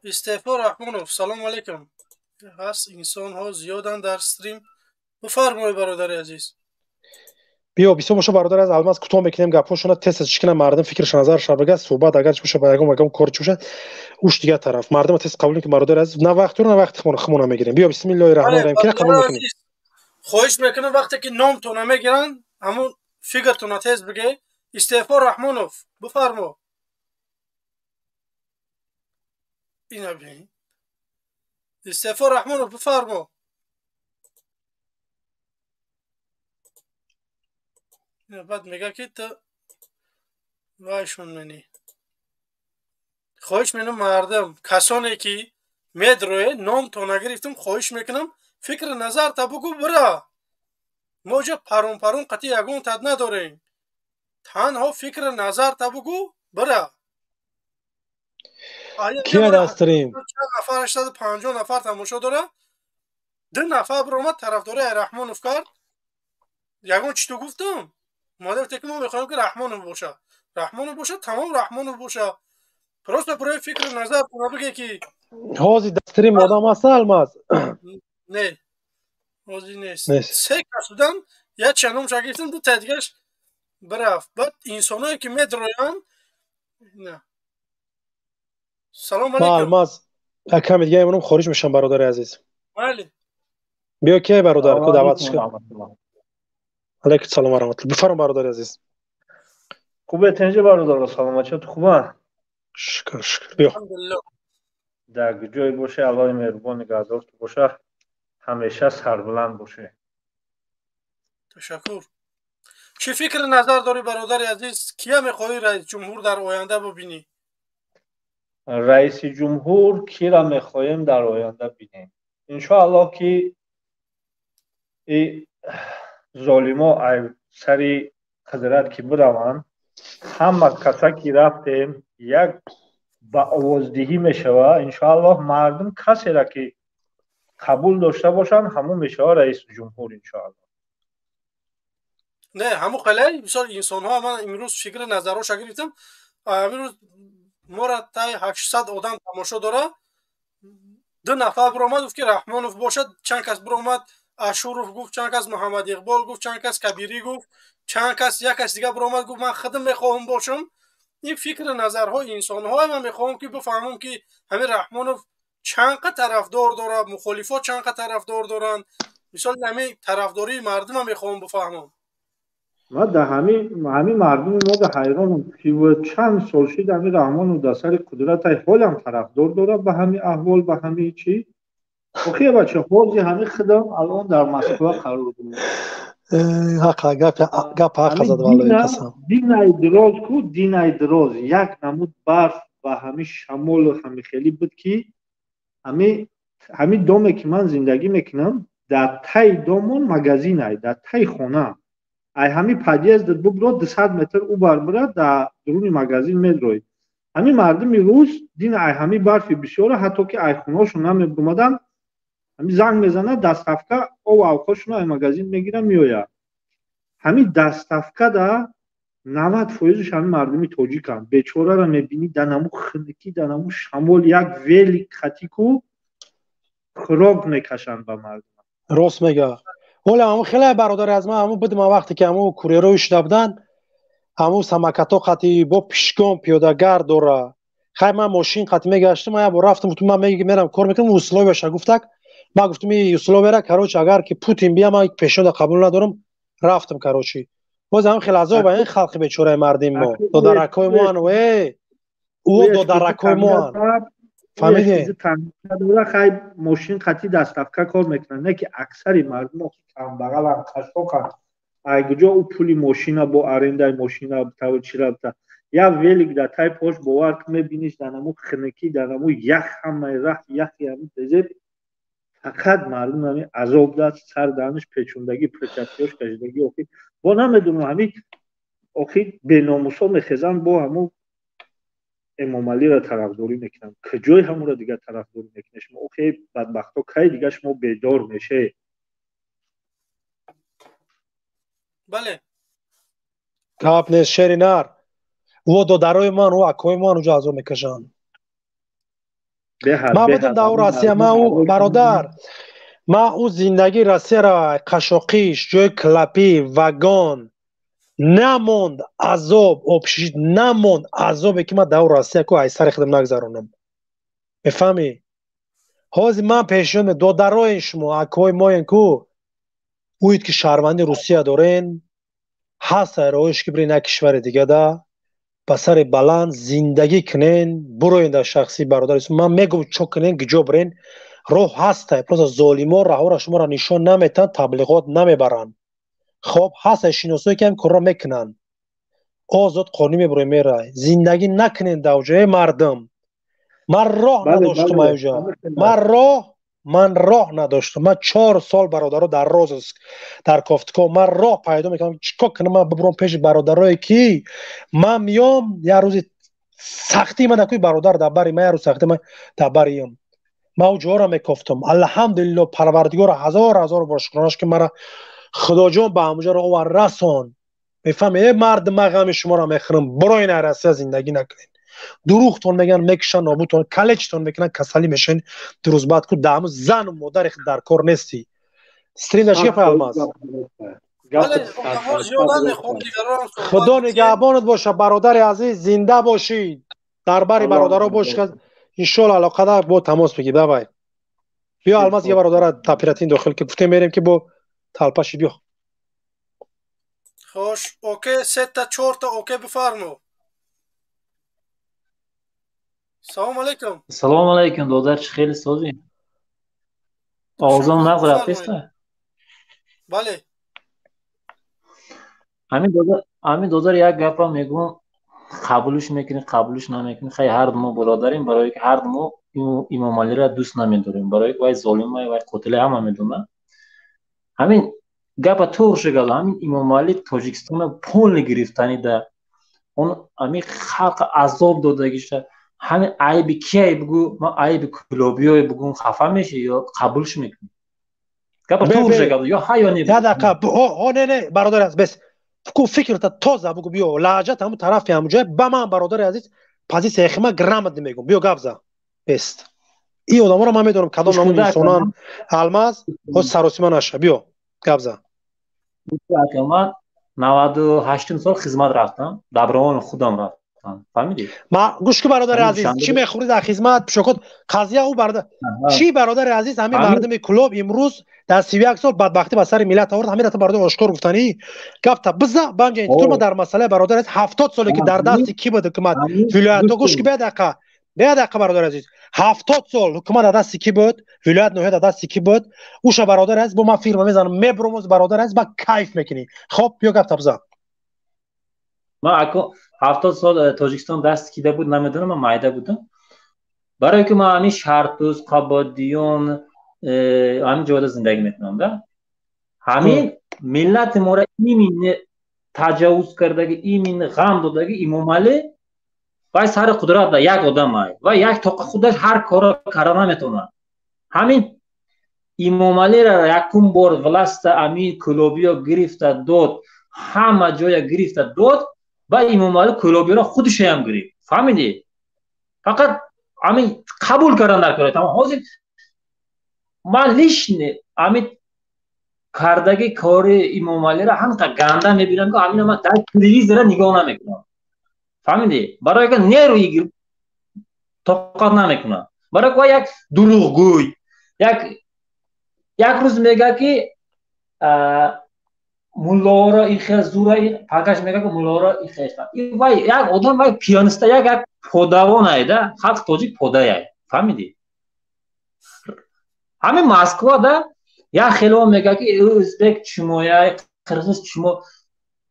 Истеъфо Раҳмонов, салому алайкум. Ҳаст, инсонҳо зиёданд дар стрим. Бифармоед, бародари азиз. Биё, бисёр боша, бародари аз Алмаз, кӯтоҳ мекунем гапҳошона, тез тез чикина мардум фикраш назарша бага суҳбат агар чи боша, ба ягон кор чи боша, уш дигар тараф мардума тез қабул ки, бародари азиз, на вақт на вақти хумона мегирем. Биё, бисмиллоҳи раҳмони раҳим, кина қабул мекунем. Хоҳиш мекунам, вақте ки номтона мегиранд, ҳамун фикртона тез биге. Истеъфо Раҳмонов, бифармо. Ина бин, Истеъфо Раҳмонов, бифармо. Баъд мега, ки ту вайшон менӣ. Хоҳиш менам, мардум, касоне ки медроe, номто нагирифтум, хоҳиш мекунам, фикри назарта бугӯ, бира. Мо ҷо парон парон қатъи ягон тад надорем. Танҳо фикри назарта бугӯ, бира. Кия дар стрим? Чанд нафар, 850 нафар тамошо дора. Ду нафар биромад, тарафдори Раҳмонов кард. Ягон чӣ ту гуфтум? Модам ки мо мехоҳем, ки Раҳмонов боша, Раҳмонов боша, тамом, Раҳмонов боша. Просто барои фикри назар биге, ки Ҳозир дар стрим одам ҳаст, Алмаз? Не, ҳозир нест. Се кас будан, як чандумша гирифтам, ду та дигаш бирафт. Баъд инсоное ки медроянд. Салом алейкум. Алмаз, каме дига имонам, хориҷ мешам, бародари азиз. Бале. Биё, ки бародар ку даъватш кун. Алейкум салом ва раҳматуллоҳ. Бифармо, бародари азиз. Хубе, тенҷа, бародаро, саломатчият хуба? Шукр, шукр, биё. Дар ҷое боше, Аллоҳи меҳрубон нигаҳдорту боша, ҳамеша сарбуланд боше. Ташаккур. Чӣ фикри назар дорӣ, бародари азиз? Кия мехоҳӣ раис ҷумҳур дар оянда бубинӣ? Раиси ҷумҳур кира мехоҳем дар оянда бинем? Иншоаллоҳ, ки золимо сари қудрат ки бираванд, ҳама каса ки рафтем, як ба овоздиҳӣ мешава. Иншоаллоҳ, мардум касера ки қабул дошта бошанд, ҳамун мешава раиси ҷумҳур, иншоаллоҳ. Не, ҳамун хеле бисёр инсонҳо, ман имрӯз фикри назарҳоша гирифтам. Имрӯз мора таи 800 одам тамошо дора. Ду нафар биромад, гуфт, ки Раҳмонов бошад. Чанд кас биромад, Ашуров гуфт, чанд кас Муҳаммад Иқбол гуфт, чанд кас Кабирӣ гуфт, чанд кас, як кас дигар биромад, гуфт, ман худам мехоҳам бошам. Ин фикри назарҳои инсонҳое ман мехоҳам, ки бифаҳмам, ки ҳамин Раҳмонов чанд қа тарафдор дорад, мухолифот чанд қа тарафдор доранд. Мисол, ҳамин тарафдории мардума мехоҳам бифаҳмам. Ман дар ҳамин мардуми мо да ҳайронам, ки чанд сол шид ҳамин Раҳмонов дар сари қудратай, ҳолам тарафдор дорад ба ҳамин аҳвол, ба ҳамин чӣ. Охи бача, ҳози ҳамин худам алон дар Москва қарор дорам. Гап ҳақ зад, валлоҳи қасам. Динай дроз ку, динай дроз як намуд барф ва ҳамин шамолу ҳамин хеле буд, ки ҳамин доме ки ман зиндагӣ мекунам, дар таи домон магазинай, дар таи хона. Ай ҳамин подъезд бубро, 200 метр убар бира, дар дуруни магазин медроӣ. Ҳамин мардуми рус дин ай ҳамин барфи бисёра, ҳатто ки ай хонаҳошон намебурмаданд, ҳамин занг мезанад, доставка ов авқотшон ай магазин мегирад, меояд. Ҳамин доставка да 90%-ш ҳамин мардуми тоҷиканд. Бечораро мебинӣ дар наму хунукӣ, дар наму шамол як велик хатику хӯрок мекашанд ба мардум. Рост мега. Ҳола ҳамун хеле бародари аз ман ҳамун будам вақте ки ҳамун курьерҳои шуда буданд, ҳамун самокато қати бо пишкон пиёдагард дора. Хай ман мошин қати мегаштам, ман як бор рафтам, гуфтам ман мерам кор мекунам, условияша гуфтак. Ман гуфтам ин условияра, короче, агар ки Путин бия, ман пешниҳода қабул надорам, рафтам, короче. Боз ҳам хеле азоб ин халқи бечораи мардим мо. Додаракҳои моан, э, ӯ додаракҳои моан. Фаҳмидӣ? Хай мошин қати доставка кор мекунанд, не ки аксари мардум камбағаланд, қашшоқанд. Ай куҷо ӯ пули мошина бо арендаи мошина чира бта. Як велик дар тай пош бовар кун мебиниш дар наму хунукӣ, дар наму ях, ҳамаи раҳ яхи ҳамин безеб фақат мардум ҳамин азоб даст, сар даҳанаш печондагӣ, перчаткиёш кашидагӣ. Охи бо намедонам ҳамин охи беномусо мехезанд бо ҳамун Эмомалиро тарафдорӣ мекунанд. Куҷои ҳамонро дигар тарафдорӣ мекунед шумо? Охи бадбахто, кай дигар шумо бедор мешед? Бале. Гап нест, шери нар. Ӯ додарои ман, ӯ акои ман уҷо азоб мекашанд. Ман будам дар ӯ Россия, ман ӯ бародар, ман ӯ зиндагии Россияро қашоқиш, ҷои клапӣ, вагон намонд, азоб, обшишит намонд, азобе ки ман дар ӯ Россия ку ай сари худам нагзаронам. Мефаҳмӣ? Ҳозир ман пешниҳод додарои шумо, акои моен ку, ӯед ки шаҳрванди Русия дорен, ҳаст роҳиш ки бирен як кишвари дига да ба сари баланд зиндагӣ кунен, буроен дар шахси бародари. Ман мегӯм чо кунен, гиҷо бирен, роҳ ҳастай. Просто золимо раҳоро шуморо нишон наметаҳанд, таблиғот намебаранд. Хоб, ҳастай шиносое ки ҳамин корро мекунанд. Озод қонун мебуроен, мерай. Зиндагӣ накунен дар ҷои мардум. Ман роҳ надоштам аюҷа. Ман роҳ надоштам. Ман 4 сол бародаро дар розыск, дар кофтуков ман роҳ пайдо мекардам. Чӣ кор кунам ман бибурам пеши бародарое ки ман миём як рӯзи сахтӣ ман акӯи бародар дар бари ман, як рӯз сахтӣ ман дар бариям. Ман ӯ ҷоро мекофтам. Алҳамдулилло, Парвардигор ҳазор ҳазор бор шукронаш ки мара Худоҷон ба ҳамуҷаро овар расон. Мефаҳмед, э мард, ман ғами шуморо мехӯрам. Бироин ай Россия зиндагӣ накунед. Дурӯғтон мегӯянд, мекушанд, нобудтон, калечтон мекунанд, касалӣ мешавед. Дурӯз баъд ку даҳму зану модари худ дар кор нестӣ. Стрим дар чӣ гапай, Алмаз? Худо нигаҳбонат боша, бародари азиз, зинда бошӣ, дар бари бародаро бош, иншоалло алоқадар бо тамос бигир. Давай. Биё Алмаз, я бародара оперативно дохил ки гуфтем мерем ки бо талпаши биё. Хош, окей, сета чорта окей бифармо. Салом алейкум. Салом алейкум, додар, чӣ хеле созӣ? Овозам нағз рафтеста? Бале. Ҳамин додар як гапам мегӯм, қабулш мекунӣ, қабулш намекунӣ, хай ҳар ду мо бародарем, барои ки ҳар ду мо Имомалиро дӯст намедорем, барои ки вай золим вай қотиле ҳама медонад. Ҳамин гапа туғ шугал, ҳамин Имомали Тоҷикистонро полни гирифтанида, он ҳамин халқ азоб додагиша, ҳамин айби кияй бугӯ, ман айби кулобиёй бугӯм, хафа мешӣ ё қабулш мекунӣ? Гапа туғ шугал, ё ҳа ё не. Я дақа, о не не, бародари азиз, бес. Ку фикрта тоза бугӯ, биё, лаҳҷат ҳамун тарафи ҳамун ҷой, ба ман бародари азиз, позитсияи хима грамотно мегӯм. Биё гап за. Бест. Ин одаморо ман медонам кадом намуди инсонан. Алмаз, ҳоз саросима наша. Биё, гап за. Ман 98 сол хизмат рафтам, добровольно худам рафтам. Фаҳмидӣ? Ма гӯш ку бародари азиз, чӣ мехӯрӣ дар хизмат, пушокот, қазия ӯ бародар. Чӣ бародари азиз, ҳамин мардуми клуб имрӯз дар 31 сол бадбахтӣ ба сари миллат овард, ҳамин рафта бародар ошкор гуфтанӣ. Гапта биза, банҷа интитур ма дар масъалаи бародари азиз 70 соле ки дар дасти кӣ буд ҳукумат, вилоятҳо, гӯш ку бедақа. Бедақа бародари азиз, 70 сол ҳукумат дар дасти кӣ буд, вилоят ноҳия дар дасти кӣ буд, ӯша бародари азиз бо ман фирма мезанам, мебурам оз бародари азиз, ба кайф мекунӣ. Хоб, биё гапта биза. Ман ако 70 сол Тоҷикистон дасти кида буд, намедонам, ман майда будам. Барои ки ман ҳамин Шартуз, Қабодиён, ҳамин ҷода зиндагӣ мекунам, да? Ҳамин миллати моро имин таҷаввуз кардаги, имин ғам додаги Имомалӣ вай сари қудрат да як одам ай. Вай як тоқа худаш ҳар корро карда наметавонад. Ҳамин Имомалиро якум бор власта амин Кулобиё гирифта дод, ҳама ҷоя гирифта дод, ба Имомалӣ Кӯлобиро худашаям гирифт. Фаҳмидӣ? Фақат ҳамин қабул кардан дар кор. Тамом, ҳозир ман лишне ҳамин кардаги кори Имомалиро ҳамқа ганда мебинам, ки ҳамина ман дар телевизора нигоҳ намекунам. Фаҳмидӣ? Барои ки нерӯи тоқат намекунам. Барои ки як дурӯғгӯй, як рӯз мега ки муллоро ин хел зура, пагаш мега ки муллоро ин хел. Вай як одам, вай пианиста, як подавонай да, халқи тоҷик подаяй. Фаҳмидӣ? Ҳамин Москва да як хело мега ки ӯзбек чумояй, қирғиз чумо,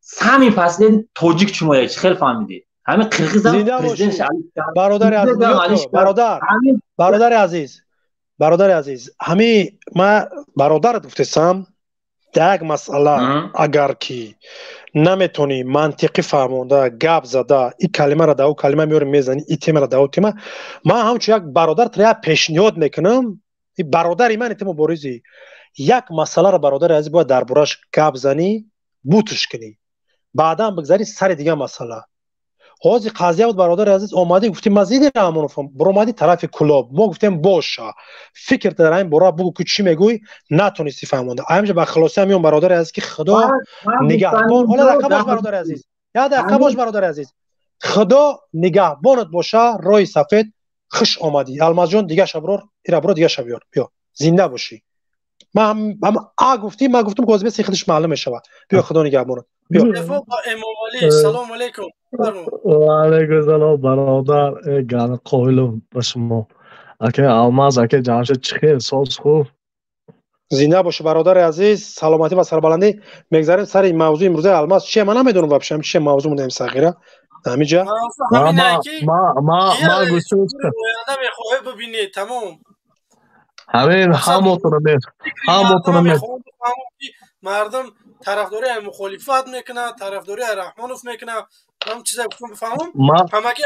самый последний тоҷик чумояй. Чӣ хел фаҳмидӣ? Ҳамин қирғизам президент бародари азиз, бародари азиз, бародари азиз, ҳамин ма бародарат гуфтесам, як масъала агар ки наметонӣ мантиқӣ фаҳмонда гап зада, и калимаро да ӯ калима меёри мезанӣ, и темаро да ӯ тема, ман ҳамчун як бародар тра як пешниҳод мекунам. И бародари ман, ту муборизӣ, як масъаларо, бародари азиз, бояд дар бораш гап занӣ, бутш кунӣ, баъдан бигзарӣ сари дигар масъала. Ҳозир қазия буд, бародари азиз, омадӣ гуфтӣ ман зидди Раҳмоновам, баромадӣ тарафи Кӯлоб. Мо гуфтем боша, фикр дар ин бора бугӯ, ки чӣ мегӯӣ, натонистӣ фаҳмонда. Ҳаминҷа ба хулоса меём, бародари азиз, ки Худо нигаҳбон. Ҳола дақиқа бош, бародари азиз, як дақиқа бош, бародари азиз. Худо нигаҳбонат боша, роҳи сафед, хуш омадӣ. Алмазҷон, дига шаброр, ира бро, дига шабёр, биё, зинда бошӣ. Ман а гуфтӣ, ман гуфтам, ки озбеси худаш маълум мешавад. Биё, Худо нигаҳбонат. Эмомалӣ, салому алайкум. Ва алайкум салом, бародар. Ган қоилам ба шумо. Ака Алмаз, ака Ҷамшед, чӣ хел, соз хуб? Зинда бошӣ, бародари азиз, саломатӣ ва сарбаландӣ. Мегзарем сари мавзӯи имрӯзаи Алмаз. Чие, ман намедонам вообще чие мавзӯ мондаем сағира ҳамиҷа. Оянда мехоҳӣ бибинӣ, тамом. Ҳамин ҳамотона мардум тарафдории мухолифат мекунад, тарафдории Раҳмонов мекунад. Ҳам чиза гуфтам бифаҳмам, ҳамаги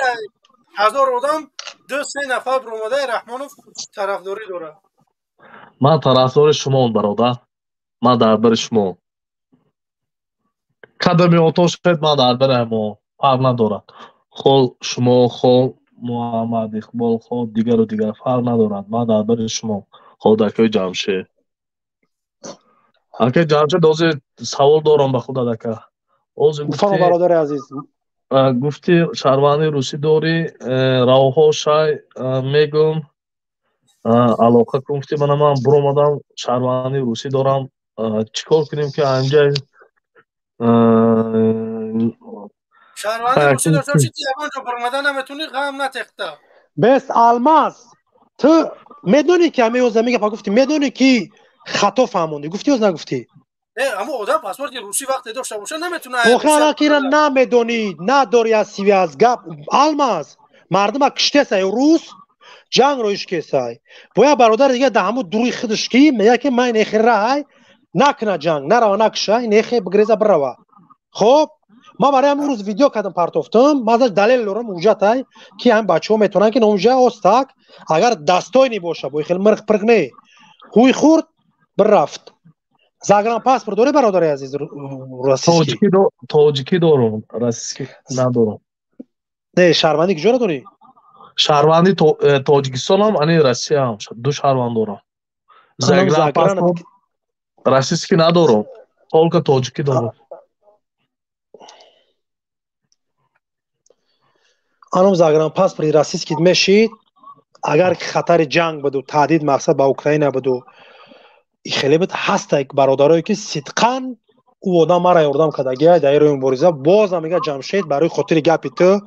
1000 одам 2-3 нафар баромадаи Раҳмонов тарафдорӣ дорад. Ман тарафдори шумоам, бародар, ман дар бари шумо. Кадами ото шед, ман дар бари ҳамо, фарқ надорад. Хол шумо, хол Муҳаммад Иқбол, хол дигару дигар, фарқ надорад. Ман дар бари шумо, хол акои Ҷамшед. Ака Ҷамшед, ҳозир савол дорам ба худат, ака. Ҳозир гуфтам, бародари азиз, гуфти шаҳрванди русӣ дорӣ, равҳо шай мегум, алоқа кун. Гуфти мана ман буромадам, шаҳрванди русӣ дорам, чӣ кор кунем ки анҷа шаҳрванди русӣ дошта бошӣ, ягон ҷо баромада наметавонӣ, ғам натехта. Бес, Алмаз, ту медонӣ ки ҳамаи ҳозир мегапа гуфтӣ, медонӣ ки хато фаҳмондӣ, гуфтӣ ё нагуфтӣ? Аммо одам паспорти русӣ вақте дошта боша, наметавонад. Охир ки ира намедонӣ, надорӣ аз связ гап. Алмаз, мардума киштесай, рус ҷанг роиш кесай. Бояд бародари дига да ҳамун дуруи худаш ки мега ки ман ин эхе раҳай накуна ҷанг, нарава, накуша, ин эхе бигреза бирава. Хоб, ман барои ҳамин рӯз видео кардам, партофтам, ман азаш далел дорам, ҳуҷҷатай ки ҳамин бачаҳо метавонанд ки номуҷа остак, агар дастойни боша, бо хел мирқ пирқ не, ҳуй хурд бирафт. Загранпаспорт дорӣ, бародари азиз, российский? Тоҷикӣ дорам, российский надорам. Не, шаҳрвандӣ куҷоро дорӣ? Шаҳрванди Тоҷикистонам, ани Россияам, ду шаҳрванд дорам. Загранпаспорт российский надорам, только тоҷикӣ дорам. Анам загранпаспорти российский мешид, агар ки хатари ҷанг буду, таҳдид мақсад ба Украина буду, хеле буд, ҳастак бародарое ки сидқан ӯ одам мара ёрдам кардагия дар роҳи мубориза. Бозам мега Ҷамшед, барои хотири гапи ту,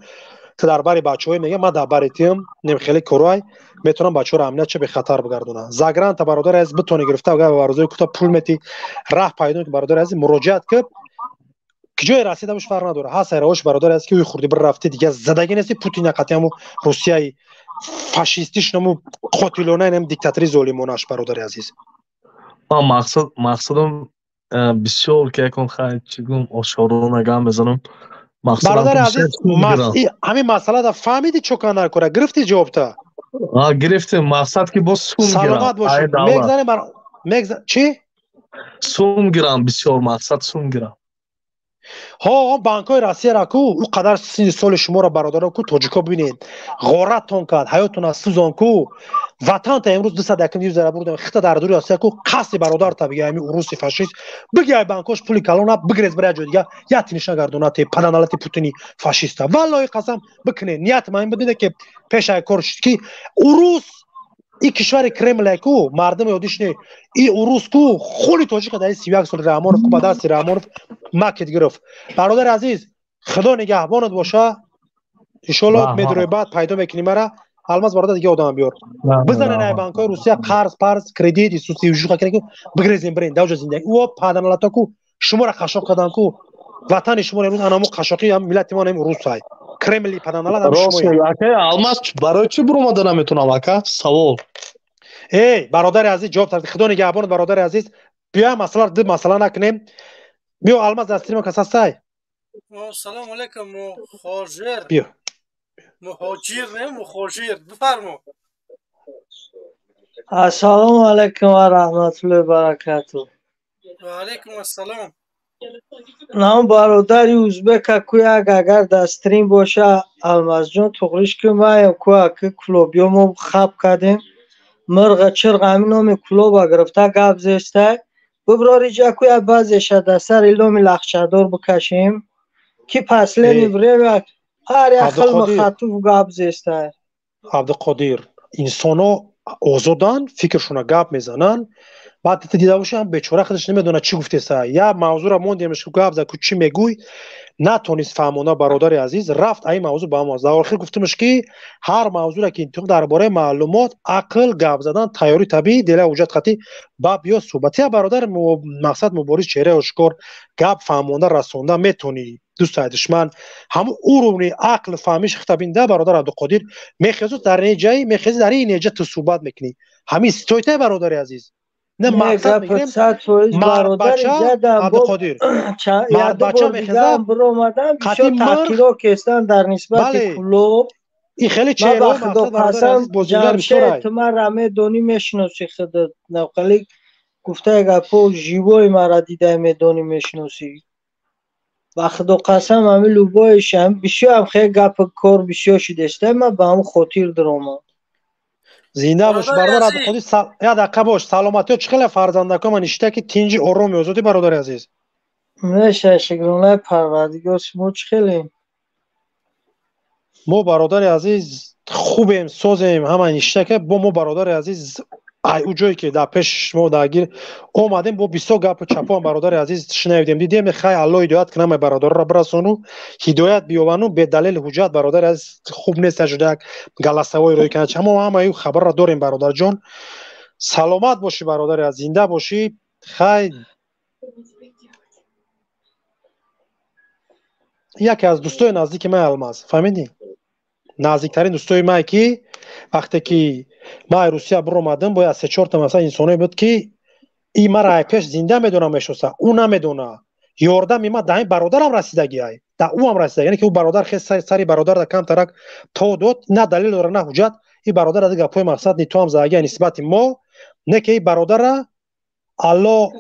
ту дар бари бачаҳое, мега ман дар бари тиам, нем хеле корай метавонам бачаҳоро амният ча бехатар бигардонам. Загранта, бародари азиз, битони гирифта, агар ба бародари кута пул мети, раҳ пайдо ки, бародари азиз, муроҷиат ки ки ҷои расида бош, фарқ надорад. Ҳаст равош, бародари азиз, ки ӯи хурди бирафти, дигар задагӣ нести Путин қати ҳаму Русияи фашистиш, наму қотилона, нам диктатори золимонаш, бародари азиз. Ман мақсадам бисёр ки якон хай чӣ гум ошкорона гап мезанам. Бародари азиз, ҳамин масъалада фаҳмиди, чо кана кора гирифти ҷавобта? Гирифтем, мақсад ки боз сум гирам. Саломат бошед. Мегзарем бар чӣ? Сум гирам, бисёр мақсад сум гирам. Ҳо, он банкҳои Россияра ку, ӯ қадар синни соли шуморо бародаро ку, тоҷико бибинед, ғоратон кард, ҳаётона сӯзон ку, ватанта имрӯз 201 юзара бурдем, хита дар дури Россия ку, қасди бародарта биги ами уруси фашист, биги ай банкош пули калона, бигрез бира ҷои дига, як тиниша гардонате, паданалати Путини фашиста. Валлоҳи қасам бикунед, ният ман бидине ки пеш ай кор шуд ки урус и кишвари Кремле ку, мардуми одиш не, и урус ку, хули тоҷика дар 31 соли Раҳмонов ку, ба дасти Раҳмонов макет гирифт. Бародари азиз, Худо нигаҳбонат боша, иншоалло медурӯи баъд пайдо мекунӣ мара. Алмаз бародар, дига одам биёр. Бизанен ай банкҳои Русия қарз, парз, кредит, исуси ужуха ку, бигрезем бирен, давҷа зиндагӣ. Ӯ паданалата ку, шуморо қашоқ кардан ку, ватани шуморо имрӯз анаму қашоқи ҳам миллати мо урус ай. Кремли паданалат ҳам шумоед. Ака Алмаз, барои чӣ буромада наметонам, ака? Савол. Эй, бародари азиз, ҷавоб тард. Худо нигаҳбонат, бародари азиз. Биё масъала ду масъала накунем. Биё Алмаз, дар стрим кас ҳастай? Салом алейкум, мухожир. Биё. Мухоҷир не, мухожир. Бифармо. Ассалому алайкум ва раҳматуллоҳи баракатуҳ. Ва алайкум ассалом. Нам бародари узбека ку як агар дар стрим боша, Алмазҷон туғриш ки маем ку аки клубё мо хаб кардем, мирға чирға ҳамин номи клуба гирифта гап зестай. Биброри ҷа ку як баъзеша дар сари ломи лахчадор бикашем ки последний время ҳар як хил мухаттуф гап зестай. Абдуқодир, инсоно озоданд, фикршона гап мезананд. Баъд ту дида боши, ҳам бечора худаш намедонад чӣ гуфтеса. Я мавзӯра мондемш, гап зад ку, чӣ мегӯй, натонист фаҳмона. Бародари азиз рафт ай мавзӯ ба мавзӯ. Дар охир гуфтимш ки ҳар мавзӯра ки интихоб дар бораи маълумот, ақл, гап задан, тайёрӣ табиӣ, дела ҳуҷҷат қатӣ ба биё суҳбат. Я бародар мақсад мубориз чеҳраи ошкор гап фаҳмонда расонда метонӣ. Дӯстаи душман ҳамун уровни ақл фаҳмиш хита бинда. Бародар Абдуқодир мехезу дар неҷаи мехези, дар ин неҷа ту суҳбат мекунӣ. Ҳамин стоитай, бародари азиз. Не, мақсад мегирем мардбача Абдуқодир, мардбача мехезад қати таъхиро кестан дар нисбати клуб. И хеле чеҳраҳо мақсад бародари азиз бозингар бисёрай. Ту мара медонӣ, мешиносӣ худат, навқали гуфтаи гапҳо живои мара дидай, медонӣ, мешиносӣ. Ба худо қасам, ҳами любоиш ҳами бисёр ҳам хеле гапи кор бисёр шудеста, ман ба ҳамн хотир даромад. Зинда бош, бародар Абдуқодир. Як дақиқа бош. Саломатиё чӣ хеле, фарзандако ман ишта ки тинҷи ороми озодӣ, бародари азиз? Меша, шукронаи Парвардигор, шумо чӣ хеле? Мо, бародари азиз, хубем, созем, ҳама ништака. Бо мо, бародари азиз, ай ӯ ҷое ки дар пеш шумо даргир омадем, бо бисёр гапу чапоам, бародари азиз, шунавидем, дидем. Хай, Аллоҳ ҳидоят кунам, ай бародарро бирасону ҳидоят биёвану бедалел ҳуҷҷат, бародари азиз, хуб нест шуда як голосовой рӯй кунад. Мо ҳамаи хабарро дорем, бародарҷон. Саломат бошӣ, бародари азиз, зинда бошӣ. Хай, яке аз дӯстои наздики ман Алмаз, фаҳмидӣ, наздиктарин дӯстои ман, ки вақте ки ман Русия биромадам, бояд се чорта масалан инсоное буд ки и мара ай пеш зинда медонам, мешноса, ӯ намедона. Ёрдами ман дар ин бародарам расидагиай, дар ӯ ҳам расидаги, яъне ки ӯ бародар хес сари бародар да камтарак то дод, на далел дора, на ҳуҷҷат. И бародар аз гапҳои мақсад ни то ҳам задаги нисбати мо, не ки и бародара Алло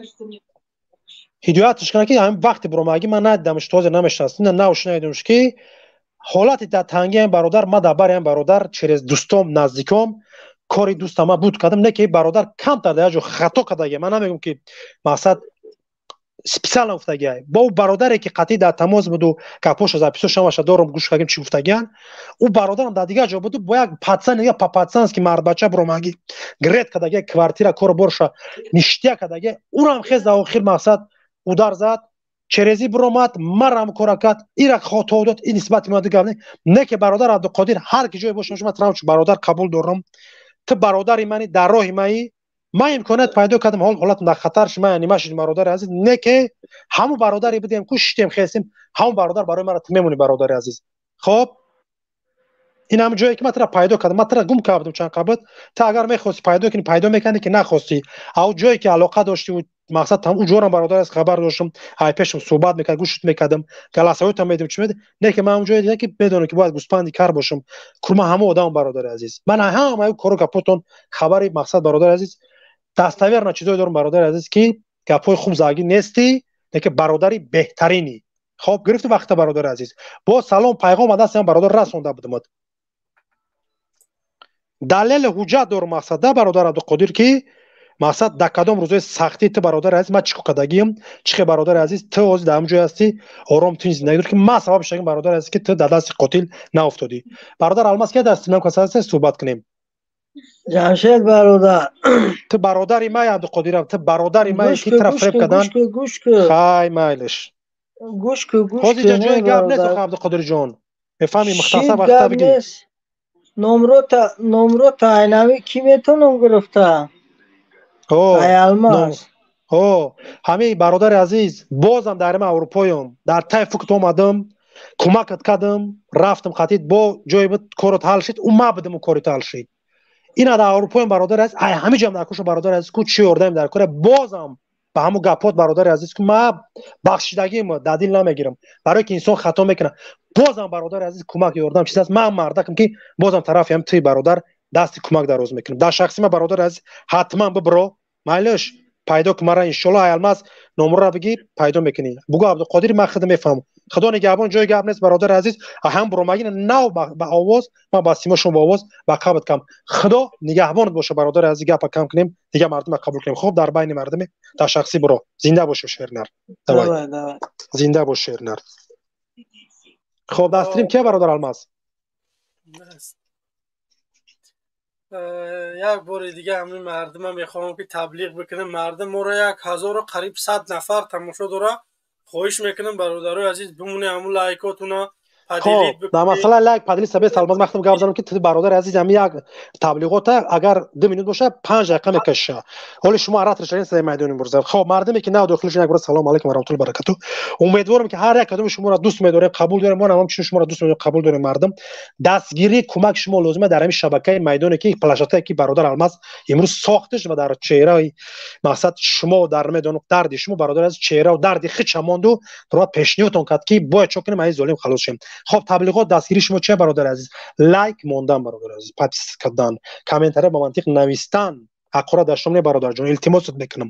ҳидояташ кунад, ки ҳамин вақти биромадагӣ ман надидамш, то ҳозир намешинасам, навш надидамш ки ҳолати дар танги ҳам бародар, ман дар бари ҳам бародар через дӯстом, наздиком, кори дӯстам ман буд кардам, не ки бародар камтар дар як ҷо хато кардагия. Ман намегӯм ки мақсад специально гуфтагиай. Бо ӯ бародаре ки қатъӣ дар тамос буду гапҳоша записо шамаша дорум, гӯш кардем чӣ гуфтагиян. Ӯ бародарам дар дигар ҷо буду бо як пацан, як по-пацански мардбача биромаги грет кардагия, квартира, кору борша ништия кардагия. Ӯрам хез дар охир мақсад удар зад, черези биромад, марам кора кард, ира хато дод, ин нисбати ма дигар не ки бародар Абдуқодир ҳар ки ҷое боша, ман трамч бародар қабул дорам. Ту бародари мани, дар роҳи маи, ман имконият пайдо кардам, ҳол ҳолатам дар хатар шуд, ман нима шудем, бародари азиз, не ки ҳамун бародаре будем ку, шиштем, хестем, ҳамун бародар барои мара ту мемонӣ, бародари азиз. Хоб, ин ҳамун ҷое ки ман тура пайдо кардам, ман тура гум кардам чанд қабл, ту агар мехости пайдо кунӣ, пайдо мекардӣ, ки нахостӣ, ав ҷое ки алоқа доштӣ, мақсад там ӯ ҷорам, бародар аз хабар доштам, ай пешам суҳбат мекард, гӯшт мекардам, голосовойтам медидам, чӣ медид, не ки ман он ҷое дидам ки медонам ки бояд гӯспанди кар бошам, курма ҳама одам, бародари азиз, ман ҳамаи кору гапотон хабари мақсад, бародари азиз, достоверно чизое дорам, бародари азиз, ки гапҳои хуб загӣ нестӣ, не ки бародари беҳтаринӣ. Хоб гирифти вақта бародари азиз. Бо салом пайғом ба дасти ман бародар расонда будамад. Далели ҳуҷҷат дорум мақсад да бародар Абдуқодир ки мақсад дар кадом рӯзои сахтӣ ту бародари азиз ман чӣ кор кардагиам, чӣ хел бародари азиз ту ҳозир дар ҳамон ҷое ҳастӣ, ором тинҷ зиндагӣ дорӣ ки ман сабаб шудагим бародари азиз ки ту дар дасти қотил наафтодӣ. Бародар Алмаз ки дар стрим кас ҳаст суҳбат кунем. Ҷамшед бародар. Ту бародари май Абдуқодирам, ту бародари май ки тура фиреб кардан. Гӯш кун. Хай майлиш. Гӯш кун, гӯш кун. Ҳозир ҷои гап нест охе Абдуқодирҷон. Мефаҳмӣ мухтасар вақта бигӣ. Номрота, номрота айнами ки метонам гирифта? Ай Алмаз. Ҳо, ҳамин бародари азиз, бозам дар ма Аврупоём, дар тай фукт омадам, кӯмакат кардам, рафтам қатид бо ҷое буд корот ҳал шид, ӯ ма будам ӯ корит ҳал шид. Ина дар Аврупоём бародари азиз, ай ҳамин ҷам дар куша бародари азиз ку чӣ ёрдам дар кора бозам ба ҳамун гапот бародари азиз ку ма бахшидагим дар дил намегирам, барое ки инсон хато мекунад. Бозам бародари азиз кӯмак ёрдам чиз аст, ман мардакам ки бозам тарафи ҳам туи бародар дасти кӯмак дароз мекунам. Дар шахси ма бародари азиз ҳатман бибро, майлиш пайдо кун мара иншоллоҳ. Ай Алмаз номрора бигӣ пайдо мекунӣ. Бугӯ Абдуқодир ман худам мефаҳмам. Худо нигаҳбон, ҷои гап нест бародари азиз. Ҳам буромагина нав ба овоз, ман ба симо шумо ба овоз ба қабд кам. Худо нигаҳбонат боша бародари азиз, гапа кам кунем, дигар мардума қабул кунем. Хуб дар байни мардуме дар шахсӣ буро. Зинда бош шернар. Давай. Зинда бош шернар. Хуб дар стрим кия бародар Алмаз? Як бори дига ҳамин мардума мехоҳам ки таблиғ бикунем. Мардум моро 1000 қариб 100 нафар тамошо дора. Хоҳиш мекунам бародарои азиз бимоне ҳамун лайкотуна Хоб, дар масъалаи лайк поделиться бес Алмаз махтам гап занам ки ту бародари азиз ҳамин як таблиғота агар 2 минут боша 5 дақиқа мекаша. Ҳоли шумо оратор шавед саи майдони мурза. Хоб, мардуме ки нав дохил шудед як бор салом алайкум ва раҳматуллоҳи ва баракатуҳ. Умедворам ки ҳар як кадоми шуморо дӯст медорем, қабул дорем. Мо ҳам чун шуморо дӯст медорем, қабул дорем мардум. Дастгирӣ кӯмак шумо лозима дар ҳамин шабакаи майдоне ки площадкае ки бародар Алмаз имрӯз сохташ ва дар чеҳраи мақсад шумо дар медону дарди шумо бародари азиз чеҳраву дарди хича монду роҳ пешниҳодтон кард ки бояд чо кунем, аз золим халос шем. Хоб, таблиғот дастгирии шумо чия бародари азиз? Лайк мондан бародари азиз, подписка кардан, комментария ба мантиқ навистан, ҳақорат дар шумо не бародарҷон, илтимосот мекунам.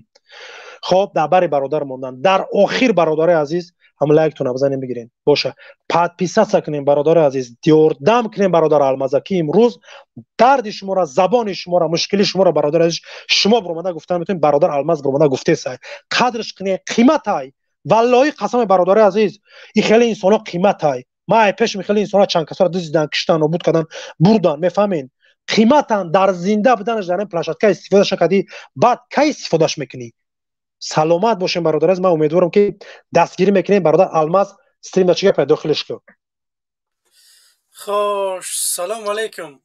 Хоб, дар бари бародар мондан. Дар охир бародари азиз ҳам лайктона бизанем бигирем. Боша, подписаться кунем бародари азиз, ёрдам кунем бародар Алмаза ки имрӯз дарди шуморо, забони шуморо, мушкили шуморо бародари азиз шумо буромада гуфтан метавонед, бародар Алмаз буромада гуфтесай. Қадрш кунем, қиматай. Валлоҳи қасами бародари азиз, ин хеле инсонҳо қиматай. Ман ай пеши хеле инсонҳо чанд касоро дуздидан, киштан, нобуд кардан, бурдан, мефаҳмед? Қиматан дар зинда буданаш дар ин площадка истифодаш накардӣ, баъд кай истифодаш мекунӣ? Саломат бошем бародари азиз, ман умедворам ки дастгирӣ мекунем бародар Алмаз. Стрим да чӣ гапе дохилиш кун. Хош, салом алейкум.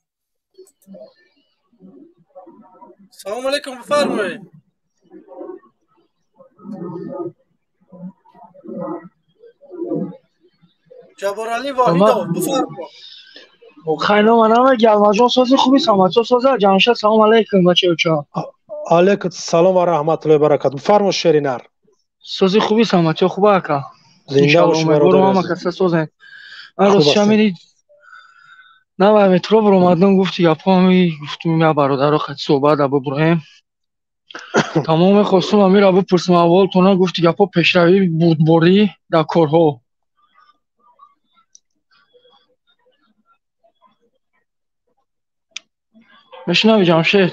Салом алейкум, бифармоед. Ҷабборалӣ Воҳидов, бифармо. Хайно манам Алмазҷон сози хуби саматсо соза Ҷамшед салом алейкум бачаҳо. Алейкум салом ва раҳматуллоҳи ва баракатуҳ. Бифармо шеринар. Сози хуби саматсо хуба ака. Зинда бош бародар. Ҳама каса созен. Ман рост шамиди нава метро баромадам гуфти гапҳо ҳами гуфтум я бародаро хати суҳбат бубуроем. Тамом мехостум амира бипурсам аввал тона гуфти гапҳо пешравӣ бурдборӣ дар корҳо. Мешунавӣ Ҷамшед?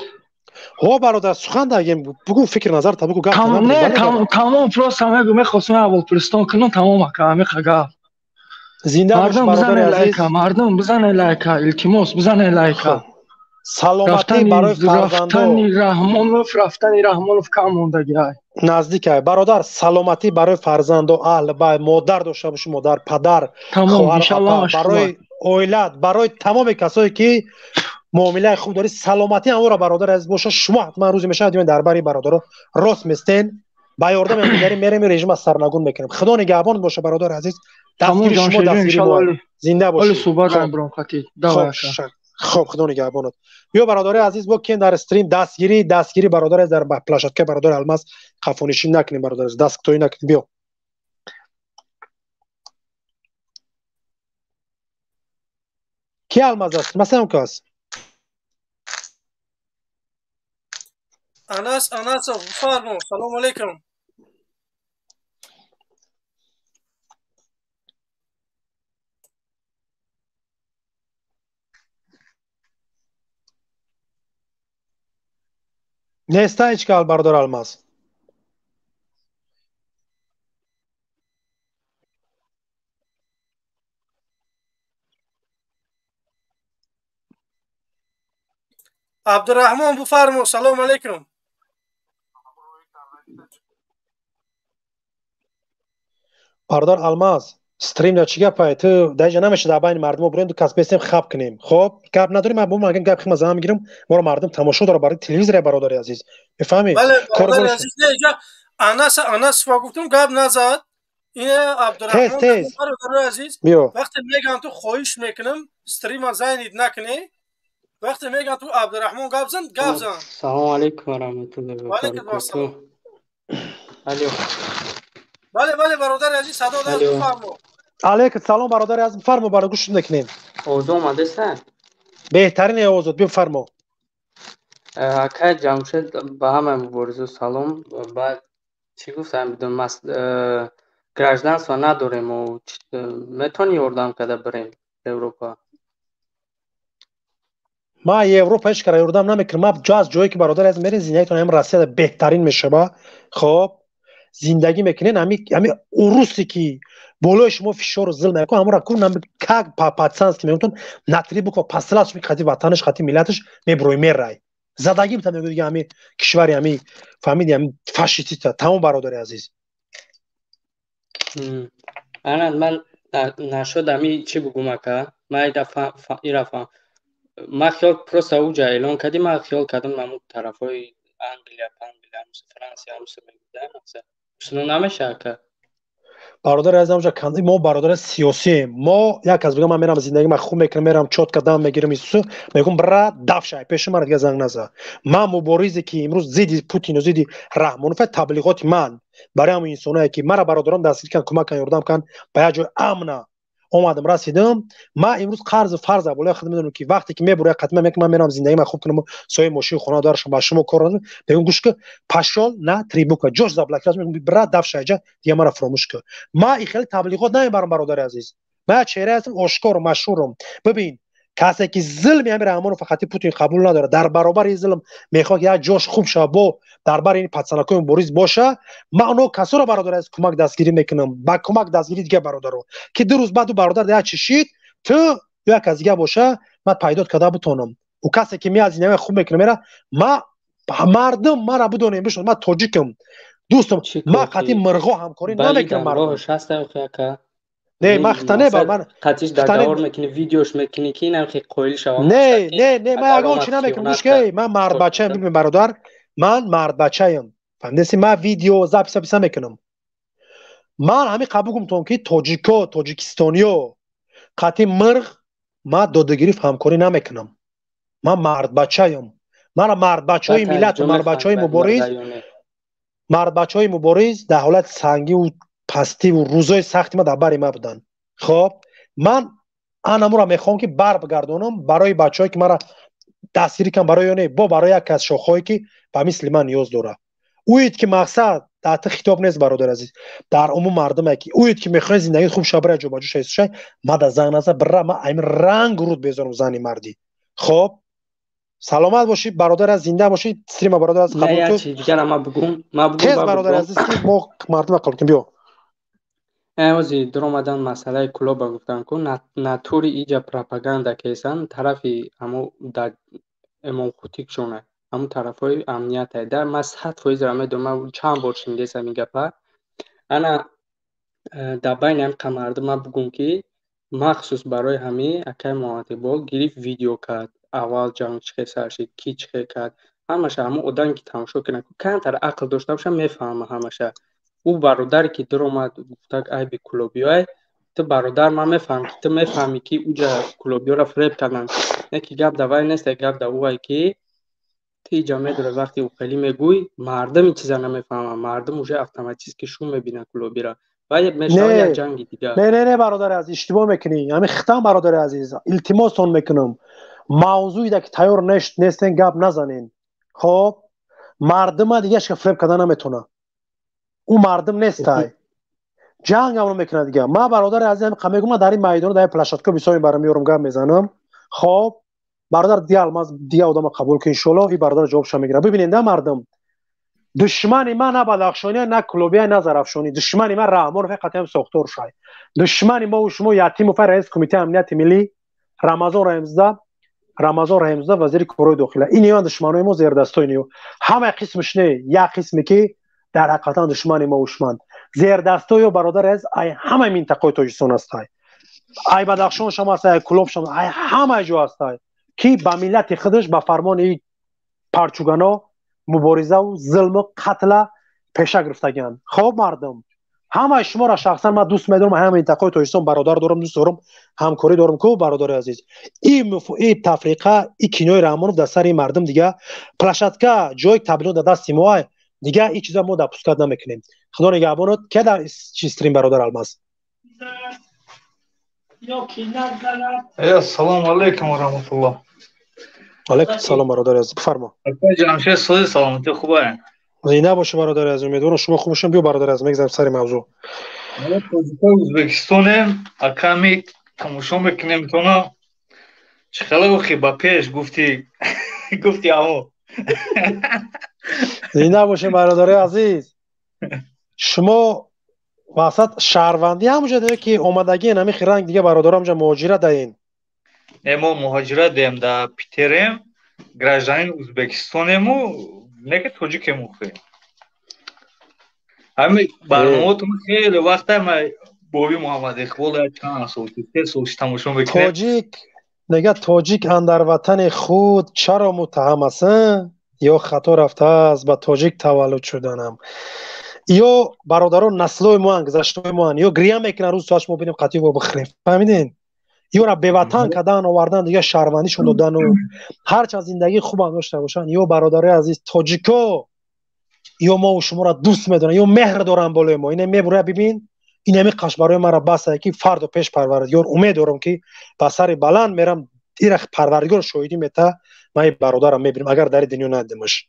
Ҳо бародар, сухан дагем, бугӯ фикр назарта бугӯ гап. Не, тамом просто мегӯ мехостум аввалпурстон кунам тамом ака ҳамиқа гап. Зинда бош бародари азиз. Мардум бизане лайка, илтимос бизане лайка. Саломатӣ барои фарзандо. Рафтани Раҳмонов кам мондагӣ ай. Наздик ай. Бародар, саломатӣ барои фарзандо, аҳл бай, модар дошта бошӣ, модар, падар, хоҳар, апа, барои оилат, барои тамоми касое ки муомилаи хуб дорӣ, саломатӣ ҳамонро бародар азиз боша. Шумо ҳатман рӯзе мешавад ё дар бари бародаро рост местен, ба ёрдами ҳамдигарӣ мерем режима сарнагун мекунем. Худо нигаҳбон боша бародари азиз. Дастгири шумо дастгири мо. Зинда бошед. Ҳоли суҳбат баром хати. Хоб, худо нигаҳбонат. Биё бародари азиз, бо кем дар стрим дастгирӣ, дастгирӣ бародари азиз дар площадка бародари Алмаз қафонишин накунем бародари азиз, дасттоӣ накунем. Биё. Ки Алмаз аст? Масалан кас? Анас Анасов, бифармо. Салом алейкум. Неста ҳеҷ кал, бародар Алмаз. Абдураҳмон, буфармо, салому алайкум. Бародар Алмаз, стрим да чӣ гапай? Ту даҷа намеша, дар байни мардумо бурем, ду кас бестем, хаб кунем. Хоб, гап надорем, ман бумаган гап хима зама мегирам, моро мардум тамошо дора барои телевизоре, бародари азиз. Мефаҳмӣ? Бале, бародари азиз, не, иҷа Анас, Анас ва гуфтум, гап назад. Ина Абдураҳмон, тез. Бародари азиз, биё. Вақте меган ту хоҳиш мекунам, стрима зайнид накунӣ. Вақте меган ту Абдураҳмон гап зан, гап зан. Салому алайкум ва раҳматуллоҳи ва Ва алайкум баракатуҳ. ассалом. Алло. Бале, бале, бародари азиз, садо даст, Алло. бифармо. Алейкум салом, бародари азиз, бифармо, баро гӯш мекунем. Овоз омадаста? Беҳтарин овозот, бифармо. Акай Ҷамшед, ба ҳамаи муборизо салом. Баъд чӣ гуфтам, бидон гражданство надорем, метавонӣ ёрдам карда бирем Европа? Ман Европа ҳеҷ кара ёрдам намекунам. Ман ҷо аз ҷое ки, бародари азиз, мерен, зиндагитон ҳам Россияда беҳтарин мешава. Хоб, зиндагӣ мекунен, ҳами урусе ки болои шумо фишору зулм мекунад, ҳамонро кун, как по-пацански мегӯтон, на три буква послать, хати ватанаш, хати миллаташ меброи, мерай. Задагӣ бита мегӯ, дига ҳами кишвари ҳами фаҳмиди, ҳами фашистита. Тамом, бародари азиз. Ана ман нашуд ҳами чӣ бугум, ака? Ман ира фаҳм. Ман хиёл просто уҷа эълон кардӣ, ман хиёл кардам ҳамун тарафҳои Англия, Панглия, Франсия ҳамсо мегӯдам. Шуно намеша, ака? Бародари азизам, ҷа мо бародари сиёсием. Мо як кас бигам, ман мерам, зиндагӣ ман хуб мекунам, мерам, чётко дам мегирам, исусу мегӯм, бра дафшай пеши мара, дига занг наза. Ман муборизе ки имрӯз зидди Путину зидди Раҳмонов, таблиғоти ман барои ҳамон инсоное ки мара бародарон дастгирӣ кан, кӯмак кан, ёрдам кан, ба як ҷои амна омадам, расидам. Ман имрӯз қарзу фарз болои худ медонам, ки вақте ки мебуро як қатма мекунам, ман мерам, зиндагӣ ман хуб кунам, соҳиби мошин, хона даршам, ба шумо кор надорам. Мегӯм, гӯш ки, пошёл на три буква, ҷош заблокировать, мегӯм, бра дафшайҷа, дига мара фуромӯш кун. Ман и хеле таблиғот намебарам, бародари азиз. Ман як чеҳрае ҳастам ошкору машҳурам. Бибин, касе ки зулми ҳами Раҳмонов, фақати Путин қабул надорад, дар баробари ин зулм мехоҳад як ҷош хуб шава, бо дар бари ин пацанакои мубориз боша. Ман оно касоро, бародари азиз, кӯмак дастгирӣ мекунам, ба кӯмак дастгирӣ дига бародаро, ки 2 рӯз баъд ӯ бародар як чи шид, ту ё як кас дига боша, ман пайдот карда битонам. Ӯ касе ки меаз зиндагӣ хуб мекунам, мера, ма мардум мара бидонем, бишнос, ман тоҷикам, дӯстам, ман қатъи мирғо ҳамкорӣ намекунам, мардум. Не, ман хита не, ман қатиш договор мекунӣ, видеош мекунӣ, ки инам хе қоил шавам. Не, не, не, ман ягон чи намекунам. Гӯш ки, ман мардбачаем, бибин, бародар, ман мардбачаем. Фаҳмидаси, ман видео запись запись намекунам. Ман ҳамин қабул гумтон, ки тоҷико, тоҷикистониё қатъи мирғ ман додагирифт ҳамкорӣ намекунам. Ман мардбачаем. Мара мардбачаҳои миллату мардбачаҳои мубориз, мардбачаҳои мубориз дар ҳолати сангиву пастиву рӯзои сахти ма дар бари ма буданд. Хоб, ман анамура мехоҳам, ки бар бигардонам барои бачаҳое ки мара дастгирӣ кан, барои ё не, бо барои як кас шохҳое ки ба мисли ман ниёз дорад. Уид ки мақсад дар ти хитоб нест, бародар азиз, дар умум мардуме ки уид ки мехоҳед зиндагии хуб шава, бира ҷобаҷо шай, ма да занг наза, бира, ма ами ранг руд безорам зани мардӣ. Хоб, саломат бошӣ, бародар аз, зинда бошӣ. Стрима, бародар аз, қабул кун. Тез, бародар азиз, ки мо мардума қабул кунем, биё. Ози дуромадан масъалаи клуба гуфтам ку, натури иҷа пропаганда кесан тарафи ҳамо дар эмомхутикшона, ҳамун тарафҳои амниятай. Дар ман 100%-ро медонам, ман чанд бор шунидесам ин гапа. Ана дар байни ҳамин мардум ман бугум, ки махсус барои ҳамин акай Муҳаммадиқбол гирифт, видео кард, аввал ҷанг чӣ хел сар шид, ки чӣ хел кард, ҳамаша. Ҳамун одаме ки тамошо кунад, камтар ақл дошта боша, мефаҳма ҳамаша. Ӯ бародаре ки дуромад, гуфтак айби кулобиёй, ту бародар, ман мефаҳмам, ки ту мефаҳмӣ, ки уҷа кулобиёро фиреб карданд. Не ки гап да вай нест, гап да ӯай, ки ту иҷа медорӣ, вақте ӯ хелӣ мегӯй, мардум ин чиза намефаҳманд. Мардум уже автоматически шум мебинад кулобиро, баъд мешавад як ҷанги дигар. Не, не, не, бародари азиз, иштибоҳ мекунӣ. Ҳамин хитам, бародари азиз, илтимостон мекунам, мавзӯида ки тайёр нестен, гап назанен. Хоб, мардума дигашка фиреб карда наметавонад, ӯ мардум нестай, ҷанг амро мекунад дига. Ман, бародари азиз, ҳамин мегӯм, ман дар ин майдон, дар ин площадка бисёр мебарам, меёрам, гап мезанам. Хоб. Бародар дига Алмаз дига одама қабул кун иншоалло, и бародар ҷавобша мегирад. Бибинед да мардум. Душмани ман на Бадахшони, на Клубия, на Зарафшонӣ. Душмани ман Раҳмонов қатъиям сохтор шай. Душмани мо шумо Ятимов раис кумитаи амнияти миллӣ, Рамазон Раҳимзода, Рамазон Раҳимзода вазири корҳои дохила. Ин ё душманои мо зердастои ниё. Ҳама қисмиш не, як қисме ки дар ҳақиқатан душмани мо ушманд. Зердастои ё бародар аз ай ҳама минтақаи Тоҷикистон ҳастай. Ай Бадахшон шам ҳастай, ай Кулоб шам, ай ҳама ҷо ҳастай. Ки ба миллати худаш ба фармони парчугано муборизаву зулму қатла пеша гирифтагианд. Хоб мардум, ҳамаи шуморо шахсан ман дӯст медорам, ҳама минтақаи Тоҷикистон бародар дорам, дӯст дорам, ҳамкорӣ дорам ку бародари азиз. И тафриқа, и кинои Раҳмонов дар сари мардум дига площадка, ҷои таблиғ дар дасти мо ай, дига и чиза мо допускат намекунем. Худо нигаҳбонот. Ке дар чи стрим бародар Алмаз? Ассалому алайкум ва раҳматуллоҳ. Алайкум салом бародари азиз, бифармо. Акай Ҷамшед, сози саломатӣ хубае? Зинда бошӣ бародари азиз, умедворам шумо хуб бошем. Биё бародари азиз, мегзарем сари мавзӯъ. Мо тоҷикои Ӯзбекистонем, аками тамошо мекунем тона. Чӣ хела гуфти ба пеш гуфти, гуфти амо. Зинда бошем бародари азиз. Шумо васат шаҳрвандӣ ҳамуҷа дое ки омадагиен ҳами ранг дига бародарам ҷа муҳоҷират даен? Не, мо муҳоҷират даем, да Питерем, гражданин Ӯзбекистонему, не ки тоҷикем ухе. Ҳами барномаотон хеле вақта ма Боби Муҳаммад Иқбол чанд сол, се сол тамошо мекунем. Тоҷик нега тоҷик андар ватани худ чаро муттаҳам аст, ё хато рафтааст ба тоҷик таваллуд шуданам. Ё бародарон наслои моан, гузаштаҳои моан, ё гиря мекунанд рӯз соат шумо бинем қатъи во бихӯрем. Фаҳмиден? Ёра беватан кардан, овардан, дига шаҳрвандишон додану ҳарчанд зиндагии хубам дошта бошанд, ё бародарои азиз тоҷико, ё мову шуморо дӯст медоранд, ё меҳр доранд болои мо. Ина мебура бибин, ин ҳами қаш барои мара басае ки фардо пеш парвардигор умед дорам ки ба сари баланд мерам, ира парвардигор шоҳидӣ мета, ман ин бародарам мебинам агар дар дунё надидимаш.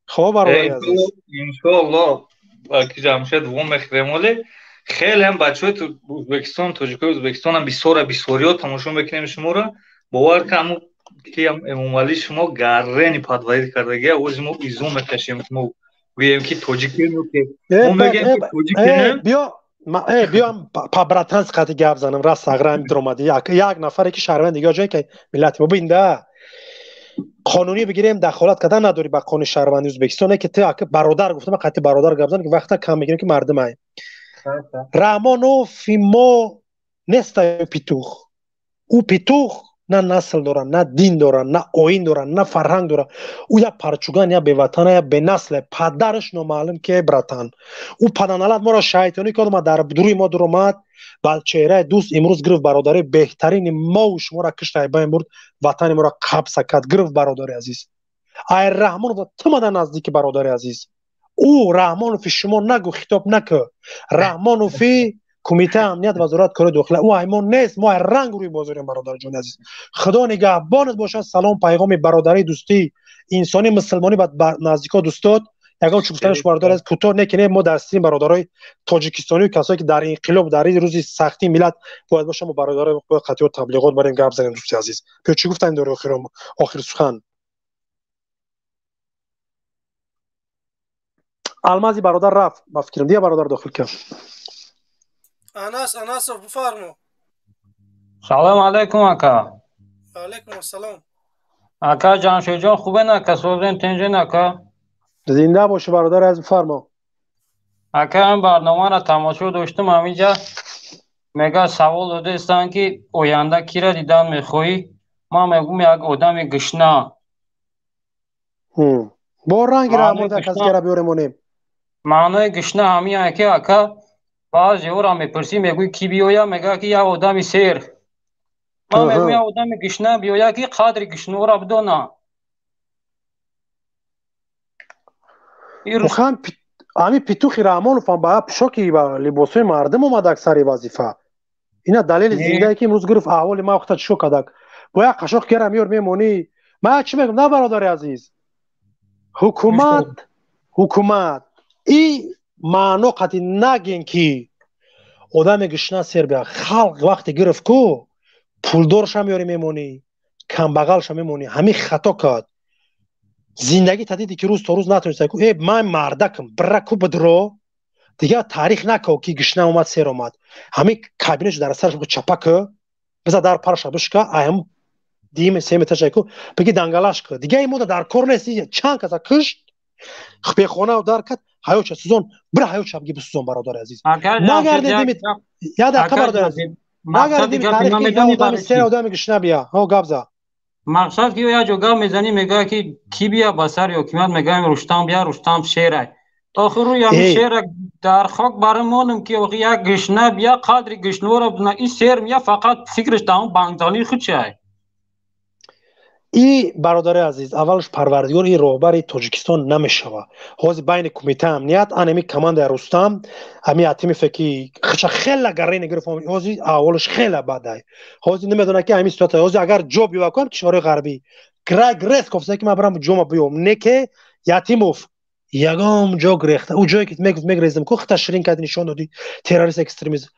Хоб бародари азиз. Иншоаллоҳ ки Ҷамшед во мехӯрем, оле хеле ҳам бачаҳои Ӯзбекистон, тоҷикои Ӯзбекистон ҳам бисёра бисёриё тамошо мекунем шуморо. Бовар кун, ҳамун ки Эмомалӣ шумо гаррени подводит кардагия, ози мо изум мекашем, мо гӯем ки тоҷикем ё ки мо мегӯем ки тоҷикем. Биё биём по-братански қати гап занам, раст сағра ҳами дуромадӣ. Як нафаре ки шаҳрванд дига ҷое ки миллати мо бинда қонунӣ бигирем, дахолат кардан надорӣ ба қонуни шаҳрванди Ӯзбекистон, не ки ту ака бародар гуфтам, қати бародар гап зан ки вақта кам мегирем ки мардум ай. Раҳмонов мо нестай питух. Ӯ питух на насл дора, на дин дора, на оин дора, на фарҳанг дора. Ӯ як парчуган, як беватана, як бенасле. Падараш номаълум ки братан. Ӯ паданалат моро шайтонӣ кард, омад дар дуруи мо дуромад, ба чеҳраи дӯст имрӯз гирифт бародари беҳтарини мову шуморо кишт, айбайн бурд, ватани моро қабза кард, гирифт бародари азиз. Ай Раҳмонов тумада наздики бародари азиз. Ӯ Раҳмонови шумо нагӯ, хитоб накӯ. Раҳмонови кумитаи амният вазорат корҳои дохила. Ӯ аймон нест, мо ай ранг рӯи бозорем бародарҷони азиз. Худо нигаҳбонат бошад. Салом пайғоми бародари дӯстӣ, инсони мусулмонӣ ба наздико дӯстот. Ягон чӣ гуфтанаш бародар аз кӯтоҳ не ки не, мо дар сини бародарои тоҷикистонию касое ки дар инқилоб, дар ин рӯзи сахтии миллат бояд бошам, мо бародарои бояд қатъиё таблиғот барем, гап занем дӯсти азиз. Биё чӣ гуфтанем дори охири сухан? Алмази бародар рафт, ба фикрам дия бародар дохил кард. Анас Анасов бифармо. Салом алайкум ака. Алайкум ассалом. Ака Ҷамшедҷон хубен ака, созен тинҷен ака? Зинда бошӣ бародар азиз, бифармо. Ака ҳам барномаро тамошо доштум, ҳаминҷа мега савол додаистанд ки оянда кира дидан мехоҳӣ? Ман мегӯм як одами гушна. Бо ранги Раҳмон касгара биёрем онем. Маънои гушна ҳамин ки ака баъзеҳоро мепурсӣ, мегӯй ки биёя, мега ки як одами сер. Ман мегӯм як одами гушна биёя ки қадри гушнаро бидона. Ҳами петухи Раҳмонов ҳам ба пӯшоки ба либосҳои мардум омадак сари вазифа. Ина далели зиндае ки имрӯз гирифт аҳволи ма вақта чишо кардак. Бо як қашоқ кера меёр мемонӣ. Ман чӣ мегӯм, на бародари азиз? Ҳукумат и маъно қатъи нагин ки одаме гушна сер бия. Халқ вақте гирифт ку пулдорша меёрӣ мемонӣ, Камбағалша мемонӣ. Ҳамин хато кард. Зиндагӣ та диди ки рӯз то рӯз натонистай ку, э ман мардакам, бира ку бидро, дигар таърих накав ки гишна омад, сер омад. Ҳамин кабинаш дар сараш чапа ку, биза дар параша бишка, аям диме семе ташай ку, биги дангалаш ку. Дигар ин мода дар кор нест, чанд каса кушт, бехона дар кард, ҳаёча сӯзон, бира ҳаёча биги бисӯзон, бародари азиз. Нагардедими, я дақиқа, бародари азиз. Нагардедими таърих ки я одами сер, одами гишна бия. Ҳо, гап за. Мақсад ки як ҷо гап мезанӣ, мегӯяд ки кӣ бия ба сари ҳокимият, мегӯям Рустам бия, Рустам шерай. Охир рӯи ҳамин шера дар хок бармонам ки охи як гишна бия, қадри гишнуро бина, ин сер мия фақат фикраш дар он бангдонии худ чиай. И бародари азиз, аввалш парвардигор и роҳбари Тоҷикистон намешава. Ҳозир байни кумитаи амният анами командаи Рустам, ами Атимифе ки хича хела гарени гирифт, ҳозир аҳволаш хела бадай. Ҳозир намедонад ки ҳамин ситуация, ҳозир агар ҷо биёва кунам кишварҳои ғарбӣ, грес кофта ки ман барам ҷома биём, не ке Ятимов ягон ҷо грехта. Ӯ ҷое ки мегуфт мегрезам ку, хита ширин карди, нишон додӣ террорист, экстремизм.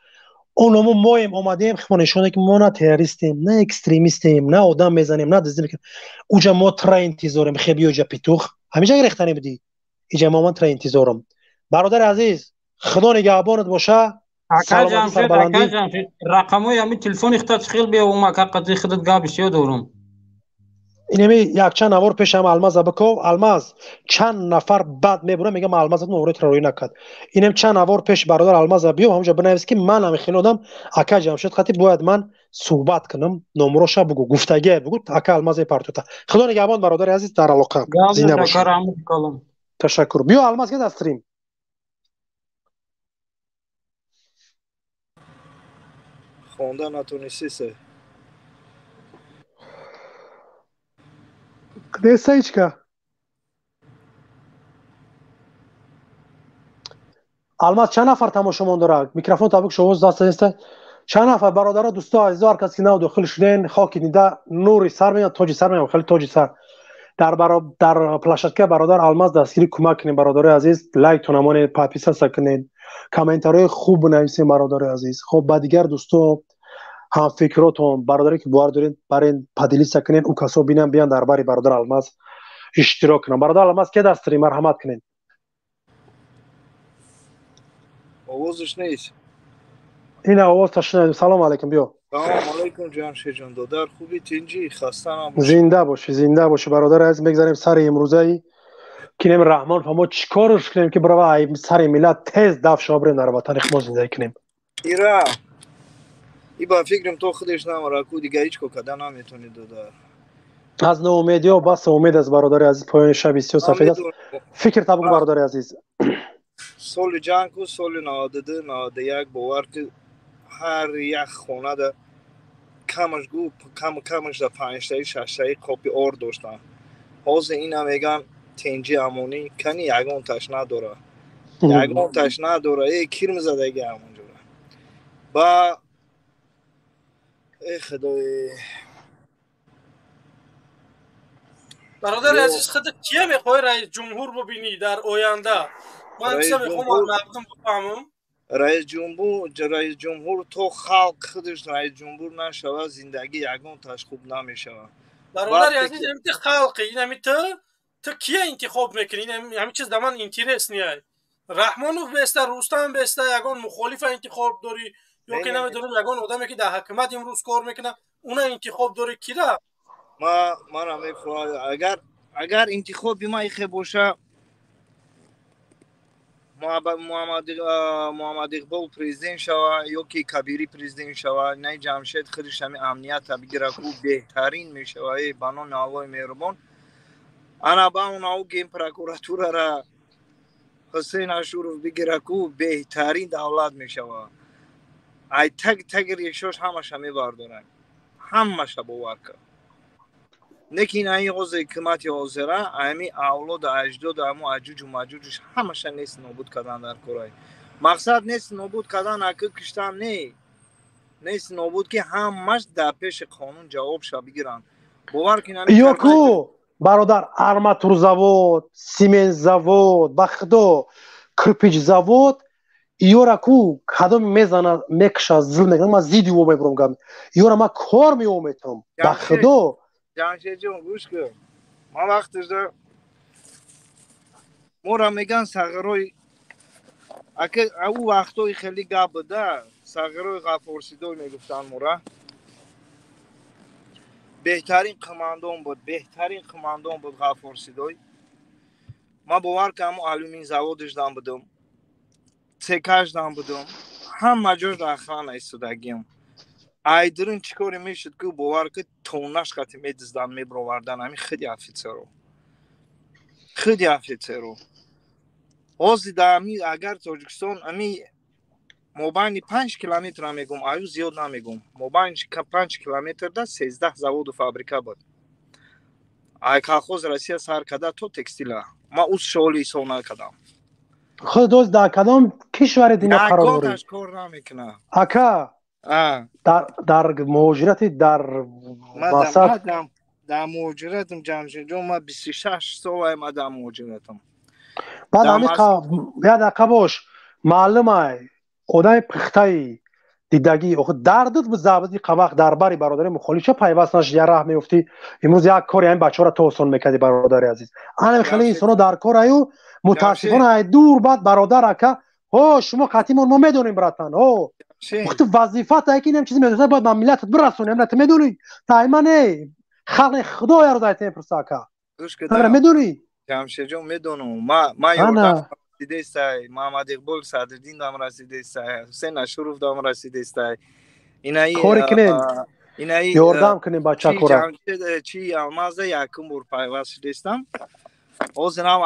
Оно моем омадем, химо нишон ки мо на террористем, на экстремистем, на одам мезанем, на дуздӣ мекунем. Уҷа мо тра интизорем, хе биё ҷа петух. Ҳамиҷа гирехта небудӣ. Иҷа мо ман тра интизорам. Бародари азиз, Худо нигаҳбонат боша. Ака Ҷамшед, ака Ҷамшед, рақамҳои ҳамин телефони худат хел биёвум, ака, қадри худат гап бисёр дорум. Инами якчанд навор пешам Алмаз Абаков, Алмаз чанд нафар бад мебура, мегам Алмаз новори тра рӯй накард. Инам чанд навор пеш бародар Алмаз биё, ҳамҷа бинавис ки ман ҳами хеле одам ака Ҷамшед хати бояд ман суҳбат кунам, номроша бугу, гуфтагие бугу, ака Алмаз партота. Худо нигаҳбон, бародари азиз, дар алоқа. Зинда бош. Ташаккур. Биё Алмаз ки дар стрим. Хонда натонисти се. Несаичка. Алмаз чанд нафар тамошомон дорад? Микрофон табук шовоз даст нест. Чанд нафар бародаро, дӯсто, азизо, ҳар кас ки нав дохил шуден, хоки дида нури сар меяд, тоҷи сар меяд, хеле тоҷи сар. Дар площадка бародар Алмаз дастгирӣ кӯмак кунед, бародарои азиз, лайктон амонед, подписаться кунед, комментариҳои хуб бинависед, бародарои азиз. Хоб ба дигар дӯсто, ҳамфикротон, бародаре ки бовар доред, барен поделиться кунед, ӯ касо бинан, биён дар бари бародар Алмаз иштирок кунанд. Бародар Алмаз ке дастри, марҳамат кунед. Овозаш нест. Ина овоз ташнавем. Салом алейкум, биё. Салом алейкум, Ҷамшедҷон, додар, хубӣ, тинҷӣ, хаста набошӣ. Зинда бошӣ, зинда бошӣ, бародари азиз. Мегзарем сари имрӯзаи кинем Раҳмон мо чӣ корш кунем ки барава сари миллат тез даф шава, бирем дар ватани худ зиндагӣ кунем. Ира и ба фикрам то худаш намара ку, дига ҳеҷ ко када наметонӣ, додар. Аз ноумедиҳо бас умед аст, бародари азиз, поёни шаби сиёҳ сафед аст. Фикр табук, бародари азиз. Соли ҷанг ку, соли 92 91, бовар ки ҳар як хонада камаш гу кам камаш да панҷтаи шаштаи қопи ор доштанд. Ҳозир ина меган тенҷи амонӣ, кани ягонташ надора, ягонташ надора. Э кирм задаги ҳамонҷора ба э худои. Бародари азиз, худат кия мехоҳӣ раис ҷумҳур бубинӣ дар оянда? Ман чиза мехоҳам мардум бифаҳмам. Раис ҷумҳур то халқ худаш раис ҷумҳур нашавад, зиндагӣ ягонташ хуб намешавад. Бародари азиз, ин халқи, ин ҳами ту кия интихоб мекунӣ? Ин ҳами чиз да ман интересный. Раҳмонов беста, Рустам беста, ягон мухолифа интихоб дорӣ ё ки намедонам ягон одаме ки дар ҳакумат имрӯз кор мекунад, уна интихоб дорӣ, кира? Мана мехоҳам, агар интихоби ман ихе боша, Муҳаммад Иқбол президент шава ё ки Кабирӣ президент шава, наи Ҷамшед худаш ҳами амнията бигира ку, беҳтарин мешава. Э ба номи Аллоҳи меҳрубон, ана ба онау генпрокуратурара Ҳусейн Ашуров бигира ку, беҳтарин давлат мешава. Ай таг таги решош ҳамаша мебардорад, ҳамаша, бовар кар. Лекин ай ҳозир ҳикмати ҳозира ами авлоду аҷдоду амо аҷуҷу маҷуҷуш ҳамаша нест нобуд кардан дар корай. Мақсад нест нобуд кардан, аки киштан не, нест нобуд ки ҳамаш дар пеши қонун ҷавобша бигиранд, бовар кин. Ё ку бародар, арматурзавод, симентзавод, ба худо, кирпичзавод, ёра ку кадом мезана, мекша, зулм мекунад, ман зидди ӯ мебурам гап. Ёра ман кор меометам, ба худо. Ҷамшедҷон, гӯш кун, ман вақташда мора меган сағирои ака, ӯ вақтҳои хеле гап буда, сағирои Ғаффорсидой мегуфтанд мора. Беҳтарин қумандон буд, беҳтарин қумандон буд Ғаффорсидой. Ман бовар кардам, алюмин заводашдан будум, цекашдан будум, ҳама ҷош охрана истодагиам. Айдирин чӣ коре мешуд, ки бовар ки тоннаш қати медиздан, мебировардан ҳамин худи офицеро, худи офицеро. Ҳозир дар ами агар Тоҷикистон ами мобайни 5 километра мегум, аю зиёд намегум, мобайни 5 километрда 13 заводу фабрика буд, ай колхоз Россия сар карда то текстила. Ман ӯ шоли ҳисоб накардам. Худ доз дар кадом кишвари дунё қарор дорӣ? Ягонаш кор намекунад. Ака, дар муҳоҷирати дар васат. Дар муҳоҷиратам, Ҷамшедҷон, ман 26 солаем, ма дар муҳоҷиратам. Баъд як дақиқа бош, маълумай, одами пухтаи дидагӣ, охи дардут бизабди қавақ дар бари бародари мухолиф ча пайваст нашд, я раҳ меёфтӣ, имрӯз як кори ҳамин бачаҳоро то осон мекардӣ. Бародари азиз, анам хеле инсоно дар кор аю, мутаассифона, ай дур баъд бародар ака, ҳо, шумо қатимон, мо медонем, братан, ҳо, ту вазифат ай ки инам чизи медонӣ, бояд ба миллатат бирасонӣ. Амина ту медонӣ, тайма не, халқи худо яро дай мепурса, ака, медонӣ. Ҷамшедҷон, медонам, ма ёрдам расидестай, Маҳаммад Иқбол Садриддин дам расидестай, Ҳусейн Ашуров дам расидестай. Инаи Кори кунем, ёрдам кунем бачакора. Чи Алмаза якум бор пайваст шудестам. Ҳозирам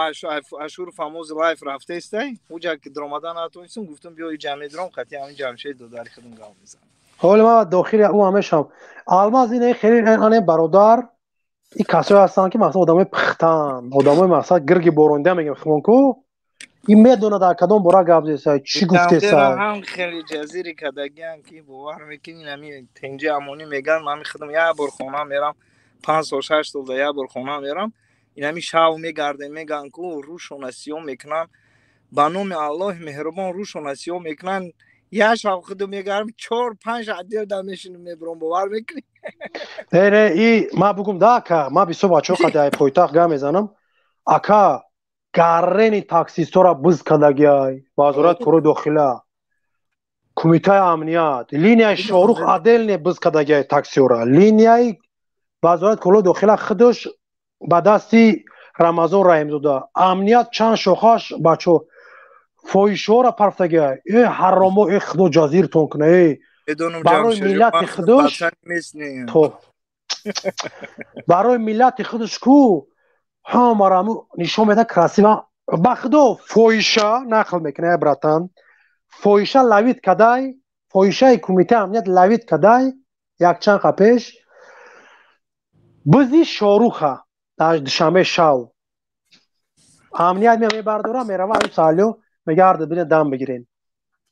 Ашуров ҳамози лайф рафтестай, уҷа ки даромада натонистам, гуфтам биё иҷа медурам, қати ҳамин Ҷамшед додари худам гап мезанам. Ҳоли ман дохили ӯ ҳамешам. Алмаз, ина хеле ане бародар, и касое ҳастанд, ки мақсад одамои пухтан, одамои мақсад гирги боронда мегем химон ку, ин медонад дар кадом бора гап зеса, чӣ гуфтеса. Ҳам хеле ҷазири кардагиам, ки бовар мекунӣ, ами тенҷи амонӣ меган. Ман худам як бор хона мерам, 5 сол, 6 сол да як бор хона мерам. Инами шав мегардем, меган ку рӯшона сиём мекунанд, ба номи Аллоҳи меҳрубон, рӯшона сиём мекунанд. Як шав худу мегардам, чор панҷ отдел да мешинам, мебурам, бовар мекунӣ? Не, не, и ма бугум да, ака, ма бисёр бачаҳо қади ай пойтахт гап мезанам, ака. Гаррени таксистора биз кардагиай вазорат кори дохила, кумитаи амният, линияи Шорух отдельно биз кардагиай таксиора, линияи вазорат кори дохила худаш ба дасти Рамазон Раҳимзода, амният чанд шохаш, бачо, фоҳишҳоро парфтагиай. Э, ҳаромо, э, худо ҷазиртон куна, э, барои миллати худош, то барои миллати худаш ку ҳамаро нишон меда красиво. Ба худо, фоҳиша нақл мекунад, братан, фоҳиша ловить кадай, фоҳишаи кумитаи амният ловить кадай якчанд қа пеш бизи Шоруха дар Душанбе шав. Амният мебардора, мерава аю саҳлиё, мегарда, бина, дам бигирен.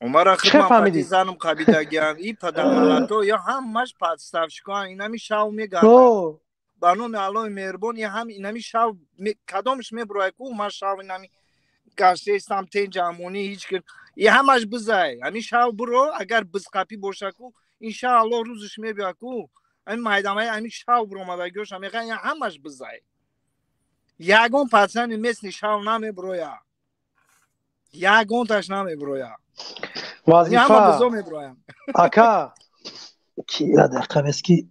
Умара хидмат занам қабидагиам, и падамалато ё ҳамаш подставщикоан, инами шав мегардад, ба номи Аллоҳи меҳрубон, ҳам инами шав кадомш мебурояд ку ман шав инами гаштестам, тенҷа амонӣ, ҳеҷ ки и ҳамаш бизай, ҳамин шав буро, агар бизқапӣ боша ку, иншааллоҳ, рӯзш мебиёяд ку, ҳамин майдамаи ҳамин шав буромадагиёша мехоҳ, ҳамаш бизай. Ягон пацани местный шав намебуроя, ягонташ намебуроя. Вазифа бизо мебуроям. Ака, ки дақиқа бес, ки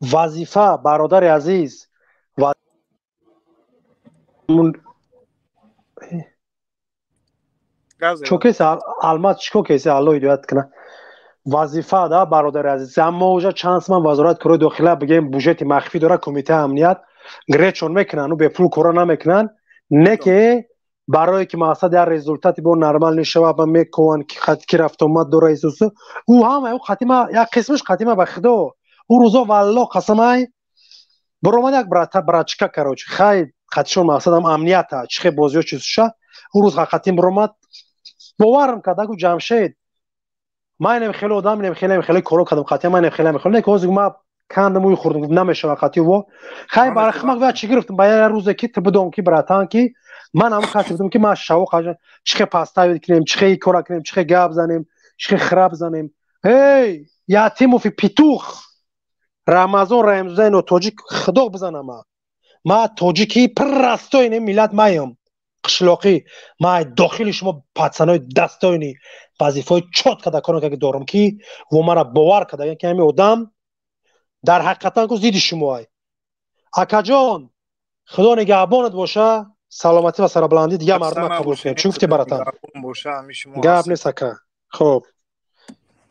вазифа, бародари азиз, ва чо кеси, Алмаз, чико кеси, Алло ҳидоят куна. Вазифа да, бародари азиз, аммо уже чанд ман вазорат корои дохила, бигем, бюджети махфӣ дора кумитаи амният, гречон мекунанд, бепул кора намекунанд, не ки барое ки мақсад як результати бо нормал нешава, ба мекунанд, ки ки рафтомад дора исусу ӯ ҳама ӯ қатима, як қисмаш қатима. Ба худо, ӯ рӯзо, валло қасамай, баромад як брата, братчика, короче, хай қатишон мақсадам амнията чихе бозиё чизуша, ӯ рӯз қатим баромад, боварам кард, агу Ҷамшед, ман инам хеле одам, инам хеле хеле коро кардам қатия, ман инам хеле хеле, не ки ҳозир ма кандам, уй хӯрдам, гуфт намешава қатӣ во. Хай, барои химак ва чӣ гирифтам, ба як рӯзе ки ту бидон, ки братан, ки ман ҳамон касе будам, ки ман шаво чихе поставить кунем, чихе кора кунем, чихе гап занем, чихе хираб занем. Эй, ятимов и петух, Рамазон Раҳимзода ино тоҷик худо бизана ма. Ма тоҷики простойни миллат маям. Қишлоқӣ ма дохили шумо пацанои дастойни вазифаи чот када кор ки дорам ки во мара бовар када ки ҳами одам дар ҳақиқатан ку зидди шумоай. Акаҷон, худо нигаҳбонат боша, саломатӣ ва сарбаландӣ дигар мардума қабул кунед. Чӣ гуфтӣ баратан? Гап нест ака. Хуб.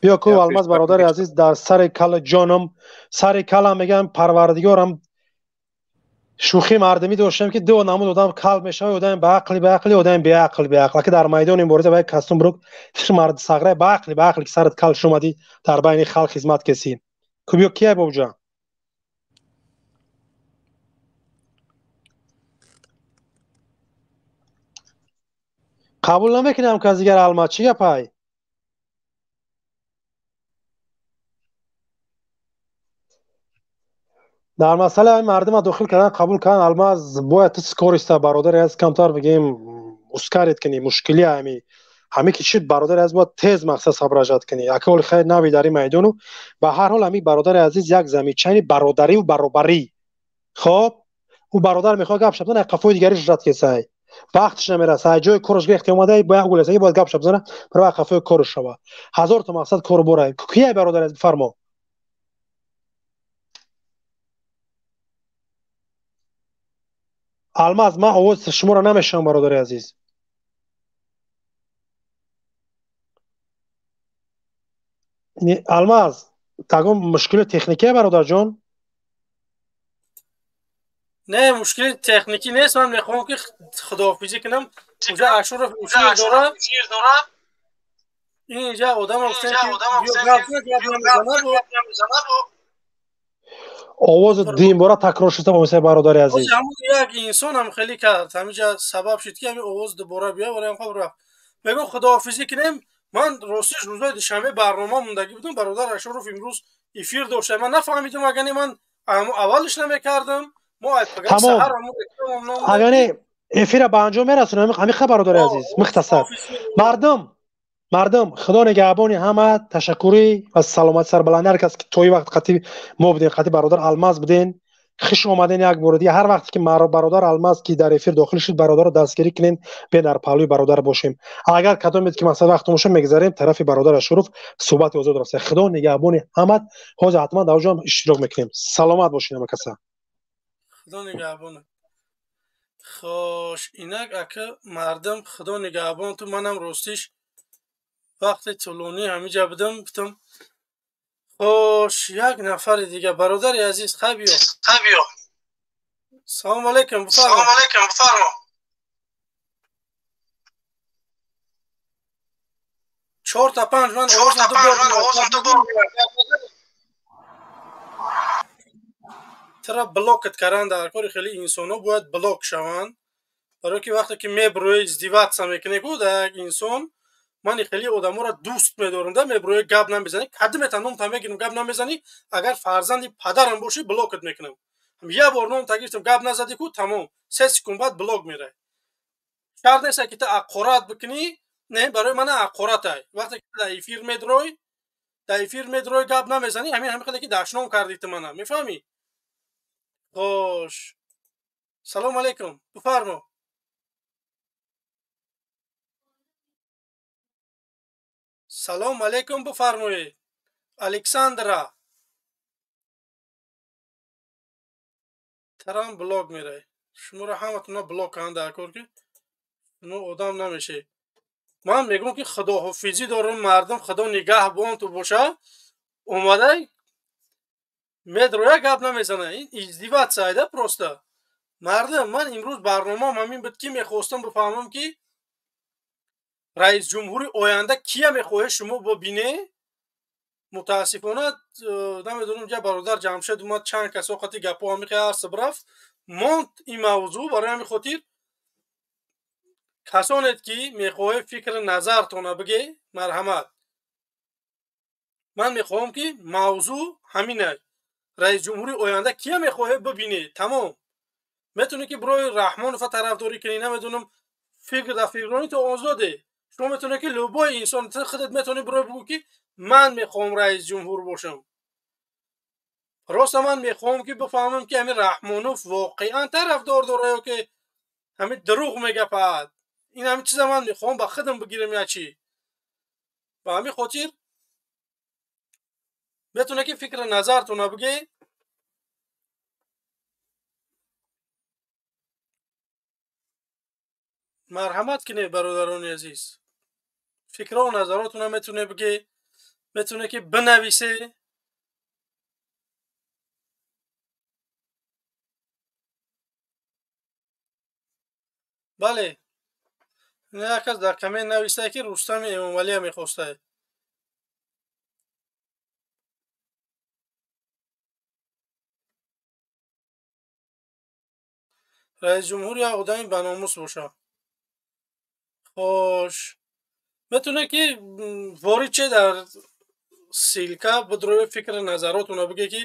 Биё ку Алмаз бародари азиз дар сари кала ҷонам, сари калам мегам парвардигорам шӯхӣ мардумӣ доштем ки ду намуд одам кал мешавад, одам ба ақли ба ақли, одам беақл беақл. Аки дар майдони мубориза ба як кастум брук мард сағра ба ақли ба ақли ки сарат кал шумадӣ дар байни халқ хизмат кесӣ. Ку биё кияй бобҷа? Қабул намекунам ки аз дигар Алмаз чӣ гапай? Дар масъалаи мардума дохил кардан қабул кардан Алмаз бояд ту скориста бародари аз камтар бигем ускарит кунӣ мушкили ҳами ҳами ки чӣ бародари аз бояд тез мақсад соображать кунӣ. Ака оли хайр нави дар ин майдону ба ҳар ҳол ҳами бародари азиз як замичани бародариву баробарӣ. Хоб ӯ бародар мехоҳад гап шабзана қафои дигари жрат кесай. Вақтш намераса, ай ҷои кораш гирехте омада ба як гулесаги бояд гап шабзана барои қафои кораш шава. Ҳазор то мақсад кору борай. Кияй бародари аз бифармо. Алмаз, ман овоз шуморо намешунавам бародари азиз. Алмаз, тагон мушкили техникия бародарҷон? Не, мушкили техникӣ нест. Ман мехоҳам ки худоҳофизӣ кунам. Уже Ашуров эфир дорад. Инҷа одам гуфтем ки биё гап намезанад. Овози дуюмбора такрор шуда бо бародари азиз. Ҳамун як инсон ҳам хеле кард, ҳаминҷа сабаб шуд ки ҳамин овоз дубора биё, вале хоб рафт. Мегӯм худоҳофизӣ кунем. Ман ростиш рӯзои душанбе барнома мондагӣ будам, бародар Ашуров имрӯз эфир дошта. Ман нафаҳмидам, агане ман аввалиш намекардам. Мо тамом. Агане эфира ба анҷом мерасонем, ҳамин хабар бародари азиз, мухтасар. Мардум, худо нигаҳбони ҳама, ташаккурӣ ва саломатӣ сарбаландӣ ҳар кас ки то ин вақт қатъи мо будем, қатъи бародар Алмаз будем. Хуш омаден як бори дигар. Ҳар вақте ки бародар Алмаз ки дар эфир дохил шуд, бародарро дастгирӣ кунен, бе дар паҳлӯи бародар бошем. Агар кадомед ки мақсад вақт бошем, мегзарем тарафи бародар Ашуров, суҳбати озод рафта. Худо нигаҳбони ҳамат. Ҳозир ҳатман дар ҷо иштирок мекунем. Саломат бошед ҳама каса. Худо нигаҳбон. Хош, инак ака мардум, худо нигаҳбон ту. Манам ростиш вақти тӯлонӣ ҳамиҷа будам, гуфтам хош як нафари дига бародари азиз хай биё. Салом алейкум, бифармо. 4 та 5 ман овозам ду бор тра блокат кардан дар кори хеле инсонҳо бояд блок шаванд, барои ки вақте ки меброи издеваться мекунӣ ку дар як инсон. Ман хеле одаморо дӯст медорам, да меброи гап намезанӣ, кадимета номта мегирам, гап намезанӣ, агар фарзанди падарам бошӣ блокат мекунам. Як бор номта гирифтам, гап назадӣ ку тамом, 3 секунд баъд блок мерай. Шарт нест ки ту аққорат бикунӣ, не, барои ман аққоратай. Вақте ки дар эфир медрой, гап намезанӣ, ҳамин хеле ки дашном кардӣ ту мана, мефаҳмӣ? Хош. Салом алейкум, бифармо. Салом алейкум, бифармоед. Александра. Тарам блок мерай. Шуморо ҳаматона блок кардам дар кор ки шумо одам намешед. Ман мегӯм ки худоҳофизӣ дорам мардум, худо нигаҳбон ту боша. Омадай медроя гап намезана. Ин издеваться айда просто. Мардум, ман имрӯз барномаам ҳамин буд ки мехостам бифаҳмам ки раис ҷумҳури оянда кия мехоҳед шумо бибине. Мутаассифона намедонам ҷа бародар Ҷамшед омад, чанд касо қати гапҳо ҳамин хел арсиб рафт, монд ин мавзӯъ. Барои ҳамин хотир касонед ки мехоҳед фикри назартона биге, марҳамат. Ман мехоҳам ки мавзӯъ ҳаминай. Раис ҷумҳури оянда кия мехоҳед бибине, тамом. Метавонӣ ки бирои Раҳмонова тарафдорӣ кунӣ, намедонам фикр дар фикрони то озоде. Шумо метавонед ки любой инсон, худат метавонӣ бирои бигӯ ки ман мехоҳам раис ҷумҳур бошам. Просто ман мехоҳам ки бифаҳмам ки ҳамин Раҳмонов воқеан тарафдор дора ё ки ҳамин дурӯғ мегапад. Ин ҳамин чиза ман мехоҳам ба худам бигирам я чӣ. Ба ҳамин хотир метавонед ки фикри назартона бигӯед. Марҳамат кунед, бародарони азиз. Фикрҳо назаротона метавонед бигӯед, метавонед ки бинависед. Бале, як кас дар коммент нависае ки Рустами Эмомалия мехостае. Раисҷумҳур як одами баномус боша. Хош, метавонед ки ворид че дар ссылка бидрои фикри назаротона бигӯед ки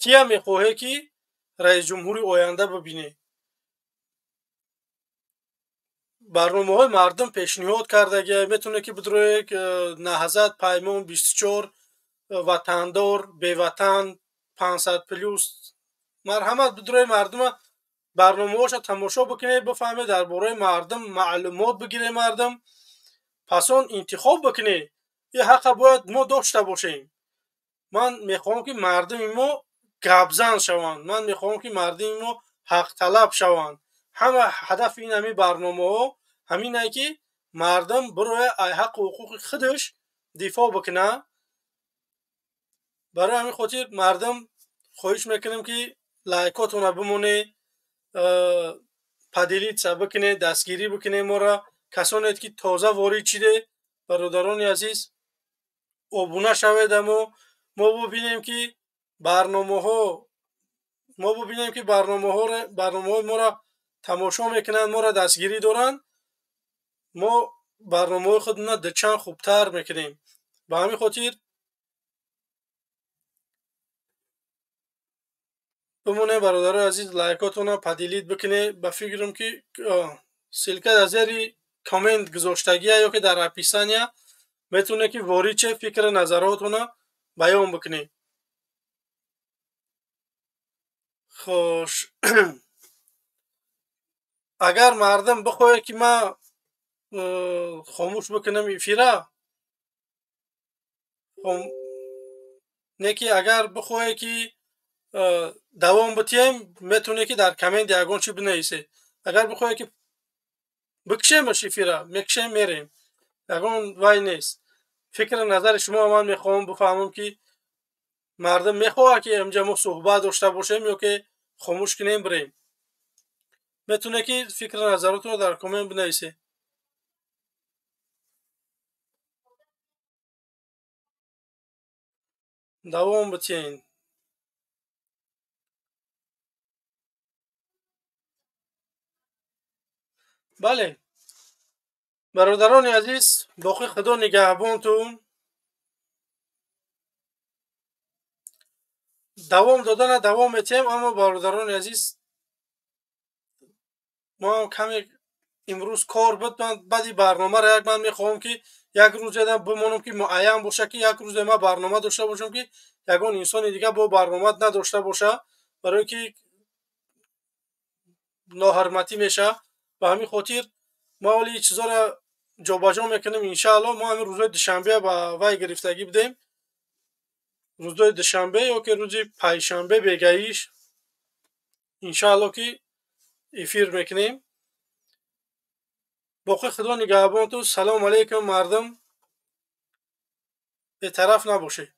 кия мехоҳе ки раисҷумҳури оянда бибине. Барномаҳои мардум пешниҳод кардагия, метавонед ки бидроед Наҳзат, Паймон 24, Ватандор, Беватан, 500 плюс. Марҳамат бидрои мардума барномаҳоша тамошо бикунед, бифаҳмед дар бораи мардум, маълумот бигиред мардум, пас он интихоб бикунед. Ин ҳаққа бояд мо дошта бошем. Ман мехоҳам ки мардуми мо гапзан шаванд, ман мехоҳам ки мардуми мо ҳақталаб шаванд. Ҳама ҳадафи ин ҳамин барномаҳо ҳаминае ки мардум бироя ай ҳаққу ҳуқуқи худаш дифоъ бикунад. Барои ҳамин хотир мардум хоҳиш мекунем ки лайкотона бимонед, поделиться бикунед, дастгирӣ бикунед моро. Касоне ки тоза ворид шиде, бародарони азиз, обуна шавед. Амо мо бибинем ки барномаҳои моро тамошо мекунанд, моро дастгирӣ доранд. Мо барномаҳои худро дучанд хубтар мекунем. Ба ҳамин хотир бимонед, бародарои азиз, лайкотона поделить бикунед. Ба фикрам ки ссылка дар зери коммент гузоштагия ё ки дар описания метавонед ки ворид че фикри назаротона баён бикунед. Хош, агар мардум бихоҳад ки ман хомӯш бикунам эфира, не ки агар бихоҳед ки давом битиҳем, метавонед ки дар коммент ягон чи бинависед. Агар бихоҳед ки бикшемаш эфира, мекшем, мерем, ягон вай нест. Фикри назари шумо ман мехоҳам бифаҳмам ки мардум мехоҳад ки инҷа мо суҳбат дошта бошем ё ки хомӯш кунем бирем. Метавонед ки фикри назаротонро дар коммент бинависед. Давом битиҳем. Бале, бародарони азиз, боқӣ Худо нигаҳбонтун. Давом додана давом метиҳем, аммо бародарони азиз, мо ҳам каме имрӯз кор буд. Ман баъди барномаро як ман мехоҳам ки як рӯз ядам бимонам ки муайян боша ки як рӯзе ман барнома дошта бошам ки ягон инсони дига бо барнома надошта боша, барои ки ноҳурматӣ меша. Ба ҳамин хотир мо ҳоли ин чизоро ҷобаҷо мекунем иншаалло. Мо ҳамин рӯзои душанбе ба вай гирифтагӣ будем, рӯзои душанбе ё ки рӯзи панҷшанбе бегаиш иншаалло ки эфир мекунем. Боқӣ Худо нигаҳбонту. Салому алайкум мардум, бетараф набошед.